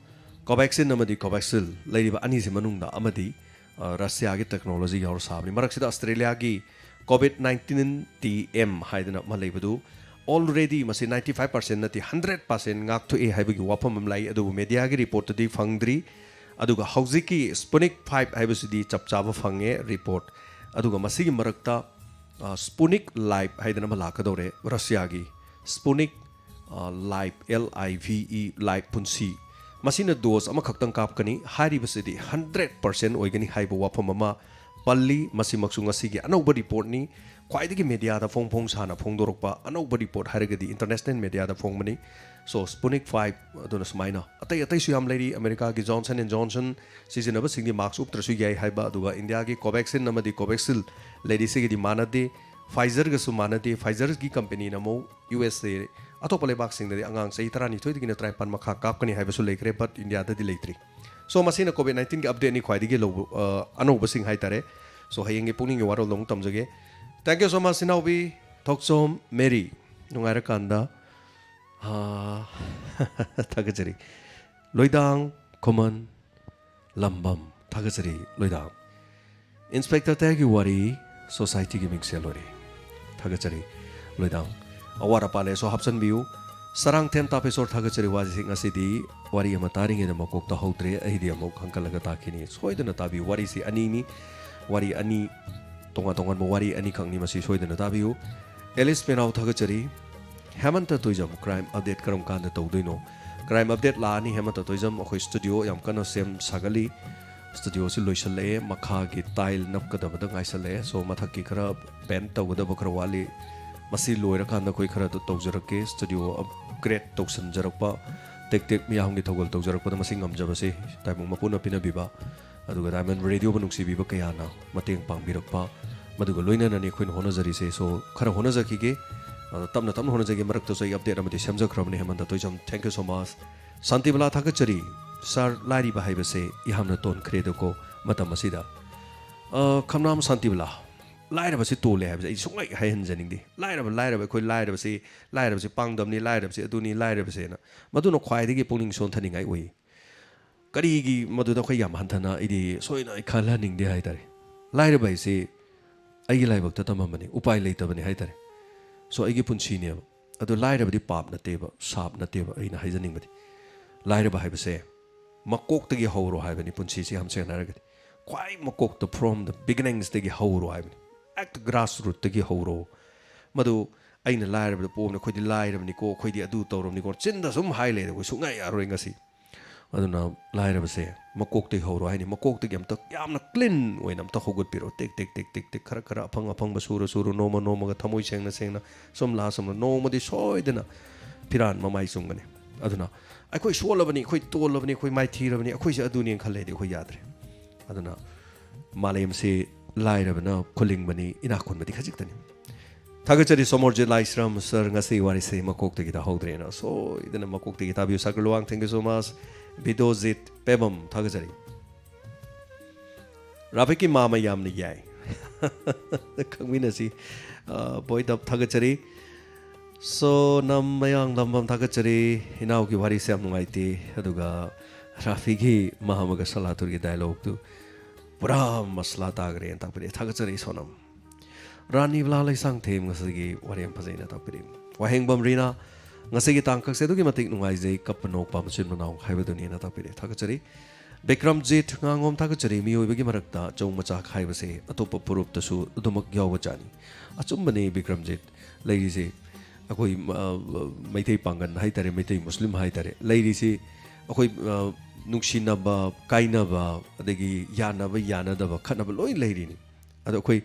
ꯀꯣꯚꯦꯛꯁꯤꯟ ꯑꯃꯗꯤ ꯀꯣꯚꯦꯛꯁꯤꯜ ꯂꯩꯔꯤꯕ ꯑꯅꯤꯁꯤ ꯃꯅꯨꯡꯗ ꯑꯃꯗꯤ, ꯑ, ꯔꯁꯤꯌꯥꯒꯤ ꯇꯦꯛꯅꯣꯂꯣꯖꯤ ꯌꯥꯎꯔ ꯁꯥꯕꯅꯤ꯫ ꯃꯔꯛꯁꯤꯗ ꯑꯁꯇ꯭ꯔꯦꯂꯤꯌꯥꯒꯤ ꯀꯣꯚꯤꯗ ꯅꯥꯏꯟꯇꯤꯟ ꯇꯤ ꯑꯦꯝ ꯍꯥꯏꯗꯅ ꯑꯃ ꯂꯩꯕꯗꯨ already ꯃꯁꯤ ꯅꯥꯏꯟꯇꯤ ꯐꯥꯏꯚ ꯄꯥꯔꯁꯦꯟ ꯅꯠꯇꯦ, ꯍꯟꯗ꯭ꯔꯦꯠ ꯄꯥꯔꯁꯦꯟ ꯉꯥꯛꯊꯣꯛꯑꯦ ꯍꯥꯏꯕꯒꯤ ꯋꯥꯐꯝ ꯑꯃ ꯂꯥꯛꯏ, ꯑꯗꯨꯕꯨ ꯃꯦꯗꯤꯌꯥꯒꯤ ꯔꯤꯄꯣꯔꯠꯇꯗꯤ ꯐꯪꯗ꯭ꯔꯤ꯫ ꯑꯗꯨꯒ ꯍꯧꯖꯤꯛꯀꯤ ꯁ꯭ꯄꯨꯅꯤꯛ ꯐꯥꯏꯚ ꯍꯥꯏꯕꯁꯤꯗꯤ ꯆꯞ ꯆꯥꯕ ꯐꯪꯉꯦ ꯔꯤꯄꯣꯔꯠ꯫ ꯑꯗꯨꯒ ꯃꯁꯤꯒꯤ ꯃꯔꯛꯇ, ꯑ, ꯁ꯭ꯄꯨꯅꯤꯛ ꯂꯥꯏꯚ ꯍꯥꯏꯗꯅ ꯑꯃ ꯂꯥꯛꯀꯗꯧꯔꯦ, ꯔꯁꯤꯌꯥꯒꯤ ꯁ꯭ꯄꯨꯅꯤꯛ, ꯑ, ꯂꯥꯏꯚ, ꯑꯦꯜ ꯑꯥꯏ ꯚꯤ ꯏ, ꯂꯥꯏꯚ ꯄꯨꯟꯁꯤ꯫ ꯃꯁꯤꯅ ꯗꯣꯁ ꯑꯃꯈꯛꯇꯪ ꯀꯥꯞꯀꯅꯤ꯫ ꯍꯥꯏꯔꯤꯕꯁꯤꯗꯤ ꯍꯟꯗ꯭ꯔꯦꯠ ꯄꯥꯔꯁꯦꯟ ꯑꯣꯏꯒꯅꯤ ꯍꯥꯏꯕ ꯋꯥꯐꯝ ꯑꯃ ꯄꯜꯂꯤ꯫ ꯃꯁꯤꯃꯛꯁꯨ ꯉꯁꯤꯒꯤ ꯑꯅꯧꯕ ꯔꯤꯄꯣꯔꯠꯅꯤ꯫ ꯈ꯭ꯋꯥꯏꯗꯒꯤ ꯃꯦꯗꯤꯌꯥꯗ ꯐꯣꯡ ꯐꯣꯡ ꯁꯥꯅ ꯐꯣꯡꯗꯣꯔꯛꯄ ꯑꯅꯧꯕ ꯔꯤꯄꯣꯔꯠ ꯍꯥꯏꯔꯒꯗꯤ ꯏꯟꯇꯔꯅꯦꯁꯅꯦꯜ ꯃꯦꯗꯤꯌꯥꯗ ꯐꯣꯡꯕꯅꯤ꯫ ꯁꯣ ꯁ꯭ꯄꯨꯅꯤꯛ ꯐꯥꯏꯚ ꯑꯗꯨꯅ ꯁꯨꯃꯥꯏꯅ, ꯑꯇꯩ ꯑꯇꯩꯁꯨ ꯌꯥꯝ ꯂꯩꯔꯤ꯫ ꯑꯃꯦꯔꯤꯀꯥꯒꯤ ꯖꯣꯟꯁꯟ ꯑꯦꯟ ꯖꯣꯟꯁꯟ ꯁꯤꯖꯤꯟꯅꯕꯁꯤꯡꯗꯤ ꯃꯥꯛꯁ ꯎꯞꯇ꯭ꯔꯁꯨ ꯌꯥꯏ ꯍꯥꯏꯕ, ꯑꯗꯨꯒ ꯏꯟꯗꯤꯌꯥꯒꯤ ꯀꯣꯚꯦꯛꯁꯤꯟ ꯑꯃꯗꯤ ꯀꯣꯚꯦꯛꯁꯤꯜ ꯂꯩꯔꯤꯁꯤꯒꯗꯤ ꯃꯥꯟꯅꯗꯦ꯫ ꯐꯥꯏꯖꯔꯒꯁꯨ ꯃꯥꯟꯅꯗꯦ꯫ ꯐꯥꯏꯖꯔꯒꯤ ꯀꯝꯄꯦꯅꯤꯅ ꯑꯃꯨꯛ ꯌꯨ ꯑꯦꯁ ꯑꯦ, ꯑꯇꯣꯞꯄ ꯂꯩꯕꯥꯛꯁꯤꯡꯗꯗꯤ ꯑꯉꯥꯡ ꯆꯍꯤ ꯇꯔꯥꯅꯤꯊꯣꯏꯗꯒꯤꯅ ꯇꯔꯥꯅꯤꯄꯥꯟ ꯃꯈꯥ ꯀꯥꯞꯀꯅꯤ ꯍꯥꯏꯕꯁꯨ ꯂꯩꯈ꯭ꯔꯦ, ꯕꯠ ꯏꯟꯗꯤꯌꯥꯗꯗꯤ ꯂꯩꯇ꯭ꯔꯤ꯫ ꯁꯣ ꯃꯁꯤꯅ ꯀꯣꯚꯤꯗ ꯅꯥꯏꯟꯇꯤꯟꯒꯤ ꯑꯞꯗꯦꯠꯅꯤ, ꯈ꯭ꯋꯥꯏꯗꯒꯤ ꯂꯧꯕ, ꯑ, ꯑꯅꯧꯕꯁꯤꯡ ꯍꯥꯏꯇꯥꯔꯦ꯫ ꯁꯣ ꯍꯌꯦꯡꯒꯤ ꯄꯨꯛꯅꯤꯡꯒꯤ ꯋꯥꯔꯣꯜꯗꯣ ꯑꯃꯨꯛ ꯇꯝꯖꯒꯦ꯫ Thank you so much, ꯏꯅꯥꯎꯕꯤ ꯊꯣꯛꯆꯣꯝ ꯃꯦꯔꯤ꯫ ꯅꯨꯡꯉꯥꯏꯔꯀꯥꯟꯗ, ꯑ, ꯊꯥꯒꯠꯆꯔꯤ꯫ ꯂꯣꯏꯗꯥꯡ ꯈꯨꯃꯟ ꯂꯝꯕꯝ, ꯊꯥꯒꯠꯆꯔꯤ ꯂꯣꯏꯗꯥꯡ꯫ ꯏꯟꯁꯄꯦꯛꯇꯔ ꯇꯌꯥꯔꯒꯤ ꯋꯥꯔꯤ, ꯁꯣꯁꯥꯏꯇꯤꯒꯤ ꯃꯤꯡꯁꯦꯜ ꯑꯣꯏꯔꯦ꯫ ꯊꯥꯒꯠꯆꯔꯤ ꯂꯣꯏꯗꯥꯡ꯫ ꯑꯋꯥꯠ ꯑꯄꯥ ꯂꯩꯔꯁꯨ ꯍꯥꯞꯆꯤꯟꯕꯤꯌꯨ꯫ ꯁꯔꯥꯡꯊꯦꯝ ꯇꯥꯄꯦꯁꯣꯔ, ꯊꯥꯒꯠꯆꯔꯤ꯫ ꯋꯥꯔꯤꯁꯤ ꯉꯁꯤꯗꯤ ꯋꯥꯔꯤ ꯑꯃ ꯇꯥꯔꯤꯉꯩꯗ ꯃꯀꯣꯛ ꯇꯥꯍꯧꯗ꯭ꯔꯦ, ꯑꯩꯗꯤ ꯑꯃꯨꯛ ꯍꯪꯀꯠꯂꯒ ꯇꯥꯈꯤꯅꯤ꯫ ꯁꯣꯏꯗꯅ ꯇꯥꯕꯤꯌꯨ꯫ ꯋꯥꯔꯤꯁꯤ ꯑꯅꯤꯅꯤ, ꯋꯥꯔꯤ ꯑꯅꯤ, ꯇꯣꯉꯥꯟ ꯇꯣꯉꯥꯟꯕ ꯋꯥꯔꯤ ꯑꯅꯤꯈꯛꯅꯤ, ꯃꯁꯤ ꯁꯣꯏꯗꯅ ꯇꯥꯕꯤꯌꯨ꯫ ꯑꯦꯂꯤꯁ ꯄꯦꯅꯥꯎ, ꯊꯥꯒꯠꯆꯔꯤ꯫ ꯍꯦꯃꯟꯇ ꯇꯣꯏꯖꯝ, ꯀ꯭ꯔꯥꯏꯝ ꯑꯞꯗꯦꯠ ꯀꯔꯝ ꯀꯥꯟꯗ ꯇꯧꯗꯣꯏꯅꯣ? ꯀ꯭ꯔꯥꯏꯝ ꯑꯞꯗꯦꯠ ꯂꯥꯛꯑꯅꯤ ꯍꯦꯃꯟꯇ ꯇꯣꯏꯖꯝ꯫ ꯑꯩꯈꯣꯏ ꯁ꯭ꯇꯨꯗꯤꯑꯣ ꯌꯥꯝ ꯀꯟꯅ ꯁꯦꯝ ꯁꯥꯒꯠꯂꯤ꯫ ꯁ꯭ꯇꯨꯗꯤꯑꯣꯁꯤ ꯂꯣꯏꯁꯤꯜꯂꯛꯑꯦ, ꯃꯈꯥꯒꯤ ꯇꯥꯏꯜ ꯅꯞꯀꯗꯕꯗ ꯉꯥꯏꯁꯜꯂꯛꯑꯦ꯫ ꯁꯣ ꯃꯊꯛꯀꯤ ꯈꯔ ꯄꯦꯟꯠ ꯇꯧꯒꯗꯕ ꯈꯔ ꯋꯥꯠꯂꯤ꯫ ꯃꯁꯤ ꯂꯣꯏꯔꯀꯥꯟꯗ ꯑꯩꯈꯣꯏ ꯈꯔ ꯑꯗꯨ ꯇꯧꯖꯔꯛꯀꯦ꯫ ꯁ꯭ꯇꯨꯗꯤꯑꯣ ꯑꯞꯒ꯭ꯔꯦꯗ ꯇꯧꯁꯤꯟꯖꯔꯛꯄ, ꯇꯦꯛ ꯇꯦꯛ ꯃꯤꯌꯥꯝꯒꯤ ꯊꯧꯒꯜ ꯇꯧꯖꯔꯛꯄꯗ ꯃꯁꯤ ꯉꯝꯖꯕꯁꯦ ꯇꯥꯏꯕꯪ ꯃꯄꯨꯅ ꯄꯤꯅꯕꯤꯕ, ꯑꯗꯨꯒ ꯗꯥꯏꯃꯟ ꯔꯦꯗꯤꯑꯣꯕꯨ ꯅꯨꯡꯁꯤꯕꯤꯕ ꯀꯌꯥꯅ ꯃꯇꯦꯡ ꯄꯥꯡꯕꯤꯔꯛꯄ, ꯃꯗꯨꯒ ꯂꯣꯏꯅꯅꯅꯤ ꯑꯩꯈꯣꯏꯅ ꯍꯣꯠꯅꯖꯔꯤꯁꯦ꯫ ꯁꯣ ꯈꯔ ꯍꯣꯠꯅꯖꯈꯤꯒꯦ꯫ ꯑꯗꯣ ꯇꯞꯅ ꯇꯞꯅ ꯍꯣꯠꯅꯖꯒꯦ꯫ ꯃꯔꯛꯇꯁꯨ ꯑꯩ ꯑꯞꯗꯦꯠ ꯑꯃꯗꯤ ꯁꯦꯝꯖꯈ꯭ꯔꯕꯅꯤ, ꯍꯦꯃꯟꯇ Toijam. Thank you so much꯫ Shantibala, ꯊꯥꯒꯠꯆꯔꯤ꯫ ꯁꯥꯔ, ꯂꯥꯏꯔꯤꯕ ꯍꯥꯏꯕꯁꯦ ꯌꯥꯝꯅ ꯇꯣꯟꯈ꯭ꯔꯦꯗꯀꯣ ꯃꯇꯝ ꯑꯁꯤꯗ꯫ ꯑ, ꯈꯝꯅꯥꯝ ꯁꯥꯟꯇꯤꯕꯂꯥ, ꯂꯥꯏꯔꯕꯁꯤ ꯇꯣꯜꯂꯦ ꯍꯥꯏꯕꯁꯦ ꯑꯩ ꯁꯨꯡꯍꯥꯏ ꯍꯥꯏꯍꯟꯖꯅꯤꯡꯗꯦ꯫ ꯂꯥꯏꯔꯕ, ꯂꯥꯏꯔꯕ, ꯑꯩꯈꯣꯏ ꯂꯥꯏꯔꯕꯁꯤ, ꯂꯥꯏꯔꯕꯁꯤ ꯄꯥꯡꯗꯝꯅꯤ, ꯂꯥꯏꯔꯕꯁꯤ ꯑꯗꯨꯅꯤ, ꯂꯥꯏꯔꯕꯁꯦꯅ꯫ ꯃꯗꯨꯅ ꯈ꯭ꯋꯥꯏꯗꯒꯤ ꯄꯨꯛꯅꯤꯡ ꯁꯣꯟꯊꯅꯤꯡꯉꯥꯏ ꯑꯣꯏ꯫ ꯀꯔꯤꯒꯤ ꯃꯗꯨꯗ ꯑꯩꯈꯣꯏ ꯌꯥꯝ ꯍꯟꯊꯅ ꯑꯩꯗꯤ ꯁꯣꯏꯅ ꯑꯩ ꯈꯜꯍꯟꯅꯤꯡꯗꯦ ꯍꯥꯏꯇꯥꯔꯦ꯫ ꯂꯥꯏꯔꯕ ꯍꯥꯏꯁꯤ ꯑꯩꯒꯤ ꯂꯥꯏꯕꯛꯇ ꯇꯝꯃꯝꯕꯅꯤ, ꯎꯄꯥꯏ ꯂꯩꯇꯕꯅꯤ ꯍꯥꯏꯇꯥꯔꯦ꯫ ꯁꯣ ꯑꯩꯒꯤ ꯄꯨꯟꯁꯤꯅꯦꯕ꯫ ꯑꯗꯣ ꯂꯥꯏꯔꯕꯗꯤ ꯄꯥꯞ ꯅꯠꯇꯦꯕ, ꯁꯥꯞ ꯅꯠꯇꯦꯕ꯫ ꯑꯩꯅ ꯍꯥꯏꯖꯅꯤꯡꯕꯗꯤ, ꯂꯥꯏꯔꯕ ꯍꯥꯏꯕꯁꯦ ꯃꯀꯣꯛꯇꯒꯤ ꯍꯧꯔꯣ ꯍꯥꯏꯕꯅꯤ꯫ ꯄꯨꯟꯁꯤꯁꯦ ꯌꯥꯝ ꯁꯦꯡꯅ ꯍꯥꯏꯔꯒꯗꯤ, ꯈ꯭ꯋꯥꯏ ꯃꯀꯣꯛꯇ, from the beginningsꯇꯒꯤ ꯍꯧꯔꯣ ꯍꯥꯏꯕꯅꯤ꯫ At the grassrootꯇꯒꯤ ꯍꯧꯔꯣ꯫ ꯃꯗꯨ ꯑꯩꯅ ꯂꯥꯏꯔꯕꯗ ꯄꯣꯛꯑꯕꯅꯤ, ꯑꯩꯈꯣꯏꯗꯤ ꯂꯥꯏꯔꯕꯅꯤꯀꯣ, ꯑꯩꯈꯣꯏꯗꯤ ꯑꯗꯨ ꯇꯧꯔꯕꯅꯤꯀꯣ, ꯆꯤꯟꯗ ꯁꯨꯝ ꯍꯥꯏ ꯂꯩꯔꯦ, ꯑꯩꯈꯣꯏ ꯁꯨꯡꯌꯥ ꯌꯥꯔꯣꯏ ꯉꯁꯤ꯫ ꯑꯗꯨꯅ ꯂꯥꯏꯔꯕꯁꯦ ꯃꯀꯣꯛꯇꯒꯤ ꯍꯧꯔꯣ ꯍꯥꯏꯅꯤ꯫ ꯃꯀꯣꯛꯇꯒꯤ ꯑꯝꯇ ꯌꯥꯝꯅ ꯀ꯭ꯂꯤꯟ ꯑꯣꯏꯅ ꯑꯝꯇ ꯍꯧꯒꯠꯄꯤꯔꯣ꯫ ꯇꯦꯛ ꯇꯦꯛ ꯇꯦꯛ ꯇꯦꯛ ꯇꯦꯛ ꯈꯔ ꯈꯔ ꯑꯐꯪ ꯑꯐꯪꯕ ꯁꯨꯔ ꯁꯨꯔ ꯅꯣꯡꯃ ꯅꯣꯡꯃꯒ ꯊꯃꯣꯏ ꯁꯦꯡꯅ ꯁꯦꯡꯅ ꯁꯨꯝ ꯂꯥꯛꯑ ꯁꯨꯝ ꯅꯣꯡꯃꯗꯤ ꯁꯣꯏꯗꯅ ꯐꯤꯔꯥꯟ ꯃꯃꯥꯏ ꯆꯨꯝꯒꯅꯤ꯫ ꯑꯗꯨꯅ ꯑꯩꯈꯣꯏ ꯁꯣꯜꯂꯕꯅꯤ, ꯑꯩꯈꯣꯏ ꯇꯣꯜꯂꯕꯅꯤ, ꯑꯩꯈꯣꯏ ꯃꯥꯏꯊꯤꯔꯕꯅꯤ, ꯑꯩꯈꯣꯏꯁꯦ ꯑꯗꯨꯅꯦꯅ ꯈꯜꯂꯦꯗꯤ ꯑꯩꯈꯣꯏ ꯌꯥꯗ꯭ꯔꯦ꯫ ꯑꯗꯨꯅ ꯃꯥꯂꯦꯝꯁꯤ ꯂꯥꯏꯔꯕꯅ ꯈꯨꯂꯤꯡꯕꯅꯤ, ꯏꯅꯥꯛ ꯈꯨꯟꯕꯗꯤ ꯈꯖꯤꯛꯇꯅꯤ꯫ ꯊꯥꯒꯠꯆꯔꯤ ꯁꯣꯃꯣꯔꯖꯤꯠ ꯂꯥꯏꯁ꯭ꯔꯝ ꯁꯔ, ꯉꯁꯤ ꯋꯥꯔꯤꯁꯦ ꯃꯀꯣꯛꯇꯒꯤ ꯇꯥꯍꯧꯗ꯭ꯔꯦꯅ꯫ ꯁꯣꯏꯗꯅ ꯃꯀꯣꯛꯇꯒꯤ ꯇꯥꯕꯤꯌꯨ꯫ ꯁꯥꯀꯔ Luwang, thank you so much꯫ ꯕꯤꯗꯣꯖꯤꯠ Pebam, ꯊꯥꯒꯠꯆꯔꯤ꯫ ꯔꯥꯐꯤꯛꯀꯤ ꯃꯥꯃ ꯌꯥꯝꯅ ꯌꯥꯏ꯫ ꯈꯪꯃꯤꯟꯅꯁꯤ꯫ ꯑ, ꯕꯣꯏꯗꯞ, ꯊꯥꯒꯠꯆꯔꯤ꯫ ꯁꯣꯅꯝ ꯃꯌꯥꯡ ꯂꯝꯕꯝ, ꯊꯥꯒꯠꯆꯔꯤ꯫ ꯏꯅꯥꯎꯒꯤ ꯋꯥꯔꯤꯁꯦ ꯌꯥꯝ ꯅꯨꯡꯉꯥꯏꯇꯦ꯫ ꯑꯗꯨꯒ ꯔꯥꯐꯤꯒꯤ ꯃꯥꯃꯒ ꯁꯂꯥꯇꯨꯔꯒꯤ dialogue ꯇꯨ ꯄꯨꯔꯥ ꯃꯁꯂꯥ ꯇꯥꯈ꯭ꯔꯦꯅ ꯇꯥꯛꯄꯤꯔꯛꯑꯦ꯫ ꯊꯥꯒꯠꯆꯔꯤ ꯁꯣꯅꯝ꯫ ꯔꯥꯅꯤ ꯕꯂꯥ ꯂꯩꯁꯥꯡꯊꯦꯝ ꯉꯁꯤꯒꯤ ꯋꯥꯔꯦꯝ ꯐꯖꯩꯅ ꯇꯥꯛꯄꯤꯔꯛꯏ꯫ ꯋꯥꯍꯦꯡꯕꯝ ꯔꯤꯅꯥ, ꯉꯁꯤꯒꯤ ꯇꯥꯡꯀꯛꯁꯦ ꯑꯗꯨꯛꯀꯤ ꯃꯇꯤꯛ ꯅꯨꯡꯉꯥꯏꯖꯩ, ꯀꯞꯄ ꯅꯣꯛꯄ ꯃꯆꯤꯟ ꯃꯅꯥꯎ ꯍꯥꯏꯕꯗꯨꯅꯤꯅ ꯇꯥꯛꯄꯤꯔꯛꯏ꯫ ꯊꯥꯒꯠꯆꯔꯤ꯫ ꯕꯤꯀ꯭ꯔꯝꯖꯤꯠ ꯉꯥꯉꯣꯝ, ꯊꯥꯒꯠꯆꯔꯤ꯫ ꯃꯤꯑꯣꯏꯕꯒꯤ ꯃꯔꯛꯇ ꯆꯧ ꯃꯆꯥꯛ ꯍꯥꯏꯕꯁꯦ ꯑꯇꯣꯞꯄ ꯐꯨꯔꯨꯞꯇꯁꯨ ꯑꯗꯨꯃꯛ ꯌꯥꯎꯕꯖꯥꯠꯅꯤ꯫ ꯑꯆꯨꯝꯕꯅꯤ ꯕꯤꯀ꯭ꯔꯝꯖꯤꯠ꯫ ꯂꯩꯔꯤꯁꯦ ꯑꯩꯈꯣꯏ, ꯑ, ꯃꯩꯇꯩ ꯄꯥꯡꯒꯜ ꯍꯥꯏꯇꯥꯔꯦ, ꯃꯩꯇꯩ ꯃꯨꯁꯂꯤꯝ ꯍꯥꯏꯇꯥꯔꯦ, ꯂꯩꯔꯤꯁꯤ ꯑꯩꯈꯣꯏ, ꯑ, ꯅꯨꯡꯁꯤꯅꯕ, ꯀꯥꯏꯅꯕ, ꯑꯗꯒꯤ ꯌꯥꯅꯕ, ꯌꯥꯅꯗꯕ, ꯈꯠꯅꯕ ꯂꯣꯏ ꯂꯩꯔꯤꯅꯤ꯫ ꯑꯗꯣ ꯑꯩꯈꯣꯏ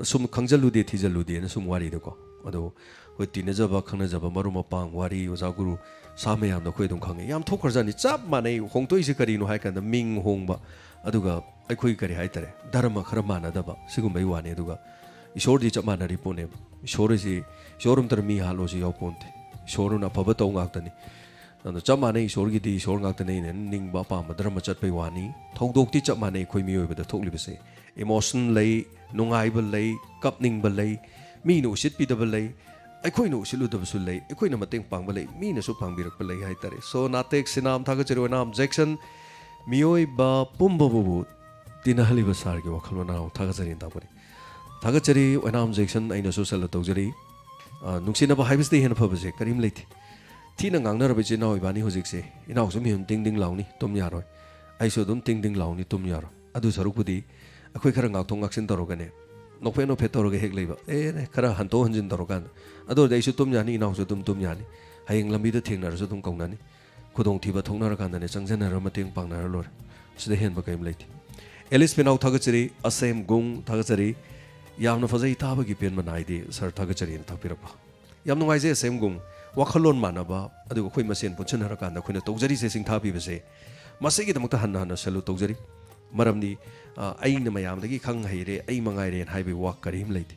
ꯁꯨꯝ ꯈꯪꯖꯜꯂꯨꯗꯦ ꯊꯤꯖꯜꯂꯨꯗꯦꯅ ꯁꯨꯝ ꯋꯥꯔꯤꯗꯀꯣ꯫ ꯑꯗꯣ ꯑꯩꯈꯣꯏ ꯇꯤꯟꯅꯖꯕ, ꯈꯪꯅꯖꯕ, ꯃꯔꯨꯞ ꯃꯄꯥꯡ, ꯋꯥꯔꯤ, ꯑꯣꯖꯥ ꯒꯨꯔꯨ, ꯁꯥ ꯃꯌꯥꯝꯗꯣ ꯑꯩꯈꯣꯏ ꯑꯗꯨꯝ ꯈꯪꯉꯦ꯫ ꯌꯥꯝ ꯊꯣꯛꯈ꯭ꯔꯖꯥꯠꯅꯤ꯫ ꯆꯞ ꯃꯥꯟꯅꯩ꯫ ꯍꯣꯡꯗꯣꯛꯏꯁꯦ ꯀꯔꯤꯅꯣ ꯍꯥꯏ ꯀꯥꯟꯗ ꯃꯤꯡ ꯍꯣꯡꯕ, ꯑꯗꯨꯒ ꯑꯩꯈꯣꯏ ꯀꯔꯤ ꯍꯥꯏꯇꯥꯔꯦ, ꯙꯔꯃ ꯈꯔ ꯃꯥꯟꯅꯗꯕ, ꯁꯤꯒꯨꯝꯕꯩ ꯋꯥꯅꯤ꯫ ꯑꯗꯨꯒ ꯏꯁꯣꯔꯗꯤ ꯆꯞ ꯃꯥꯟꯅꯔꯤ ꯄꯣꯠꯅꯦꯕ꯫ ꯏꯁꯣꯔ ꯑꯁꯤ, ꯏꯁꯣꯔ ꯑꯃꯇꯅ ꯃꯤ ꯍꯥꯠꯂꯣꯁꯤ ꯌꯥꯎꯄꯣꯟꯇꯦ꯫ ꯏꯁꯣꯔꯅ ꯑꯐꯕ ꯇꯧ ꯉꯥꯛꯇꯅꯤ꯫ ꯑꯗꯣ ꯆꯞ ꯃꯥꯟꯅꯩ, ꯏꯁꯣꯔꯒꯤꯗꯤ ꯏꯁꯣꯔ ꯉꯥꯛꯇꯅꯦ, ꯑꯩꯅ ꯅꯤꯡꯕ ꯑꯄꯥꯝꯕ ꯙꯔꯃ ꯆꯠꯄꯩ ꯋꯥꯅꯤ꯫ ꯊꯧꯗꯣꯛꯇꯤ ꯆꯞ ꯃꯥꯟꯅꯩ ꯑꯩꯈꯣꯏ ꯃꯤꯑꯣꯏꯕꯗ ꯊꯣꯛꯂꯤꯕꯁꯦ꯫ Emotion ꯂꯩ, ꯅꯨꯡꯉꯥꯏꯕ ꯂꯩ, ꯀꯞꯅꯤꯡꯕ ꯂꯩ, ꯃꯤꯅ ꯎꯁꯤꯠꯄꯤꯗꯕ ꯂꯩ, ꯑꯩꯈꯣꯏꯅ ꯎꯁꯤꯠꯂꯨꯗꯕꯁꯨ ꯂꯩ, ꯑꯩꯈꯣꯏꯅ ꯃꯇꯦꯡ ꯄꯥꯡꯕ ꯂꯩ, ꯃꯤꯅꯁꯨ ꯄꯥꯡꯕꯤꯔꯛꯄ ꯂꯩ ꯍꯥꯏꯇꯥꯔꯦ꯫ So, ꯅꯥꯇꯦꯛ ꯁꯤꯅꯥꯝ, ꯊꯥꯒꯠꯆꯔꯤ꯫ ꯑꯣꯏꯅꯥꯝ ꯖꯦꯛꯁꯟ, ꯃꯤꯑꯣꯏꯕ ꯄꯨꯝꯕꯕꯨ ꯇꯤꯟꯅꯍꯜꯂꯤꯕ ꯁꯥꯔꯒꯤ ꯋꯥꯈꯜ ꯃꯅꯥꯎ ꯊꯥꯒꯠꯆꯔꯤ ꯇꯥꯛꯄꯅꯤ꯫ ꯊꯥꯒꯠꯆꯔꯤ ꯑꯣꯏꯅꯥꯝ ꯖꯦꯛꯁꯟ, ꯑꯩꯅꯁꯨ ꯁꯦꯜꯂ ꯇꯧꯖꯔꯤ꯫ ꯑ, ꯅꯨꯡꯁꯤꯅꯕ ꯍꯥꯏꯕꯁꯤꯗꯤ ꯍꯦꯟꯅ ꯐꯕꯁꯦ ꯀꯔꯤꯝ ꯂꯩꯇꯦ꯫ ꯊꯤꯅ ꯉꯥꯡꯅꯔꯕ ꯏꯆꯤꯟ ꯏꯅꯥꯎ ꯏꯕꯥꯅꯤ ꯍꯧꯖꯤꯛꯁꯦ, ꯏꯅꯥꯎꯁꯨ ꯃꯤꯍꯨꯟ ꯇꯤꯡ ꯇꯤꯡ ꯂꯥꯎꯅꯤ, ꯇꯨꯝ ꯌꯥꯔꯣꯏ꯫ ꯑꯩꯁꯨ ꯑꯗꯨꯝ ꯇꯤꯡ ꯇꯤꯡ ꯂꯥꯎꯅꯤ, ꯇꯨꯝ ꯌꯥꯔꯣꯏ꯫ ꯑꯗꯨ ꯁꯔꯨꯛꯄꯨꯗꯤ ꯑꯩꯈꯣꯏ ꯈꯔ ꯉꯥꯛꯊꯣꯛ ꯉꯥꯛꯁꯤꯟ ꯇꯧꯔꯒꯅꯦ, ꯅꯣꯛꯐꯦꯠ ꯅꯣꯛꯐꯦꯠ ꯇꯧꯔꯒ ꯍꯦꯛ ꯂꯩꯕ, ꯑꯦꯅꯦ, ꯈꯔ ꯍꯟꯇꯣꯛ ꯍꯟꯖꯤꯟ ꯇꯧꯔꯀꯥꯟꯗ, ꯑꯗꯨ ꯑꯣꯏꯔꯗꯤ ꯑꯩꯁꯨ ꯇꯨꯝ ꯌꯥꯅꯤ, ꯏꯅꯥꯎꯁꯨ ꯑꯗꯨꯝ ꯇꯨꯝ ꯌꯥꯅꯤ꯫ ꯍꯌꯦꯡ ꯂꯝꯕꯤꯗ ꯊꯦꯡꯅꯔꯁꯨ ꯑꯗꯨꯝ ꯀꯧꯅꯅꯤ꯫ ꯈꯨꯗꯣꯡꯊꯤꯕ ꯊꯣꯛꯅꯔꯀꯥꯟꯗꯅꯦ ꯆꯪꯁꯤꯟꯅꯔ ꯃꯇꯦꯡ ꯄꯥꯡꯅꯔ ꯂꯣꯏꯔꯦ꯫ ꯁꯤꯗ ꯍꯦꯟꯕ ꯀꯔꯤꯝ ꯂꯩꯇꯦ꯫ ꯑꯦꯂꯤꯁ ꯄꯤꯅꯥꯎ ꯊꯥꯒꯠꯆꯔꯤ꯫ ꯑꯁꯦꯝ ꯒꯨꯡ ꯊꯥꯒꯠꯆꯔꯤ꯫ ꯌꯥꯝꯅ ꯐꯖꯩ, ꯇꯥꯕꯒꯤ ꯄꯦꯟꯕ ꯅꯥꯏꯗꯦ꯫ ꯁꯥꯔ ꯊꯥꯒꯠꯆꯔꯤꯅ ꯊꯥꯛꯄꯤꯔꯛꯄ꯫ ꯌꯥꯝ ꯅꯨꯡꯉꯥꯏꯖꯩ ꯑꯁꯦꯝ ꯒꯨꯡ꯫ ꯋꯥꯈꯜꯂꯣꯟ ꯃꯥꯟꯅꯕ, ꯑꯗꯨꯒ ꯑꯩꯈꯣꯏ ꯃꯁꯦꯟ ꯄꯨꯟꯁꯤꯟꯅꯔꯀꯥꯟꯗ ꯑꯩꯈꯣꯏꯅ ꯇꯧꯖꯔꯤꯁꯦ ꯁꯤꯡꯊꯥꯕꯤꯕꯁꯦ, ꯃꯁꯤꯒꯤꯗꯃꯛꯇ ꯍꯟꯅ ꯍꯟꯅ ꯁꯦꯂꯨꯠ ꯇꯧꯖꯔꯤ꯫ ꯃꯔꯝꯗꯤ, ꯑ, ꯑꯩꯅ ꯃꯌꯥꯝꯗꯒꯤ ꯈꯪ ꯍꯩꯔꯦ, ꯑꯩ ꯃꯉꯥꯏꯔꯦꯅ ꯍꯥꯏꯕꯒꯤ ꯋꯥ ꯀꯔꯤꯝ ꯂꯩꯇꯦ꯫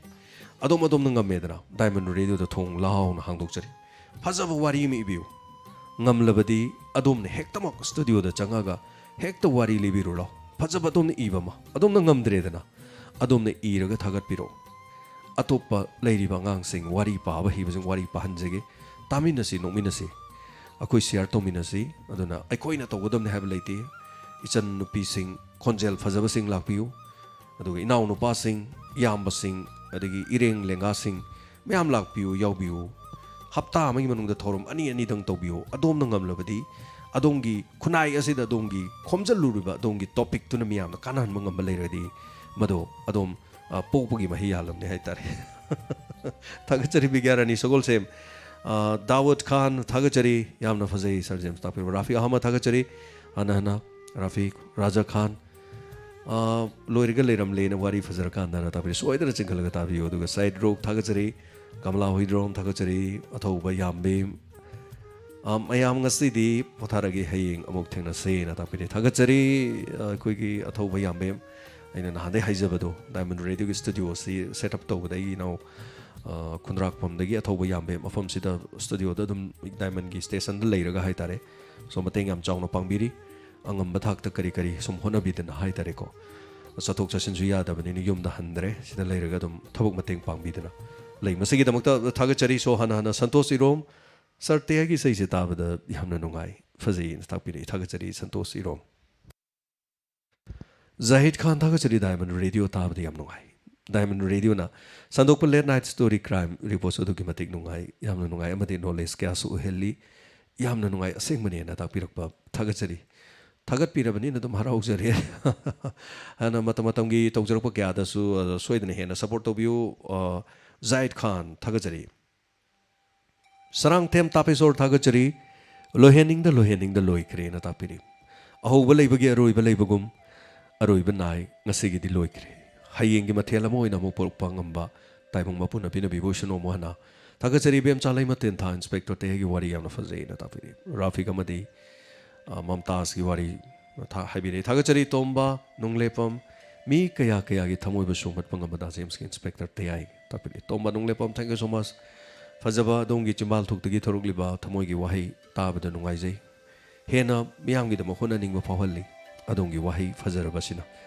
ꯑꯗꯣꯝ ꯑꯗꯣꯝꯅ ꯉꯝꯃꯦꯗꯅ ꯗꯥꯏꯃꯟ ꯔꯦꯗꯤꯑꯣꯗ ꯊꯣꯡ ꯂꯥꯎꯅ ꯍꯥꯡꯗꯣꯛꯆꯔꯤ꯫ ꯐꯖꯕ ꯋꯥꯔꯤ ꯑꯃ ꯏꯕꯤꯌꯨ꯫ ꯉꯝꯂꯕꯗꯤ ꯑꯗꯣꯝꯅ ꯍꯦꯛꯇꯃꯛ ꯁ꯭ꯇꯨꯗꯤꯑꯣꯗ ꯆꯪꯉꯒ ꯍꯦꯛꯇ ꯋꯥꯔꯤ ꯂꯤꯕꯤꯔꯨ ꯂꯥꯎ꯫ ꯐꯖꯕ ꯑꯗꯣꯝꯅ ꯏꯕ ꯑꯃ꯫ ꯑꯗꯣꯝꯅ ꯉꯝꯗ꯭ꯔꯦꯗꯅ, ꯑꯗꯣꯝꯅ ꯏꯔꯒ ꯊꯥꯒꯠꯄꯤꯔꯛꯑꯣ꯫ ꯑꯇꯣꯞꯄ ꯂꯩꯔꯤꯕ ꯑꯉꯥꯡꯁꯤꯡ, ꯋꯥꯔꯤ ꯄꯥꯕ ꯍꯩꯕꯁꯤꯡ ꯋꯥꯔꯤ ꯄꯥꯍꯟꯖꯒꯦ꯫ ꯇꯥꯃꯤꯟꯅꯁꯤ, ꯅꯣꯛꯃꯤꯟꯅꯁꯤ꯫ ꯑꯩꯈꯣꯏ ꯁꯤꯌꯥꯔ ꯇꯧꯃꯤꯟꯅꯁꯤ꯫ ꯑꯗꯨꯅ ꯑꯩꯈꯣꯏꯅ ꯇꯧꯒꯗꯕꯅꯤ ꯍꯥꯏꯕ ꯂꯩꯇꯦ꯫ ꯏꯆꯟ ꯅꯨꯄꯤꯁꯤꯡ, ꯈꯣꯟꯖꯦꯜ ꯐꯖꯕꯁꯤꯡ ꯂꯥꯛꯄꯤꯌꯨ꯫ ꯑꯗꯨꯒ ꯏꯅꯥꯎꯅꯨꯄꯥꯁꯤꯡ, ꯏꯌꯥꯝꯕꯁꯤꯡ, ꯑꯗꯒꯤ ꯏꯔꯦꯡ ꯂꯦꯡꯒꯥꯁꯤꯡ ꯃꯌꯥꯝ ꯂꯥꯛꯄꯤꯌꯨ, ꯌꯥꯎꯕꯤꯌꯨ꯫ ꯍꯞꯇꯥ ꯑꯃꯒꯤ ꯃꯅꯨꯡꯗ ꯊꯧꯔꯝ ꯑꯅꯤ ꯑꯅꯤꯗꯪ ꯇꯧꯕꯤꯌꯨ꯫ ꯑꯗꯣꯝꯅ ꯉꯝꯂꯕꯗꯤ ꯑꯗꯣꯝꯒꯤ ꯈꯨꯟꯅꯥꯏ ꯑꯁꯤꯗ ꯑꯗꯣꯝꯒꯤ ꯈꯣꯝꯖꯤꯜꯂꯨꯔꯤꯕ ꯑꯗꯣꯝꯒꯤ ꯇꯣꯄꯤꯛꯇꯨꯅ ꯃꯤꯌꯥꯝꯗ ꯀꯥꯟꯅꯍꯟꯕ ꯉꯝꯕ ꯂꯩꯔꯒꯗꯤ ꯃꯗꯨ ꯑꯗꯣꯝ, ꯑ, ꯄꯣꯛꯄꯒꯤ ꯃꯍꯩ ꯌꯥꯜꯂꯝꯅꯤ ꯍꯥꯏꯇꯥꯔꯦ꯫ ꯊꯥꯒꯠꯆꯔꯤ ꯕꯤꯒ꯭ꯌꯥꯔꯥꯅꯤ ꯁꯒꯣꯜꯁꯦꯝ꯫ ꯑ, ꯗꯥꯋꯨꯗ ꯈꯥꯟ ꯊꯥꯒꯠꯆꯔꯤ꯫ ꯌꯥꯝꯅ ꯐꯖꯩ ꯁꯥꯔ ꯖꯦꯝꯁ ꯇꯥꯛꯄꯤꯔꯤꯕ꯫ ꯔꯥꯐꯤ ꯑꯍꯃꯗ ꯊꯥꯒꯠꯆꯔꯤ꯫ ꯍꯟꯅ ꯍꯟꯅ ꯔꯥꯐꯤ꯫ ꯔꯥꯖꯥ ꯈꯥꯟ꯫ ꯑ, ꯂꯣꯏꯔꯒ ꯂꯩꯔꯝꯂꯦꯅ ꯋꯥꯔꯤ ꯐꯖꯔꯀꯥꯟꯗꯅ ꯇꯥꯛꯄꯤꯔꯤ꯫ ꯁꯣꯏꯗꯅ ꯆꯤꯡꯈꯠꯂꯒ ꯇꯥꯕꯤꯌꯨ꯫ ꯑꯗꯨꯒ ꯁꯥꯏꯗ ꯔꯣꯛ ꯊꯥꯒꯠꯆꯔꯤ꯫ ꯀꯃꯂꯥ ꯍꯨꯏꯗ꯭ꯔꯣꯝ ꯊꯥꯒꯠꯆꯔꯤ꯫ ꯑꯊꯧꯕ ꯌꯥꯝꯕꯦꯝ꯫ ꯑ, ꯃꯌꯥꯝ ꯉꯁꯤꯗꯤ ꯄꯣꯊꯥꯔꯒꯦ, ꯍꯌꯦꯡ ꯑꯃꯨꯛ ꯊꯦꯡꯅꯁꯦꯅ ꯇꯥꯛꯄꯤꯔꯤ꯫ ꯊꯥꯒꯠꯆꯔꯤ, ꯑ, ꯑꯩꯈꯣꯏꯒꯤ ꯑꯊꯧꯕ ꯌꯥꯝꯕꯦꯝ꯫ ꯑꯩꯅ ꯅꯍꯥꯟꯗꯩ ꯍꯥꯏꯖꯕꯗꯣ, ꯗꯥꯏꯃꯟ ꯔꯦꯗꯤꯑꯣꯒꯤ ꯁ꯭ꯇꯨꯗꯤꯑꯣ ꯑꯁꯤ ꯁꯦꯠ ꯑꯞ ꯇꯧꯕꯗ ꯑꯩꯒꯤ ꯏꯅꯥꯎ, ꯑ, ꯈꯨꯟꯗ꯭ꯔꯥꯛꯄꯝꯗꯒꯤ ꯑꯊꯧꯕ ꯌꯥꯝꯕꯦꯝ ꯃꯐꯝꯁꯤꯗ ꯁ꯭ꯇꯨꯗꯤꯑꯣꯗ ꯑꯗꯨꯝ ꯗꯥꯏꯃꯟꯒꯤ ꯁ꯭ꯇꯦꯁꯟꯗ ꯂꯩꯔꯒ ꯍꯥꯏꯇꯥꯔꯦ꯫ ꯁꯣ ꯃꯇꯦꯡ ꯌꯥꯝ ꯆꯥꯎꯅ ꯄꯥꯡꯕꯤꯔꯤ꯫ ꯑꯉꯝꯕ ꯊꯥꯛꯇ ꯀꯔꯤ ꯀꯔꯤ ꯁꯨꯝ ꯍꯣꯠꯅꯕꯤꯗꯅ ꯍꯥꯏꯇꯥꯔꯦꯀꯣ꯫ ꯆꯠꯊꯣꯛ ꯆꯠꯁꯤꯟꯁꯨ ꯌꯥꯗꯕꯅꯤꯅ ꯌꯨꯝꯗ ꯍꯟꯗ꯭ꯔꯦ꯫ ꯁꯤꯗ ꯂꯩꯔꯒ ꯑꯗꯨꯝ ꯊꯕꯛ ꯃꯇꯦꯡ ꯄꯥꯡꯕꯤꯗꯅ ꯂꯩ꯫ ꯃꯁꯤꯒꯤꯗꯃꯛꯇ ꯊꯥꯒꯠꯆꯔꯤ꯫ ꯁꯣ ꯍꯟꯅ ꯍꯟꯅ ꯁꯟꯇꯣꯁ ꯏꯔꯣꯝ꯫ ꯁꯥꯔ ꯇꯦꯍꯥꯒꯤ ꯏꯁꯩꯁꯦ ꯇꯥꯕꯗ ꯌꯥꯝꯅ ꯅꯨꯡꯉꯥꯏ, ꯐꯖꯩꯅ ꯇꯥꯛꯄꯤꯔꯛꯏ꯫ ꯊꯥꯒꯠꯆꯔꯤ ꯁꯟꯇꯣꯁ ꯏꯔꯣꯝ꯫ ꯖꯥꯍꯤꯗ ꯈꯥꯟ ꯊꯥꯒꯠꯆꯔꯤ꯫ ꯗꯥꯏꯃꯟ ꯔꯦꯗꯤꯑꯣ ꯇꯥꯕꯗ ꯌꯥꯝ ꯅꯨꯡꯉꯥꯏ꯫ ꯗꯥꯏꯃꯟ ꯔꯦꯗꯤꯑꯣꯅ ꯁꯟꯗꯣꯛꯄ ꯂꯦꯠ ꯅꯥꯏꯠ ꯁ꯭ꯇꯣꯔꯤ ꯀ꯭ꯔꯥꯏꯝ ꯔꯤꯄꯣꯔꯠꯁꯨ ꯑꯗꯨꯛꯀꯤ ꯃꯇꯤꯛ ꯅꯨꯡꯉꯥꯏ, ꯌꯥꯝꯅ ꯅꯨꯡꯉꯥꯏ ꯑꯃꯗꯤ ꯅꯣꯂꯦꯖ ꯀꯌꯥꯁꯨ ꯑꯣꯏꯍꯜꯂꯤ꯫ ꯌꯥꯝꯅ ꯅꯨꯡꯉꯥꯏ ꯑꯁꯦꯡꯕꯅꯦꯅ ꯇꯥꯛꯄꯤꯔꯛꯄ ꯊꯥꯒꯠꯆꯔꯤ꯫ ꯊꯥꯒꯠꯄꯤꯔꯕꯅꯤꯅ ꯑꯗꯨꯝ ꯍꯔꯥꯎꯖꯔꯦ꯫ ꯍꯥꯟꯅ ꯃꯇꯝ ꯃꯇꯝꯒꯤ ꯇꯧꯖꯔꯛꯄ ꯀꯌꯥꯗꯁꯨ, ꯑ, ꯁꯣꯏꯗꯅ ꯍꯦꯟꯅ ꯁꯄꯣꯔꯠ ꯇꯧꯕꯤꯌꯨ꯫ ꯑ, ꯖꯥꯍꯤꯗ ꯈꯥꯟ ꯊꯥꯒꯠꯆꯔꯤ꯫ ꯁꯔꯥꯡꯊꯦꯝ ꯇꯥꯄꯦꯁꯣꯔ ꯊꯥꯒꯠꯆꯔꯤ꯫ ꯂꯣꯏꯍꯟꯅꯤꯡꯗ ꯂꯣꯏꯍꯟꯅꯤꯡꯗ ꯂꯣꯏꯈ꯭ꯔꯦꯅ ꯇꯥꯛꯄꯤꯔꯤ꯫ ꯑꯍꯧꯕ ꯂꯩꯕꯒꯤ ꯑꯔꯣꯏꯕ ꯂꯩꯕꯒꯨꯝ, ꯑꯔꯣꯏꯕ ꯅꯥꯏ, ꯉꯁꯤꯒꯤꯗꯤ ꯂꯣꯏꯈ꯭ꯔꯦ꯫ ꯍꯌꯦꯡꯒꯤ ꯃꯊꯦꯜ ꯑꯃ ꯑꯣꯏꯅ ꯑꯃꯨꯛ ꯄꯨꯔꯛꯄ ꯉꯝꯕ ꯇꯥꯏꯕꯪ ꯃꯄꯨꯅ ꯄꯤꯅꯕꯤꯕ ꯑꯣꯏꯁꯅꯨ꯫ ꯑꯃꯨꯛ ꯍꯟꯅ ꯊꯥꯒꯠꯆꯔꯤ ꯏꯕꯦꯝꯆꯥ ꯂꯩꯃꯊꯦꯟ ꯊꯥ ꯏꯟꯁꯄꯦꯛꯇꯔ ꯇꯌꯥꯏꯒꯤ ꯋꯥꯔꯤ ꯌꯥꯝꯅ ꯐꯖꯩꯅ ꯇꯥꯛꯄꯤꯔꯤ꯫ ꯔꯥꯐꯤꯛ ꯑꯃꯗꯤ, ꯑ, ꯃꯝꯇꯥꯖꯀꯤ ꯋꯥꯔꯤ ꯊꯥ-, ꯍꯥꯏꯕꯤꯔꯛꯏ꯫ ꯊꯥꯒꯠꯆꯔꯤ ꯇꯣꯝꯕ ꯅꯨꯡꯂꯦꯞꯄꯝ, ꯃꯤ ꯀꯌꯥ ꯀꯌꯥꯒꯤ ꯊꯃꯣꯏꯕꯨ ꯁꯨꯝꯍꯠꯄ ꯉꯝꯕ ꯗꯥ ꯖꯦꯝꯁꯀꯤ ꯏꯟꯁꯄꯦꯛꯇꯔ ꯇꯌꯥꯏ ꯇꯥꯛꯄꯤꯔꯛꯏ꯫ ꯇꯣꯝꯕ ꯅꯨꯡꯂꯦꯞꯄꯝ, thank you so much꯫ ꯐꯖꯕ ꯑꯗꯣꯝꯒꯤ ꯆꯤꯝꯕꯥꯜ ꯊꯣꯛꯇꯒꯤ ꯊꯣꯔꯛꯂꯤꯕ ꯊꯃꯣꯏꯒꯤ ꯋꯥꯍꯩ ꯇꯥꯕꯗ ꯅꯨꯡꯉꯥꯏꯖꯩ꯫ ꯍꯦꯟꯅ ꯃꯤꯌꯥꯝꯒꯤꯗꯃꯛ ꯍꯣꯠꯅꯅꯤꯡꯕ ꯐꯥꯎꯍꯜꯂꯤ꯫ ꯑꯗꯣꯝꯒꯤ ꯋꯥꯍꯩ ꯐꯖꯔꯕꯁꯤꯅ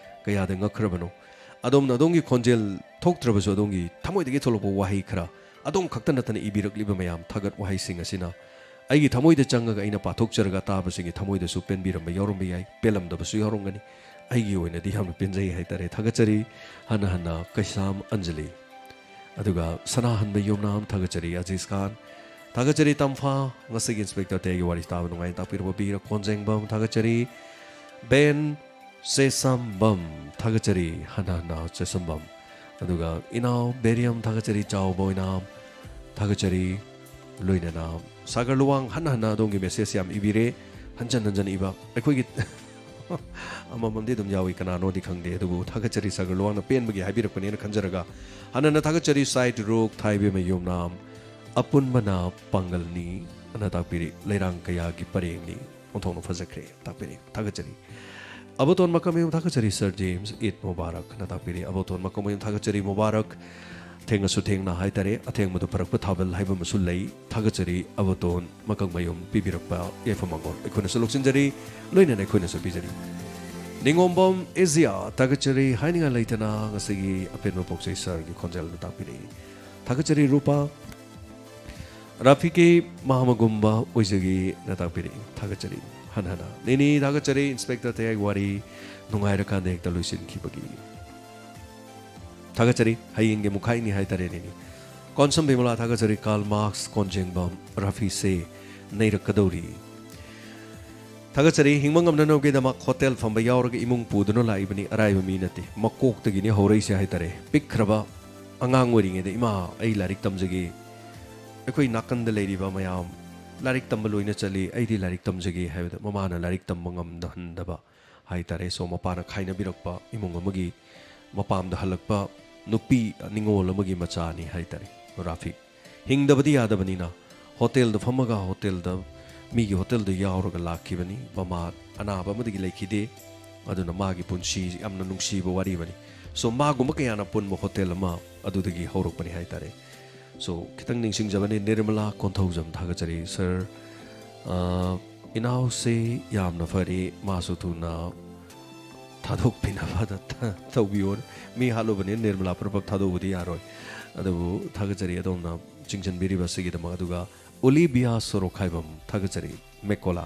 ꯀꯌꯥꯗ ꯉꯛꯈ꯭ꯔꯕꯅꯣ꯫ ꯑꯗꯣꯝꯅ ꯑꯗꯣꯝꯒꯤ ꯈꯣꯟꯖꯦꯜ ꯊꯣꯛꯇ꯭ꯔꯕꯁꯨ ꯑꯗꯣꯝꯒꯤ ꯊꯃꯣꯏꯗꯒꯤ ꯊꯣꯛꯂꯛꯄ ꯋꯥꯍꯩ ꯈꯔ, ꯑꯗꯣꯝ ꯈꯛꯇ ꯅꯠꯇꯅ ꯏꯕꯤꯔꯛꯂꯤꯕ ꯃꯌꯥꯝ ꯊꯥꯒꯠ ꯋꯥꯍꯩꯁꯤꯡ ꯑꯁꯤꯅ ꯑꯩꯒꯤ ꯊꯃꯣꯏꯗ ꯆꯪꯉꯒ ꯑꯩꯅ ꯄꯥꯊꯣꯛꯆꯔꯒ ꯑꯇꯥꯕꯁꯤꯡꯒꯤ ꯊꯃꯣꯏꯗꯁꯨ ꯄꯦꯟꯕꯤꯔꯝꯕ ꯌꯥꯎꯔꯝꯕ ꯌꯥꯏ, ꯄꯦꯜꯂꯝꯗꯕꯁꯨ ꯌꯥꯎꯔꯝꯒꯅꯤ꯫ ꯑꯩꯒꯤ ꯑꯣꯏꯅꯗꯤ ꯌꯥꯝꯅ ꯄꯦꯟꯖꯩ ꯍꯥꯏꯇꯥꯔꯦ꯫ ꯊꯥꯒꯠꯆꯔꯤ ꯍꯟꯅ ꯍꯟꯅ ꯀꯩꯁꯥꯝ ꯑꯟꯖꯂꯤ꯫ ꯑꯗꯨꯒ ꯁꯅꯥꯍꯟꯕ ꯌꯨꯝꯅꯥꯝ, ꯊꯥꯒꯠꯆꯔꯤ ꯑꯖꯤꯖ ꯈꯥꯟ꯫ ꯊꯥꯒꯠꯆꯔꯤ ꯇꯝꯐꯥ, ꯉꯁꯤꯒꯤ ꯏꯟꯁꯄꯦꯛꯇꯔ ꯇꯌꯥꯏꯒꯤ ꯋꯥꯔꯤ ꯇꯥꯕ ꯅꯨꯡꯉꯥꯏꯅ ꯇꯥꯛꯄꯤꯔꯕ ꯕꯤꯔ ꯀꯣꯟꯖꯦꯡꯕꯝ, ꯊꯥꯒꯠꯆꯔꯤ꯫ ꯕꯦꯟ ꯆꯦꯁꯝꯕꯝ, ꯊꯥꯒꯠꯆꯔꯤ ꯍꯟꯅ ꯍꯟꯅ ꯆꯦꯁꯝꯕꯝ꯫ ꯑꯗꯨꯒ ꯏꯅꯥꯎ ꯕꯦꯔꯤꯌꯝ, ꯊꯥꯒꯠꯆꯔꯤ ꯆꯥꯎꯕ ꯑꯣꯏꯅꯥꯝ, ꯊꯥꯒꯠꯆꯔꯤ꯫ ꯂꯣꯏꯅꯅ ꯁꯥꯒꯔ ꯂꯨꯋꯥꯡ ꯍꯟꯅ ꯍꯟꯅ ꯑꯗꯣꯝꯒꯤ ꯃꯦꯁꯦꯖ ꯌꯥꯝ ꯏꯕꯤꯔꯦ, ꯍꯟꯖꯟ ꯍꯟꯖꯟ ꯏꯕ꯫ ꯑꯩꯈꯣꯏꯒꯤ ꯑꯃꯃꯝꯗꯤ ꯑꯗꯨꯝ ꯌꯥꯎꯏ, ꯀꯅꯥꯅꯣꯗꯤ ꯈꯪꯗꯦ, ꯑꯗꯨꯕꯨ ꯊꯥꯒꯠꯆꯔꯤ ꯁꯥꯒꯔ ꯂꯨꯋꯥꯡꯅ ꯄꯦꯟꯕꯒꯤ ꯍꯥꯏꯕꯤꯔꯛꯄꯅꯦꯅ ꯈꯟꯖꯔꯒ꯫ ꯍꯟꯅ ꯍꯟꯅ ꯊꯥꯒꯠꯆꯔꯤ ꯁꯥꯏꯠ ꯔꯨꯛ ꯊꯥꯏꯕꯦꯝꯃ ꯌꯨꯝꯅꯥꯝ, ꯑꯄꯨꯟꯕꯅ ꯄꯥꯡꯒꯜꯅꯤ ꯑꯅ ꯇꯥꯛꯄꯤꯔꯤ꯫ ꯂꯩꯔꯥꯡ ꯀꯌꯥꯒꯤ ꯄꯔꯦꯡꯅꯤ, ꯑꯣꯟꯊꯣꯛꯅ ꯐꯖꯈ꯭ꯔꯦ ꯇꯥꯛꯄꯤꯔꯤ꯫ ꯊꯥꯒꯠꯆꯔꯤ꯫ ꯑꯕꯣꯇꯣꯟ ꯃꯀꯃꯌꯨꯝ, ꯊꯥꯒꯠꯆꯔꯤ ꯁꯔ ꯖꯦꯝꯁ, ꯏꯗ ꯃꯨꯕꯥꯔꯛ ꯑꯅ ꯇꯥꯛꯄꯤꯔꯤ꯫ ꯑꯕꯣꯇꯣꯟ ꯃꯀꯃꯌꯨꯝ, ꯊꯥꯒꯠꯆꯔꯤ ꯃꯨꯕꯥꯔꯛ꯫ ꯊꯦꯡꯉꯁꯨ ꯊꯦꯡꯅ ꯍꯥꯏꯇꯥꯔꯦ, ꯑꯊꯦꯡꯕꯗꯨ ꯐꯔꯛꯄ ꯊꯥꯕꯜ ꯍꯥꯏꯕ ꯑꯃꯁꯨ ꯂꯩ꯫ ꯊꯥꯒꯠꯆꯔꯤ ꯑꯕꯣꯇꯣꯟ ꯃꯀꯛꯃꯌꯨꯝ ꯄꯤꯕꯤꯔꯛꯄ ꯌꯥꯏꯐ ꯃꯪꯒꯣꯜ ꯑꯩꯈꯣꯏꯅꯁꯨ ꯂꯧꯁꯤꯟꯖꯔꯤ, ꯂꯣꯏꯅꯅ ꯑꯩꯈꯣꯏꯅꯁꯨ ꯄꯤꯖꯔꯤ꯫ ꯅꯤꯉꯣꯝꯕꯝ ꯑꯦꯖꯤꯌꯥ, ꯊꯥꯒꯠꯆꯔꯤ ꯍꯥꯏꯅꯤꯡꯉꯥꯏ ꯂꯩꯇꯅ ꯉꯁꯤꯒꯤ ꯑꯄꯦꯟꯕ ꯄꯣꯛꯆꯩ ꯁꯔꯒꯤ ꯈꯣꯟꯖꯦꯜꯗꯨ ꯇꯥꯛꯄꯤꯔꯛꯏ꯫ ꯊꯥꯒꯠꯆꯔꯤ ꯔꯨꯄꯥ꯫ ꯔꯥꯐꯤꯛꯀꯤ ꯃꯍꯃꯒꯨꯝꯕ ꯑꯣꯏꯖꯒꯦꯅ ꯇꯥꯛꯄꯤꯔꯛꯏ꯫ ꯊꯥꯒꯠꯆꯔꯤ ꯍꯟ ꯍꯟꯅ꯫ ꯅꯤꯅꯤ, ꯊꯥꯒꯠꯆꯔꯤ ꯏꯟꯁꯄꯦꯛꯇꯔ ꯇꯌꯥꯏ ꯋꯥꯔꯤ ꯅꯨꯡꯉꯥꯏꯔꯀꯥꯟꯗ ꯍꯦꯛꯇ ꯂꯣꯏꯁꯤꯟꯈꯤꯕꯒꯤ꯫ ꯊꯥꯒꯠꯆꯔꯤ꯫ ꯍꯌꯦꯡꯒꯤ ꯃꯨꯛꯈꯥꯏꯅꯤ ꯍꯥꯏꯇꯥꯔꯦ ꯅꯤꯅꯤ꯫ ꯀꯣꯟꯁꯝ ꯕꯤꯃꯂꯥ, ꯊꯥꯒꯠꯆꯔꯤ꯫ ꯀꯥꯔꯜ ꯃꯥꯔꯛꯁ, ꯀꯣꯟꯖꯦꯡꯕꯝ, ꯔꯥꯐꯤꯁꯦ ꯅꯩꯔꯛꯀꯗꯧꯔꯤ꯫ ꯊꯥꯒꯠꯆꯔꯤ꯫ ꯍꯤꯡꯕ ꯉꯝꯅꯅꯕꯒꯤꯗꯃꯛ ꯍꯣꯇꯦꯜ ꯐꯝꯕ ꯌꯥꯎꯔꯒ ꯏꯃꯨꯡ ꯄꯨꯗꯨꯅ ꯂꯥꯛꯏꯕꯅꯤ, ꯑꯔꯥꯏꯕ ꯃꯤ ꯅꯠꯇꯦ꯫ ꯃꯀꯣꯛꯇꯒꯤꯅꯤ ꯍꯧꯔꯛꯏꯁꯦ ꯍꯥꯏꯇꯥꯔꯦ꯫ ꯄꯤꯛꯈ꯭ꯔꯕ ꯑꯉꯥꯡ ꯑꯣꯏꯔꯤꯉꯩꯗ ꯏꯃꯥ ꯑꯩ ꯂꯥꯏꯔꯤꯛ ꯇꯝꯖꯒꯦ, ꯑꯩꯈꯣꯏ ꯅꯥꯀꯟꯗ ꯂꯩꯔꯤꯕ ꯃꯌꯥꯝ ꯂꯥꯏꯔꯤꯛ ꯇꯝꯕ ꯂꯣꯏꯅ ꯆꯠꯂꯤ, ꯑꯩꯗꯤ ꯂꯥꯏꯔꯤꯛ ꯇꯝꯖꯒꯦ ꯍꯥꯏꯕꯗ ꯃꯃꯥꯅ ꯂꯥꯏꯔꯤꯛ ꯇꯝꯕ ꯉꯝꯗꯍꯟꯗꯕ ꯍꯥꯏ ꯇꯥꯔꯦ꯫ So ꯃꯄꯥꯅ ꯈꯥꯏꯅꯕꯤꯔꯛꯄ ꯏꯃꯨꯡ ꯑꯃꯒꯤ ꯃꯄꯥꯝꯗ ꯍꯜꯂꯛꯄ ꯅꯨꯄꯤ ꯅꯤꯉꯣꯜ ꯑꯃꯒꯤ ꯃꯆꯥꯅꯤ ꯍꯥꯏ ꯇꯥꯔꯦ ꯔꯥꯐꯤꯛ꯫ ꯍꯤꯡꯗꯕꯗꯤ ꯌꯥꯗꯕꯅꯤꯅ ꯍꯣꯇꯦꯜꯗ ꯐꯝꯃꯒ ꯍꯣꯇꯦꯜꯗ, ꯃꯤꯒꯤ ꯍꯣꯇꯦꯜꯗ ꯌꯥꯎꯔꯒ ꯂꯥꯛꯈꯤꯕꯅꯤ꯫ ꯃꯃꯥ ꯑꯅꯥꯕ ꯑꯃꯗꯒꯤ ꯂꯩꯈꯤꯗꯦ, ꯑꯗꯨꯅ ꯃꯥꯒꯤ ꯄꯨꯟꯁꯤ ꯌꯥꯝꯅ ꯅꯨꯡꯁꯤꯕ ꯋꯥꯔꯤ ꯑꯃꯅꯤ꯫ So ꯃꯥꯒꯨꯝꯕ ꯀꯌꯥꯅ ꯄꯨꯟꯕ ꯍꯣꯇꯦꯜ ꯑꯃ ꯑꯗꯨꯗꯒꯤ ꯍꯧꯔꯛꯄꯅꯤ ꯍꯥꯏ ꯇꯥꯔꯦ꯫ So ꯈꯤꯇꯪ ꯅꯤꯡꯁꯤꯡꯖꯕꯅꯤ꯫ ꯅꯤꯔꯃꯂꯥ ꯀꯣꯟꯊꯧꯖꯝ ꯊꯥꯒꯠꯆꯔꯤ ꯁꯥꯔ꯫ ꯑ, ꯏꯅꯥꯎꯁꯦ ꯌꯥꯝꯅ ꯐꯔꯤ, ꯃꯥꯁꯨ ꯊꯨꯅ ꯊꯥꯗꯣꯛꯄꯤꯅꯕ ꯇꯧꯕꯤꯌꯣ꯫ ꯃꯤ ꯍꯥꯠꯂꯨꯕꯅꯤꯅ ꯅꯤꯔꯃꯂꯥ ꯄ꯭ꯔꯞ ꯄ꯭ꯔꯞ ꯊꯥꯗꯣꯛꯎꯕꯗꯤ ꯌꯥꯔꯣꯏ꯫ ꯑꯗꯨꯕꯨ ꯊꯥꯒꯠꯆꯔꯤ ꯑꯗꯣꯝꯅ ꯆꯤꯡꯁꯤꯟꯕꯤꯔꯤꯕ ꯑꯁꯤꯒꯤꯗꯃꯛ꯫ ꯑꯗꯨꯒ ꯑꯣꯂꯤꯕꯤꯌꯥ ꯁꯣꯔꯣꯛꯈꯥꯏꯕꯝ ꯊꯥꯒꯠꯆꯔꯤ꯫ ꯃꯦꯀꯣꯂꯥ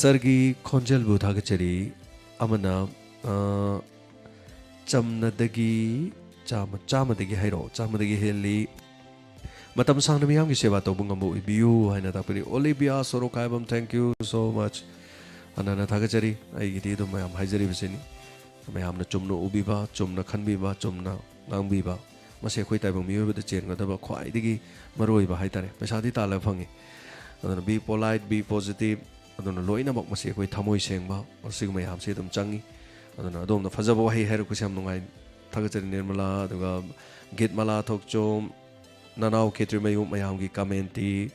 ꯁꯥꯔꯒꯤ ꯈꯣꯟꯖꯦꯜꯕꯨ ꯊꯥꯒꯠꯆꯔꯤ꯫ ꯑꯃꯅ, ꯑ, ꯆꯝꯅꯗꯒꯤ ꯆꯥꯝꯃ, ꯆꯥꯝꯃꯗꯒꯤ ꯍꯥꯏꯔꯛꯑꯣ, ꯆꯥꯝꯃꯗꯒꯤ ꯍꯦꯜꯂꯤ꯫ ꯃꯇꯝ ꯁꯥꯡꯅ ꯃꯤꯌꯥꯝꯒꯤ ꯁꯦꯕꯥ ꯇꯧꯕ ꯉꯝꯕ ꯑꯣꯏꯕꯤꯌꯨ ꯍꯥꯏꯅ ꯇꯥꯛꯄꯤꯔꯤ꯫ Olivia Sorokhaibam, thank you so much꯫ ꯍꯟꯅ ꯍꯟꯅ ꯊꯥꯒꯠꯆꯔꯤ꯫ ꯑꯩꯒꯤꯗꯤ ꯑꯗꯨꯝ ꯃꯌꯥꯝ ꯍꯥꯏꯖꯔꯤꯕꯁꯤꯅꯤ꯫ ꯃꯌꯥꯝꯅ ꯆꯨꯝꯅ ꯎꯕꯤꯕ, ꯆꯨꯝꯅ ꯈꯟꯕꯤꯕ, ꯆꯨꯝꯅ ꯉꯥꯡꯕꯤꯕ, ꯃꯁꯤ ꯑꯩꯈꯣꯏ ꯇꯥꯏꯕꯪ ꯃꯤꯑꯣꯏꯕꯗ ꯆꯦꯟꯒꯗꯕ ꯈ꯭ꯋꯥꯏꯗꯒꯤ ꯃꯔꯨꯑꯣꯏꯕ ꯍꯥꯏꯇꯥꯔꯦ꯫ ꯄꯩꯁꯥꯗꯤ ꯇꯥꯜꯂꯒ ꯐꯪꯉꯤ꯫ ꯑꯗꯨꯅ be polite, be positive꯫ ꯑꯗꯨꯅ ꯂꯣꯏꯅꯃꯛ ꯃꯁꯤ ꯑꯩꯈꯣꯏ ꯊꯃꯣꯏ ꯁꯦꯡꯕ, ꯑꯁꯤꯒꯨꯝꯕ ꯃꯌꯥꯝꯁꯤ ꯑꯗꯨꯝ ꯆꯪꯉꯤ꯫ ꯑꯗꯨꯅ ꯑꯗꯣꯝꯅ ꯐꯖꯕ ꯋꯥꯍꯩ ꯍꯥꯏꯔꯛꯄꯁꯦ ꯌꯥꯝ ꯅꯨꯡꯉꯥꯏ꯫ ꯊꯥꯒꯠꯆꯔꯤ ꯅꯤꯔꯃꯂꯥ꯫ ꯑꯗꯨꯒ ꯒꯤꯠꯃꯂꯥ ꯊꯣꯛꯆꯣꯝ, ꯅꯅꯥꯎ ꯈꯦꯇ꯭ꯔꯤꯃꯌꯨꯝ ꯃꯌꯥꯝꯒꯤ ꯀꯃꯦꯟꯇꯤ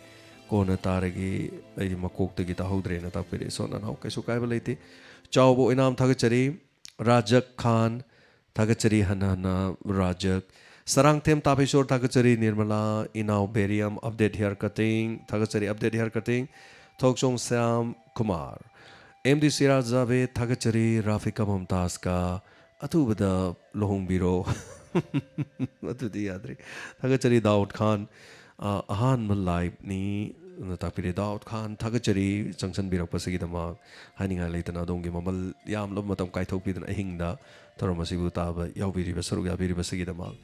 ꯀꯣꯟꯅ ꯇꯥꯔꯒꯦ, ꯑꯩꯗꯤ ꯃꯀꯣꯛꯇꯒꯤ ꯇꯥꯍꯧꯗ꯭ꯔꯦꯅ ꯇꯥꯛꯄꯤꯔꯛꯑꯦ꯫ So ꯅꯅꯥꯎ ꯀꯩꯁꯨ ꯀꯥꯏꯕ ꯂꯩꯇꯦ꯫ ꯆꯥꯎꯕ ꯑꯣꯏꯅꯥꯝ ꯊꯥꯒꯠꯆꯔꯤ꯫ ꯔꯥꯖꯛ ꯈꯥꯟ ꯊꯥꯒꯠꯆꯔꯤ ꯍꯟꯅ ꯍꯟꯅ ꯔꯥꯖꯛ꯫ ꯁꯔꯥꯡꯊꯦꯝ ꯇꯥꯐꯩꯁꯣꯔ ꯊꯥꯒꯠꯆꯔꯤ꯫ ꯅꯤꯔꯃꯂꯥ ꯏꯅꯥꯎ ꯕꯦꯔꯤꯌꯝ ꯑꯞꯗꯦꯠ ꯍꯤꯌꯔ ꯀꯠꯇꯤꯡ ꯊꯥꯒꯠꯆꯔꯤ, ꯑꯞꯗꯦꯠ ꯍꯤꯌꯔ ꯀꯠꯇꯤꯡ꯫ ꯊꯣꯛꯆꯣꯝ ꯁ꯭ꯌꯥꯝ ꯀꯨꯃꯥꯔ꯫ ꯑꯦꯝ ꯗꯤ ꯁꯤꯔꯥꯖ ꯖꯥꯕꯦꯗ ꯊꯥꯒꯠꯆꯔꯤ꯫ ꯔꯥꯐꯤꯀꯥ ꯃꯝꯇꯥꯖꯀ ꯑꯊꯨꯕꯗ ꯂꯨꯍꯣꯡꯕꯤꯔꯣ꯫ ꯑꯗꯨꯗꯤ ꯌꯥꯗ꯭ꯔꯤ꯫ ꯊꯥꯒꯠꯆꯔꯤ ꯗꯥꯎꯗ ꯈꯥꯟ꯫ ꯑ, ꯑꯍꯥꯟꯕ ꯂꯥꯏꯚꯅꯤ ꯑꯗꯨꯅ ꯇꯥꯛꯄꯤꯔꯦ꯫ ꯗꯥꯎꯗ ꯈꯥꯟ ꯊꯥꯒꯠꯆꯔꯤ ꯆꯪꯁꯟꯕꯤꯔꯛꯄꯁꯤꯒꯤꯗꯃꯛ꯫ ꯍꯥꯏꯅꯤꯡꯉꯥꯏ ꯂꯩꯇꯅ ꯑꯗꯣꯝꯒꯤ ꯃꯃꯜ ꯌꯥꯝꯂꯕ ꯃꯇꯝ ꯀꯥꯏꯊꯣꯛꯄꯤꯗꯨꯅ ꯑꯍꯤꯡꯗ ꯊꯧꯔꯝ ꯑꯁꯤꯕꯨ ꯇꯥꯕ ꯌꯥꯎꯕꯤꯔꯤꯕ, ꯁꯔꯨꯛ ꯌꯥꯕꯤꯔꯤꯕꯁꯤꯒꯤꯗꯃꯛ꯫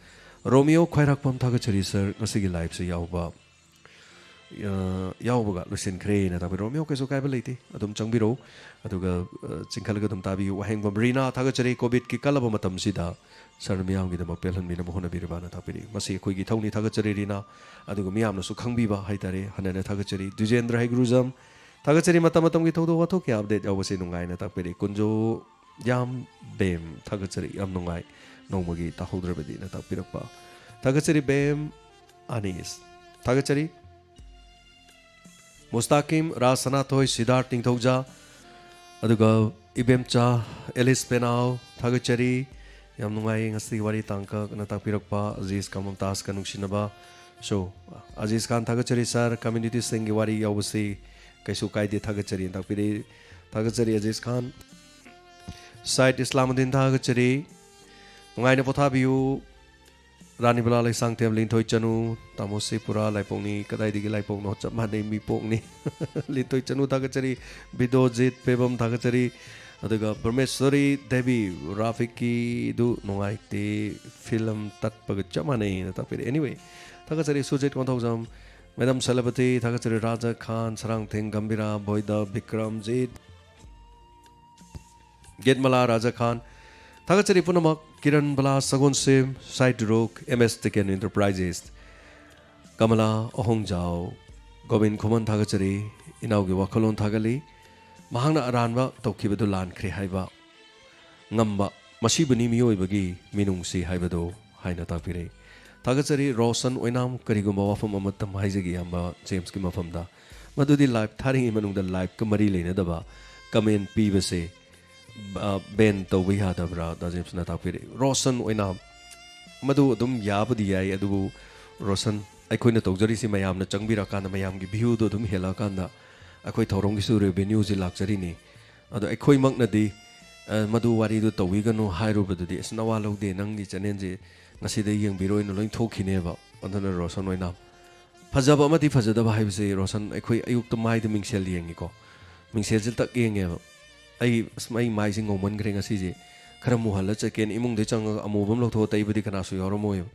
ꯔꯣꯃꯤꯌꯣ ꯈ꯭ꯋꯥꯏꯔꯥꯛꯄꯝ ꯊꯥꯒꯠꯆꯔꯤ ꯁꯥꯔ, ꯉꯁꯤꯒꯤ ꯂꯥꯏꯚꯁꯤ ꯌꯥꯎꯕ꯫ ꯑ, ꯌꯥꯎꯕꯒ ꯂꯣꯏꯁꯤꯟꯈ꯭ꯔꯦꯅ ꯇꯥꯛꯄꯤꯔꯛꯑꯣ꯫ ꯃꯤꯌꯥꯝ ꯀꯩꯁꯨ ꯀꯥꯏꯕ ꯂꯩꯇꯦ, ꯑꯗꯨꯝ ꯆꯪꯕꯤꯔꯛꯎ꯫ ꯑꯗꯨꯒ, ꯑ, ꯆꯤꯡꯈꯠꯂꯒ ꯑꯗꯨꯝ ꯇꯥꯕꯤꯌꯨ꯫ ꯋꯥꯍꯦꯡꯕꯝ ꯔꯤꯅꯥ, ꯊꯥꯒꯠꯆꯔꯤ꯫ ꯀꯣꯚꯤꯗꯀꯤ ꯀꯜꯂꯕ ꯃꯇꯝꯁꯤꯗ ꯁꯥꯔꯅ ꯃꯤꯌꯥꯝꯒꯤꯗꯃꯛ ꯄꯦꯜꯍꯟꯕꯤꯅꯕ ꯍꯣꯠꯅꯕꯤꯔꯤꯕꯅ ꯇꯥꯛꯄꯤꯔꯛꯏ꯫ ꯃꯁꯤ ꯑꯩꯈꯣꯏꯒꯤ ꯏꯊꯧꯅꯤ, ꯊꯥꯒꯠꯆꯔꯤ ꯔꯤꯅꯥ꯫ ꯑꯗꯨꯒ ꯃꯤꯌꯥꯝꯅꯁꯨ ꯈꯪꯕꯤꯕ ꯍꯥꯏꯇꯥꯔꯦ꯫ ꯍꯟꯅ ꯍꯟꯅ ꯊꯥꯒꯠꯆꯔꯤ꯫ ꯗ꯭ꯋꯤꯖꯦꯟꯗ꯭ꯔ ꯍꯩꯒ꯭ꯔꯨꯖꯝ, ꯊꯥꯒꯠꯆꯔꯤ꯫ ꯃꯇꯝ ꯃꯇꯝꯒꯤ ꯊꯧꯗꯣꯛ ꯋꯥꯊꯣꯛꯀꯤ update ꯌꯥꯎꯕꯁꯤ ꯅꯨꯡꯉꯥꯏꯅ ꯇꯥꯛꯄꯤꯔꯛꯏ꯫ ꯀꯨꯟꯖꯣ ꯌꯥꯝ ꯕꯦꯝ, ꯊꯥꯒꯠꯆꯔꯤ꯫ ꯌꯥꯝ ꯅꯨꯡꯉꯥꯏ ꯅꯣꯡꯃꯒꯤ ꯇꯥꯍꯧꯗ꯭ꯔꯕꯗꯤꯅ ꯇꯥꯛꯄꯤꯔꯛꯄ꯫ ꯊꯥꯒꯠꯆꯔꯤ ꯕꯦꯝ ꯑꯅꯤꯁ꯫ ꯊꯥꯒꯠꯆꯔꯤ꯫ ꯃꯨꯁꯇꯥꯀꯤꯝ, ꯔꯥꯖ ꯁꯅꯥꯊꯣꯏ, ꯁꯤꯗꯥꯔꯊ ꯅꯤꯡꯊꯧꯖꯥ, ꯑꯗꯨꯒ ꯏꯕꯦꯝꯆꯥ ꯑꯦꯂꯤꯁ ꯄꯦꯅꯥꯎ, ꯊꯥꯒꯠꯆꯔꯤ꯫ ꯌꯥꯝ ꯅꯨꯡꯉꯥꯏꯌꯦ ꯉꯁꯤꯒꯤ ꯋꯥꯔꯤ ꯇꯥꯡꯀꯛꯅ ꯇꯥꯛꯄꯤꯔꯛꯄ ꯑꯖꯤꯖꯀ ꯃꯝꯇꯥꯖꯀ ꯅꯨꯡꯁꯤꯅꯕ꯫ So, ꯑꯖꯤꯖ ꯈꯥꯟ, ꯊꯥꯒꯠꯆꯔꯤ ꯁꯥꯔ, communityꯁꯤꯡꯒꯤ ꯋꯥꯔꯤ ꯌꯥꯎꯕꯁꯤ ꯀꯩꯁꯨ ꯀꯥꯏꯗꯦ, ꯊꯥꯒꯠꯆꯔꯤ ꯇꯥꯛꯄꯤꯔꯛꯏ꯫ ꯊꯥꯒꯠꯆꯔꯤ ꯑꯖꯤꯖ ꯈꯥꯟ꯫ ꯁꯥꯏꯗ ꯏꯁꯂꯥꯃꯨꯗꯤꯟ, ꯊꯥꯒꯠꯆꯔꯤ꯫ ꯅꯨꯡꯉꯥꯏꯅ ꯄꯣꯊꯥꯕꯤꯌꯨ꯫ ꯔꯥꯅꯤꯕꯂꯥ ꯂꯩꯁꯥꯡꯊꯦꯝ, ꯂꯤꯟꯊꯣꯏ ꯆꯅꯨ, ꯇꯥꯃꯣꯁꯤ ꯄꯨꯔꯥ ꯂꯥꯏꯄꯣꯛꯅꯤ, ꯀꯗꯥꯏꯗꯒꯤ ꯂꯥꯏꯄꯣꯛꯅꯣ, ꯆꯞ ꯃꯥꯟꯅꯩ ꯃꯤꯄꯣꯛꯅꯤ꯫ ꯂꯤꯟꯊꯣꯏ ꯆꯅꯨ ꯊꯥꯒꯠꯆꯔꯤ, ꯕꯤꯗꯣꯖꯤꯠ ꯄꯦꯕꯝ ꯊꯥꯒꯠꯆꯔꯤ, ꯑꯗꯨꯒ ꯄ꯭ꯔꯃꯦꯁꯣꯔꯤ ꯗꯦꯕꯤ, ꯔꯥꯐꯤꯛꯀꯤꯗꯨ ꯅꯨꯡꯉꯥꯏꯇꯦ, ꯐꯤꯂꯝ ꯇꯠꯄꯒ ꯆꯞ ꯃꯥꯟꯅꯩꯅ ꯇꯥꯛꯄꯤꯔꯦ꯫ Anyway, ꯊꯥꯒꯠꯆꯔꯤ ꯁꯨꯖꯤꯠ ꯀꯣꯟꯊꯧꯖꯝ, ꯃꯦꯗꯝ ꯁꯦꯂꯥꯄꯇꯤ, ꯊꯥꯒꯠꯆꯔꯤ ꯔꯥꯖꯥ ꯈꯥꯟ, ꯁꯔꯥꯡꯊꯦꯡ ꯒꯝꯚꯤꯔꯥ, ꯕꯣꯏꯗ, ꯕꯤꯀ꯭ꯔꯝꯖꯤꯠ, ꯒꯦꯠꯃꯂꯥ ꯔꯥꯖꯥ ꯈꯥꯟ, ꯊꯥꯒꯠꯆꯔꯤ ꯄꯨꯝꯅꯃꯛ꯫ ꯀꯤꯔꯟ ꯕꯂꯥ ꯁꯒꯣꯟꯁꯦꯝ, ꯁꯥꯏ ꯇꯔꯨꯛ, ꯑꯦꯝ ꯑꯦꯁ ꯇꯤꯀꯦꯟ ꯏꯟꯇꯔꯄ꯭ꯔꯥꯏꯖꯦꯁ, ꯀꯃꯂꯥ ꯑꯍꯣꯡꯖꯥꯎ, ꯒꯣꯕꯤꯟ ꯈꯨꯃꯟ ꯊꯥꯒꯠꯆꯔꯤ꯫ ꯏꯅꯥꯎꯒꯤ ꯋꯥꯈꯜꯂꯣꯟ ꯊꯥꯒꯠꯂꯤ꯫ ꯃꯍꯥꯛꯅ ꯑꯔꯥꯟꯕ ꯇꯧꯈꯤꯕꯗꯨ ꯂꯥꯟꯈ꯭ꯔꯦ ꯍꯥꯏꯕ ꯉꯝꯕ, ꯃꯁꯤꯕꯨꯅꯤ ꯃꯤꯑꯣꯏꯕꯒꯤ ꯃꯤꯅꯨꯡꯁꯤ ꯍꯥꯏꯕꯗꯨ ꯍꯥꯏꯅ ꯇꯥꯛꯄꯤꯔꯛꯏ꯫ ꯊꯥꯒꯠꯆꯔꯤ ꯔꯣꯁꯟ ꯑꯣꯏꯅꯥꯝ꯫ ꯀꯔꯤꯒꯨꯝꯕ ꯋꯥꯐꯝ ꯑꯃꯇꯪ ꯍꯥꯏꯖꯒꯦ ꯏꯌꯥꯝꯕ ꯖꯦꯝꯁꯀꯤ ꯃꯐꯝꯗ, ꯃꯗꯨꯗꯤ ꯂꯥꯏꯚ ꯊꯥꯔꯤꯉꯩ ꯃꯅꯨꯡꯗ ꯂꯥꯏꯚꯀ ꯃꯔꯤ ꯂꯩꯅꯗꯕ ꯀꯃꯦꯟ ꯄꯤꯕꯁꯦ, ꯑ, ꯕꯦꯟ ꯇꯧꯕ ꯌꯥꯗꯕ꯭ꯔꯥ? ꯗꯥ ꯖꯦꯝꯁꯅ ꯇꯥꯛꯄꯤꯔꯛꯏ꯫ ꯔꯣꯁꯟ ꯑꯣꯏꯅꯥꯝ, ꯃꯗꯨ ꯑꯗꯨꯝ ꯌꯥꯕꯨꯗꯤ ꯌꯥꯏ, ꯑꯗꯨꯕꯨ ꯔꯣꯁꯟ, ꯑꯩꯈꯣꯏꯅ ꯇꯧꯖꯔꯤꯁꯤ ꯃꯌꯥꯝꯅ ꯆꯪꯕꯤꯔꯀꯥꯟꯗ, ꯃꯌꯥꯝꯒꯤ ꯚ꯭ꯌꯨꯗꯣ ꯑꯗꯨꯝ ꯍꯦꯜꯂꯛꯑꯀꯥꯟꯗ ꯑꯩꯈꯣꯏ ꯊꯧꯔꯝꯒꯤꯁꯨ ꯔꯦꯚꯦꯅ꯭ꯌꯨꯁꯤ ꯂꯥꯛꯆꯔꯤꯅꯤ꯫ ꯑꯗꯣ ꯑꯩꯈꯣꯏꯃꯛꯅꯗꯤ, ꯑ, ꯃꯗꯨ ꯋꯥꯔꯤꯗꯨ ꯇꯧꯕꯤꯒꯅꯨ ꯍꯥꯏꯔꯨꯕꯗꯗꯤ, "ꯑꯁ, ꯅꯋꯥ ꯂꯧꯗꯦ, ꯅꯪꯒꯤ ꯆꯦꯅꯦꯜꯁꯦ ꯉꯁꯤꯗꯩ ꯌꯦꯡꯕꯤꯔꯣꯏꯅ ꯂꯣꯏ ꯊꯣꯛꯈꯤꯅꯦꯕ"꯫ ꯑꯗꯨꯅ ꯔꯣꯁꯟ ꯑꯣꯏꯅꯥꯝ, ꯐꯖꯕ ꯑꯃꯗꯤ ꯐꯖꯗꯕ ꯍꯥꯏꯕꯁꯦ, ꯔꯣꯁꯟ, ꯑꯩꯈꯣꯏ ꯑꯌꯨꯛꯇ ꯃꯥꯏꯗ ꯃꯤꯡꯁꯦꯜ ꯌꯦꯡꯉꯤꯀꯣ, ꯃꯤꯡꯁꯦꯜꯁꯦ ꯇꯛ ꯌꯦꯡꯉꯦꯕ꯫ ꯑꯩ, "ꯑꯁ, ꯑꯩ ꯃꯥꯏꯁꯦ ꯉꯧꯃꯟꯈ꯭ꯔꯦ ꯉꯁꯤꯁꯦ, ꯈꯔ ꯃꯨꯍꯜꯂ ꯆꯠꯀꯦꯅ" ꯏꯃꯨꯡꯗꯩ ꯆꯪꯉꯒ ꯑꯃꯨꯕ ꯑꯃ ꯂꯧꯊꯣꯛꯑ ꯇꯩꯕꯗꯤ ꯀꯅꯥꯁꯨ ꯌꯥꯎꯔꯝꯃꯣꯏꯕ꯫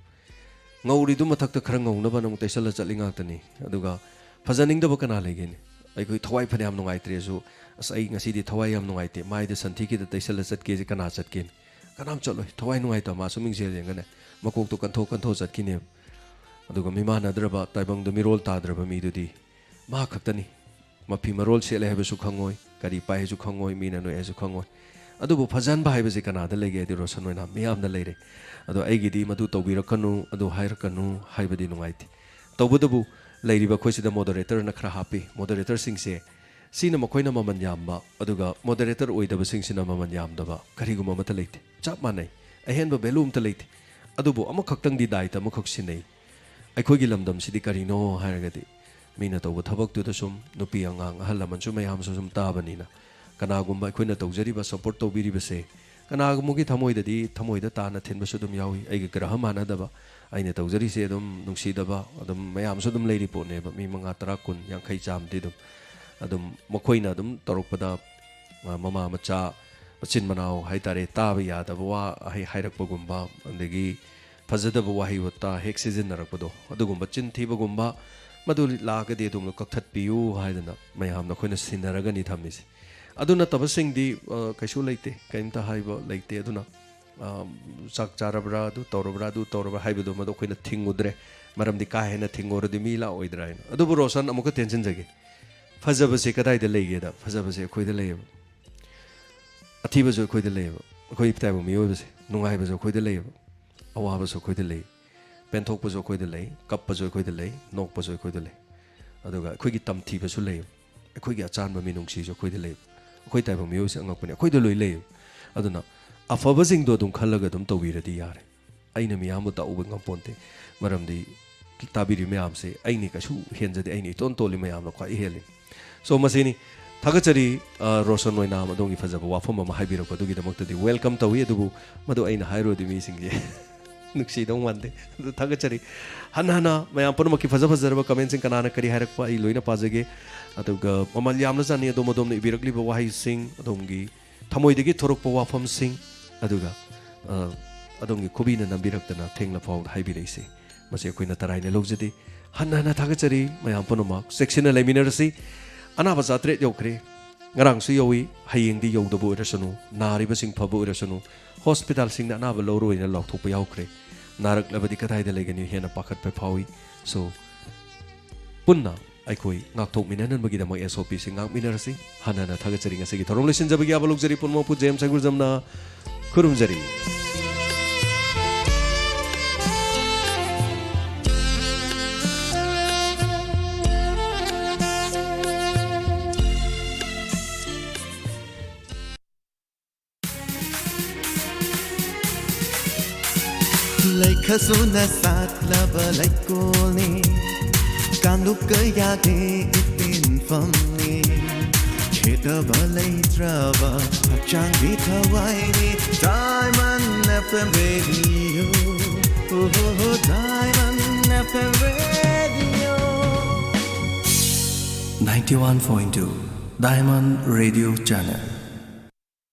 ꯉꯧꯔꯤꯗꯨ ꯃꯊꯛꯇ ꯈꯔ ꯉꯧꯅꯕꯅ ꯑꯃꯨꯛ ꯇꯩꯁꯜꯂ ꯆꯠꯂꯤ ꯉꯥꯛꯇꯅꯤ꯫ ꯑꯗꯨꯒ ꯐꯖꯅꯤꯡꯗꯕ ꯀꯅꯥ ꯂꯩꯒꯦꯅꯦ? ꯑꯩꯈꯣꯏ ꯊꯋꯥꯏ ꯐꯅꯌꯥꯝ ꯅꯨꯡꯉꯥꯏꯇ꯭ꯔꯦꯁꯨ, "ꯑꯁ, ꯑꯩ ꯉꯁꯤꯗꯤ ꯊꯋꯥꯏ ꯌꯥꯝ ꯅꯨꯡꯉꯥꯏꯇꯦ, ꯃꯥꯏꯗ ꯁꯟꯊꯤ ꯈꯤꯇ ꯇꯩꯁꯜꯂ ꯆꯠꯀꯦꯁꯦ" ꯀꯅꯥ ꯆꯠꯀꯦꯅꯦ? ꯀꯅꯥꯝ ꯆꯠꯂꯣꯏ꯫ ꯊꯋꯥꯏ ꯅꯨꯡꯉꯥꯏꯇꯕ ꯃꯥꯁꯨ ꯃꯤꯡꯁꯦꯜ ꯌꯦꯡꯒꯅꯦ ꯃꯀꯣꯛꯇꯣ ꯀꯟꯊꯣꯛ ꯀꯟꯊꯣꯛ ꯆꯠꯈꯤꯅꯦꯕ꯫ ꯑꯗꯨꯒ ꯃꯤꯃꯥꯟꯅꯗ꯭ꯔꯕ, ꯇꯥꯏꯕꯪꯗ ꯃꯤꯔꯣꯜ ꯇꯥꯗ꯭ꯔꯕ ꯃꯤꯗꯨꯗꯤ ꯃꯥ ꯈꯛꯇꯅꯤ꯫ ꯃꯐꯤ ꯃꯔꯣꯜ ꯁꯦꯠꯂꯦ ꯍꯥꯏꯕꯁꯨ ꯈꯪꯉꯣꯏ, ꯀꯔꯤ ꯄꯥꯏ ꯍꯥꯏꯁꯨ ꯈꯪꯉꯣꯏ, ꯃꯤꯅ ꯅꯣꯛꯑꯦ ꯍꯥꯏꯁꯨ ꯈꯪꯉꯣꯏ꯫ ꯑꯗꯨꯕꯨ ꯐꯖꯍꯟꯕ ꯍꯥꯏꯕꯁꯤ ꯀꯅꯥꯗ ꯂꯩꯒꯦ ꯍꯥꯏꯗꯤ ꯔꯣꯁꯟ ꯑꯣꯏꯅ ꯃꯤꯌꯥꯝꯗ ꯂꯩꯔꯦ꯫ ꯑꯗꯣ ꯑꯩꯒꯤꯗꯤ ꯃꯗꯨ ꯇꯧꯕꯤꯔꯛꯀꯅꯨ, ꯑꯗꯨ ꯍꯥꯏꯔꯛꯀꯅꯨ ꯍꯥꯏꯕꯗꯤ ꯅꯨꯡꯉꯥꯏꯇꯦ꯫ ꯇꯧꯕꯇꯕꯨ ꯂꯩꯔꯤꯕ ꯑꯩꯈꯣꯏꯁꯤꯗ ꯃꯣꯗꯔꯦꯇꯔꯅ ꯈꯔ ꯍꯥꯞꯄꯤ꯫ ꯃꯣꯗꯔꯦꯇꯔꯁꯤꯡꯁꯦ ꯁꯤꯅ ꯃꯈꯣꯏꯅ ꯃꯃꯜ ꯌꯥꯝꯕ, ꯑꯗꯨꯒ ꯃꯣꯗꯔꯦꯇꯔ ꯑꯣꯏꯗꯕꯁꯤꯡꯁꯤꯅ ꯃꯃꯜ ꯌꯥꯝꯗꯕ ꯀꯔꯤꯒꯨꯝꯕ ꯑꯃꯠꯇ ꯂꯩꯇꯦ꯫ ꯆꯞ ꯃꯥꯟꯅꯩ꯫ ꯑꯍꯦꯟꯕ ꯚꯦꯂꯨ ꯑꯝꯇ ꯂꯩꯇꯦ꯫ ꯑꯗꯨꯕꯨ ꯑꯃꯈꯛꯇꯪꯗꯤ ꯗꯥꯏꯇ ꯑꯃꯈꯛ ꯁꯤꯟꯅꯩ꯫ ꯑꯩꯈꯣꯏꯒꯤ ꯂꯝꯗꯝꯁꯤꯗꯤ ꯀꯔꯤꯅꯣ ꯍꯥꯏꯔꯒꯗꯤ ꯃꯤꯅ ꯇꯧꯕ ꯊꯕꯛꯇꯨꯗ ꯁꯨꯝ ꯅꯨꯄꯤ ꯑꯉꯥꯡ ꯑꯍꯜ ꯂꯃꯟꯁꯨ ꯃꯌꯥꯝꯁꯨ ꯁꯨꯝ ꯇꯥꯕꯅꯤꯅ ꯀꯅꯥꯒꯨꯝꯕ ꯑꯩꯈꯣꯏꯅ ꯇꯧꯖꯔꯤꯕ ꯁꯞꯄꯣꯔꯠ ꯇꯧꯕꯤꯔꯤꯕꯁꯦ ꯀꯅꯥꯒꯨꯝꯕꯒꯤ ꯊꯃꯣꯏꯗꯗꯤ ꯊꯃꯣꯏꯗ ꯇꯥꯅ ꯊꯤꯟꯕꯁꯨ ꯑꯗꯨꯝ ꯌꯥꯎꯏ꯫ ꯑꯩꯒꯤ ꯒ꯭ꯔꯍ ꯃꯥꯟꯅꯗꯕ, ꯑꯩꯅ ꯇꯧꯖꯔꯤꯁꯦ ꯑꯗꯨꯝ ꯅꯨꯡꯁꯤꯗꯕ ꯑꯗꯨꯝ ꯃꯌꯥꯝꯁꯨ ꯑꯗꯨꯝ ꯂꯩꯔꯤ ꯄꯣꯠꯅꯦꯕ꯫ ꯃꯤ ꯃꯉꯥ, ꯇꯔꯥ, ꯀꯨꯟ, ꯌꯥꯡꯈꯩ, ꯆꯥꯝꯃꯗꯤ ꯑꯗꯨꯝ, ꯑꯗꯨꯝ ꯃꯈꯣꯏꯅ ꯑꯗꯨꯝ ꯇꯧꯔꯛꯄꯗ, ꯑ, ꯃꯃꯥ ꯃꯆꯥ, ꯃꯆꯤꯟ ꯃꯅꯥꯎ ꯍꯥꯏꯇꯥꯔꯦ, ꯇꯥꯕ ꯌꯥꯗꯕ ꯋꯥ ꯍꯥꯏ-, ꯍꯥꯏꯔꯛꯄꯒꯨꯝꯕ, ꯑꯗꯒꯤ ꯐꯖꯗꯕ ꯋꯥꯍꯩ ꯋꯥꯇꯥ ꯍꯦꯛ ꯁꯤꯖꯤꯟꯅꯔꯛꯄꯗꯣ, ꯑꯗꯨꯒꯨꯝꯕ ꯆꯤꯟ ꯊꯤꯕꯒꯨꯝꯕ ꯃꯗꯨ ꯂꯥꯛꯑꯒꯗꯤ ꯑꯗꯣꯝꯗ ꯀꯛꯊꯠꯄꯤꯌꯨ ꯍꯥꯏꯗꯅ ꯃꯌꯥꯝꯅ ꯑꯩꯈꯣꯏꯅ ꯁꯤꯟꯅꯔꯒꯅꯤ ꯊꯝꯃꯤꯁꯦ꯫ ꯑꯗꯨ ꯅꯠꯇꯕꯁꯤꯡꯗꯤ, ꯑ, ꯀꯩꯁꯨ ꯂꯩꯇꯦ, ꯀꯔꯤꯝꯇ ꯍꯥꯏꯕ ꯂꯩꯇꯦ꯫ ꯑꯗꯨꯅ, ꯑ, ꯆꯥꯛ ꯆꯥꯔꯕ꯭ꯔꯥ, ꯑꯗꯨ ꯇꯧꯔꯕ꯭ꯔꯥ, ꯑꯗꯨ ꯇꯧꯔꯕ꯭ꯔꯥ ꯍꯥꯏꯕꯗꯣ ꯃꯗꯨ ꯑꯩꯈꯣꯏꯅ ꯊꯤꯡꯉꯨꯗ꯭ꯔꯦ꯫ ꯃꯔꯝꯗꯤ ꯀꯥ ꯍꯦꯟꯅ ꯊꯤꯡꯉꯨꯔꯗꯤ ꯃꯤ ꯂꯥꯛꯑꯣꯏꯗ꯭ꯔꯥ ꯍꯥꯏꯅ꯫ ꯑꯗꯨꯕꯨ ꯔꯣꯁꯟ, ꯑꯃꯨꯛꯀ ꯇꯦꯟꯁꯤꯟꯖꯒꯦ, ꯐꯖꯕꯁꯦ ꯀꯗꯥꯏꯗ ꯂꯩꯒꯦꯗ? ꯐꯖꯕꯁꯦ ꯑꯩꯈꯣꯏꯗ ꯂꯩꯌꯦꯕ꯫ ꯑꯊꯤꯕꯁꯨ ꯑꯩꯈꯣꯏꯗ ꯂꯩꯌꯦꯕ꯫ ꯑꯩꯈꯣꯏ ꯇꯥꯏꯕꯪ ꯃꯤꯑꯣꯏꯕꯁꯦ ꯅꯨꯡꯉꯥꯏꯕꯁꯨ ꯑꯩꯈꯣꯏꯗ ꯂꯩꯌꯦꯕ, ꯑꯋꯥꯕꯁꯨ ꯑꯩꯈꯣꯏꯗ ꯂꯩ, ꯄꯦꯟꯊꯣꯛꯄꯁꯨ ꯑꯩꯈꯣꯏꯗ ꯂꯩ, ꯀꯞꯄꯁꯨ ꯑꯩꯈꯣꯏꯗ ꯂꯩ, ꯅꯣꯛꯄꯁꯨ ꯑꯩꯈꯣꯏꯗ ꯂꯩ꯫ ꯑꯗꯨꯒ ꯑꯩꯈꯣꯏꯒꯤ ꯇꯝꯊꯤꯕꯁꯨ ꯂꯩꯌꯦꯕ, ꯑꯩꯈꯣꯏꯒꯤ ꯑꯆꯥꯟꯕ ꯃꯤꯅꯨꯡꯁꯤꯁꯨ ꯑꯩꯈꯣꯏꯗ ꯂꯩꯌꯦꯕ꯫ ꯑꯩꯈꯣꯏ ꯇꯥꯏꯕꯪ ꯃꯤꯑꯣꯏꯕꯁꯦ ꯑꯉꯛꯄꯅꯤ, ꯑꯩꯈꯣꯏꯗ ꯂꯣꯏ ꯂꯩꯌꯦꯕ꯫ ꯑꯗꯨꯅ ꯑꯐꯕꯁꯤꯡꯗꯣ ꯑꯗꯨꯝ ꯈꯜꯂꯒ ꯑꯗꯨꯝ ꯇꯧꯕꯤꯔꯗꯤ ꯌꯥꯔꯦ꯫ ꯑꯩꯅ ꯃꯤꯌꯥꯝꯕꯨ ꯇꯥꯛꯎꯕ ꯉꯝꯄꯣꯟꯇꯦ, ꯃꯔꯝꯗꯤ ꯇꯥꯕꯤꯔꯤ ꯃꯌꯥꯝꯁꯦ ꯑꯩꯅꯤ ꯀꯩꯁꯨ ꯍꯦꯟꯖꯗꯦ, ꯑꯩꯅ ꯏꯇꯣꯟ ꯇꯣꯜꯂꯤ, ꯃꯌꯥꯝꯅ ꯈ꯭ꯋꯥꯏ ꯍꯦꯜꯂꯤ꯫ So, ꯃꯁꯤꯅꯤ꯫ ꯊꯥꯒꯠꯆꯔꯤ, ꯑ, ꯔꯣꯁꯟ ꯑꯣꯏꯅꯥꯝ, ꯑꯗꯣꯝꯒꯤ ꯐꯖꯕ ꯋꯥꯐꯝ ꯑꯃ ꯍꯥꯏꯕꯤꯔꯛꯄꯗꯨꯒꯤꯗꯃꯛꯇꯗꯤ welcome ꯇꯧꯏ, ꯑꯗꯨꯕꯨ ꯃꯗꯨ ꯑꯩꯅ ꯍꯥꯏꯔꯨꯔꯗꯤ ꯃꯤꯁꯤꯡꯁꯦ ꯅꯨꯡꯁꯤꯗꯧ ꯃꯥꯟꯗꯦ꯫ ꯑꯗꯨ ꯊꯥꯒꯠꯆꯔꯤ꯫ ꯍꯟꯅ ꯍꯟꯅ ꯃꯌꯥꯝ ꯄꯨꯝꯅꯃꯛꯀꯤ ꯐꯖ ꯐꯖꯔꯕ ꯀꯃꯦꯟꯁꯤꯡ ꯀꯅꯥꯅ ꯀꯔꯤ ꯍꯥꯏꯔꯛꯄ ꯑꯩ ꯂꯣꯏꯅ ꯄꯥꯖꯒꯦ꯫ ꯑꯗꯨꯒ ꯃꯃꯜ ꯌꯥꯝꯅ ꯆꯥꯅꯤ ꯑꯗꯣꯝ ꯑꯗꯣꯝꯅ ꯏꯕꯤꯔꯛꯂꯤꯕ ꯋꯥꯍꯩꯁꯤꯡ, ꯑꯗꯣꯝꯒꯤ ꯊꯃꯣꯏꯗꯒꯤ ꯊꯣꯔꯛꯄ ꯋꯥꯐꯝꯁꯤꯡ, ꯑꯗꯨꯒ, ꯑ, ꯑꯗꯣꯝꯒꯤ ꯈꯨꯕꯤꯅ ꯅꯝꯕꯤꯔꯛꯇꯅ ꯊꯦꯡꯂ ꯐꯥꯎꯕꯗ ꯍꯥꯏꯕꯤꯔꯛꯏꯁꯦ, ꯃꯁꯤ ꯑꯩꯈꯣꯏꯅ ꯇꯔꯥꯏꯅ ꯂꯧꯖꯗꯦ꯫ ꯍꯟꯅ ꯍꯟꯅ ꯊꯥꯒꯠꯆꯔꯤ ꯃꯌꯥꯝ ꯄꯨꯝꯅꯃꯛ꯫ ꯆꯦꯛꯁꯤꯟꯅ ꯂꯩꯃꯤꯟꯅꯔꯁꯤ꯫ ꯑꯅꯥꯕ ꯆꯥꯇ꯭ꯔꯦꯠ ꯌꯧꯈ꯭ꯔꯦ꯫ ꯉꯔꯥꯡꯁꯨ ꯌꯧꯏ, ꯍꯌꯦꯡꯗꯤ ꯌꯧꯗꯕ ꯑꯣꯏꯔꯁꯅꯨ, ꯅꯥꯔꯤꯕꯁꯤꯡ ꯐꯕ ꯑꯣꯏꯔꯁꯅꯨ, ꯍꯣꯁꯄꯤꯇꯥꯜꯁꯤꯡꯅ ꯑꯅꯥꯕ ꯂꯧꯔꯣꯏꯅ ꯂꯥꯎꯊꯣꯛꯄ ꯌꯥꯎꯈ꯭ꯔꯦ꯫ ꯅꯥꯔꯛꯂꯕꯗꯤ ꯀꯗꯥꯏꯗ ꯂꯩꯒꯅꯤ ꯍꯦꯟꯅ ꯄꯥꯈꯠꯄ ꯐꯥꯎꯏ꯫ So, ꯄꯨꯟꯅ ꯑꯩꯈꯣꯏ ꯉꯥꯛꯊꯣꯛꯃꯤꯟꯅꯅꯕꯒꯤꯗꯃꯛ S O P ꯁꯤ ꯉꯥꯛꯃꯤꯟꯅꯔꯁꯤ꯫ ꯍꯟꯅ ꯍꯟꯅ ꯊꯥꯒꯠꯆꯔꯤ꯫ ꯉꯁꯤꯒꯤ ꯊꯧꯔꯝ ꯂꯣꯏꯁꯤꯟꯖꯕꯒꯤ ꯑꯌꯥꯕ ꯂꯧꯖꯔꯤ꯫ ꯄꯨꯝꯅꯃꯛꯄꯨ ꯖꯦꯝꯁ ꯁꯪꯒꯨꯔꯖꯝꯅ ꯈꯨꯔꯨꯝꯖꯔꯤ꯫ ꯂꯩꯈꯁꯨꯅ ꯁꯥꯠꯂꯕ ꯂꯩꯀꯣꯜꯅꯤ, ꯀꯥꯡꯂꯨꯞ ꯀꯌꯥꯒꯤ ꯏꯄꯤꯟꯐꯝꯅꯤ꯫ ꯈꯦꯠꯇꯕ ꯂꯩꯇ꯭ꯔꯕ ꯍꯛꯆꯥꯡꯒꯤ ꯊꯋꯥꯏꯅꯤ꯫ Diamond F M Radio, oh, Diamond F M Radio. Ninety-one point two Diamond Radio Channel.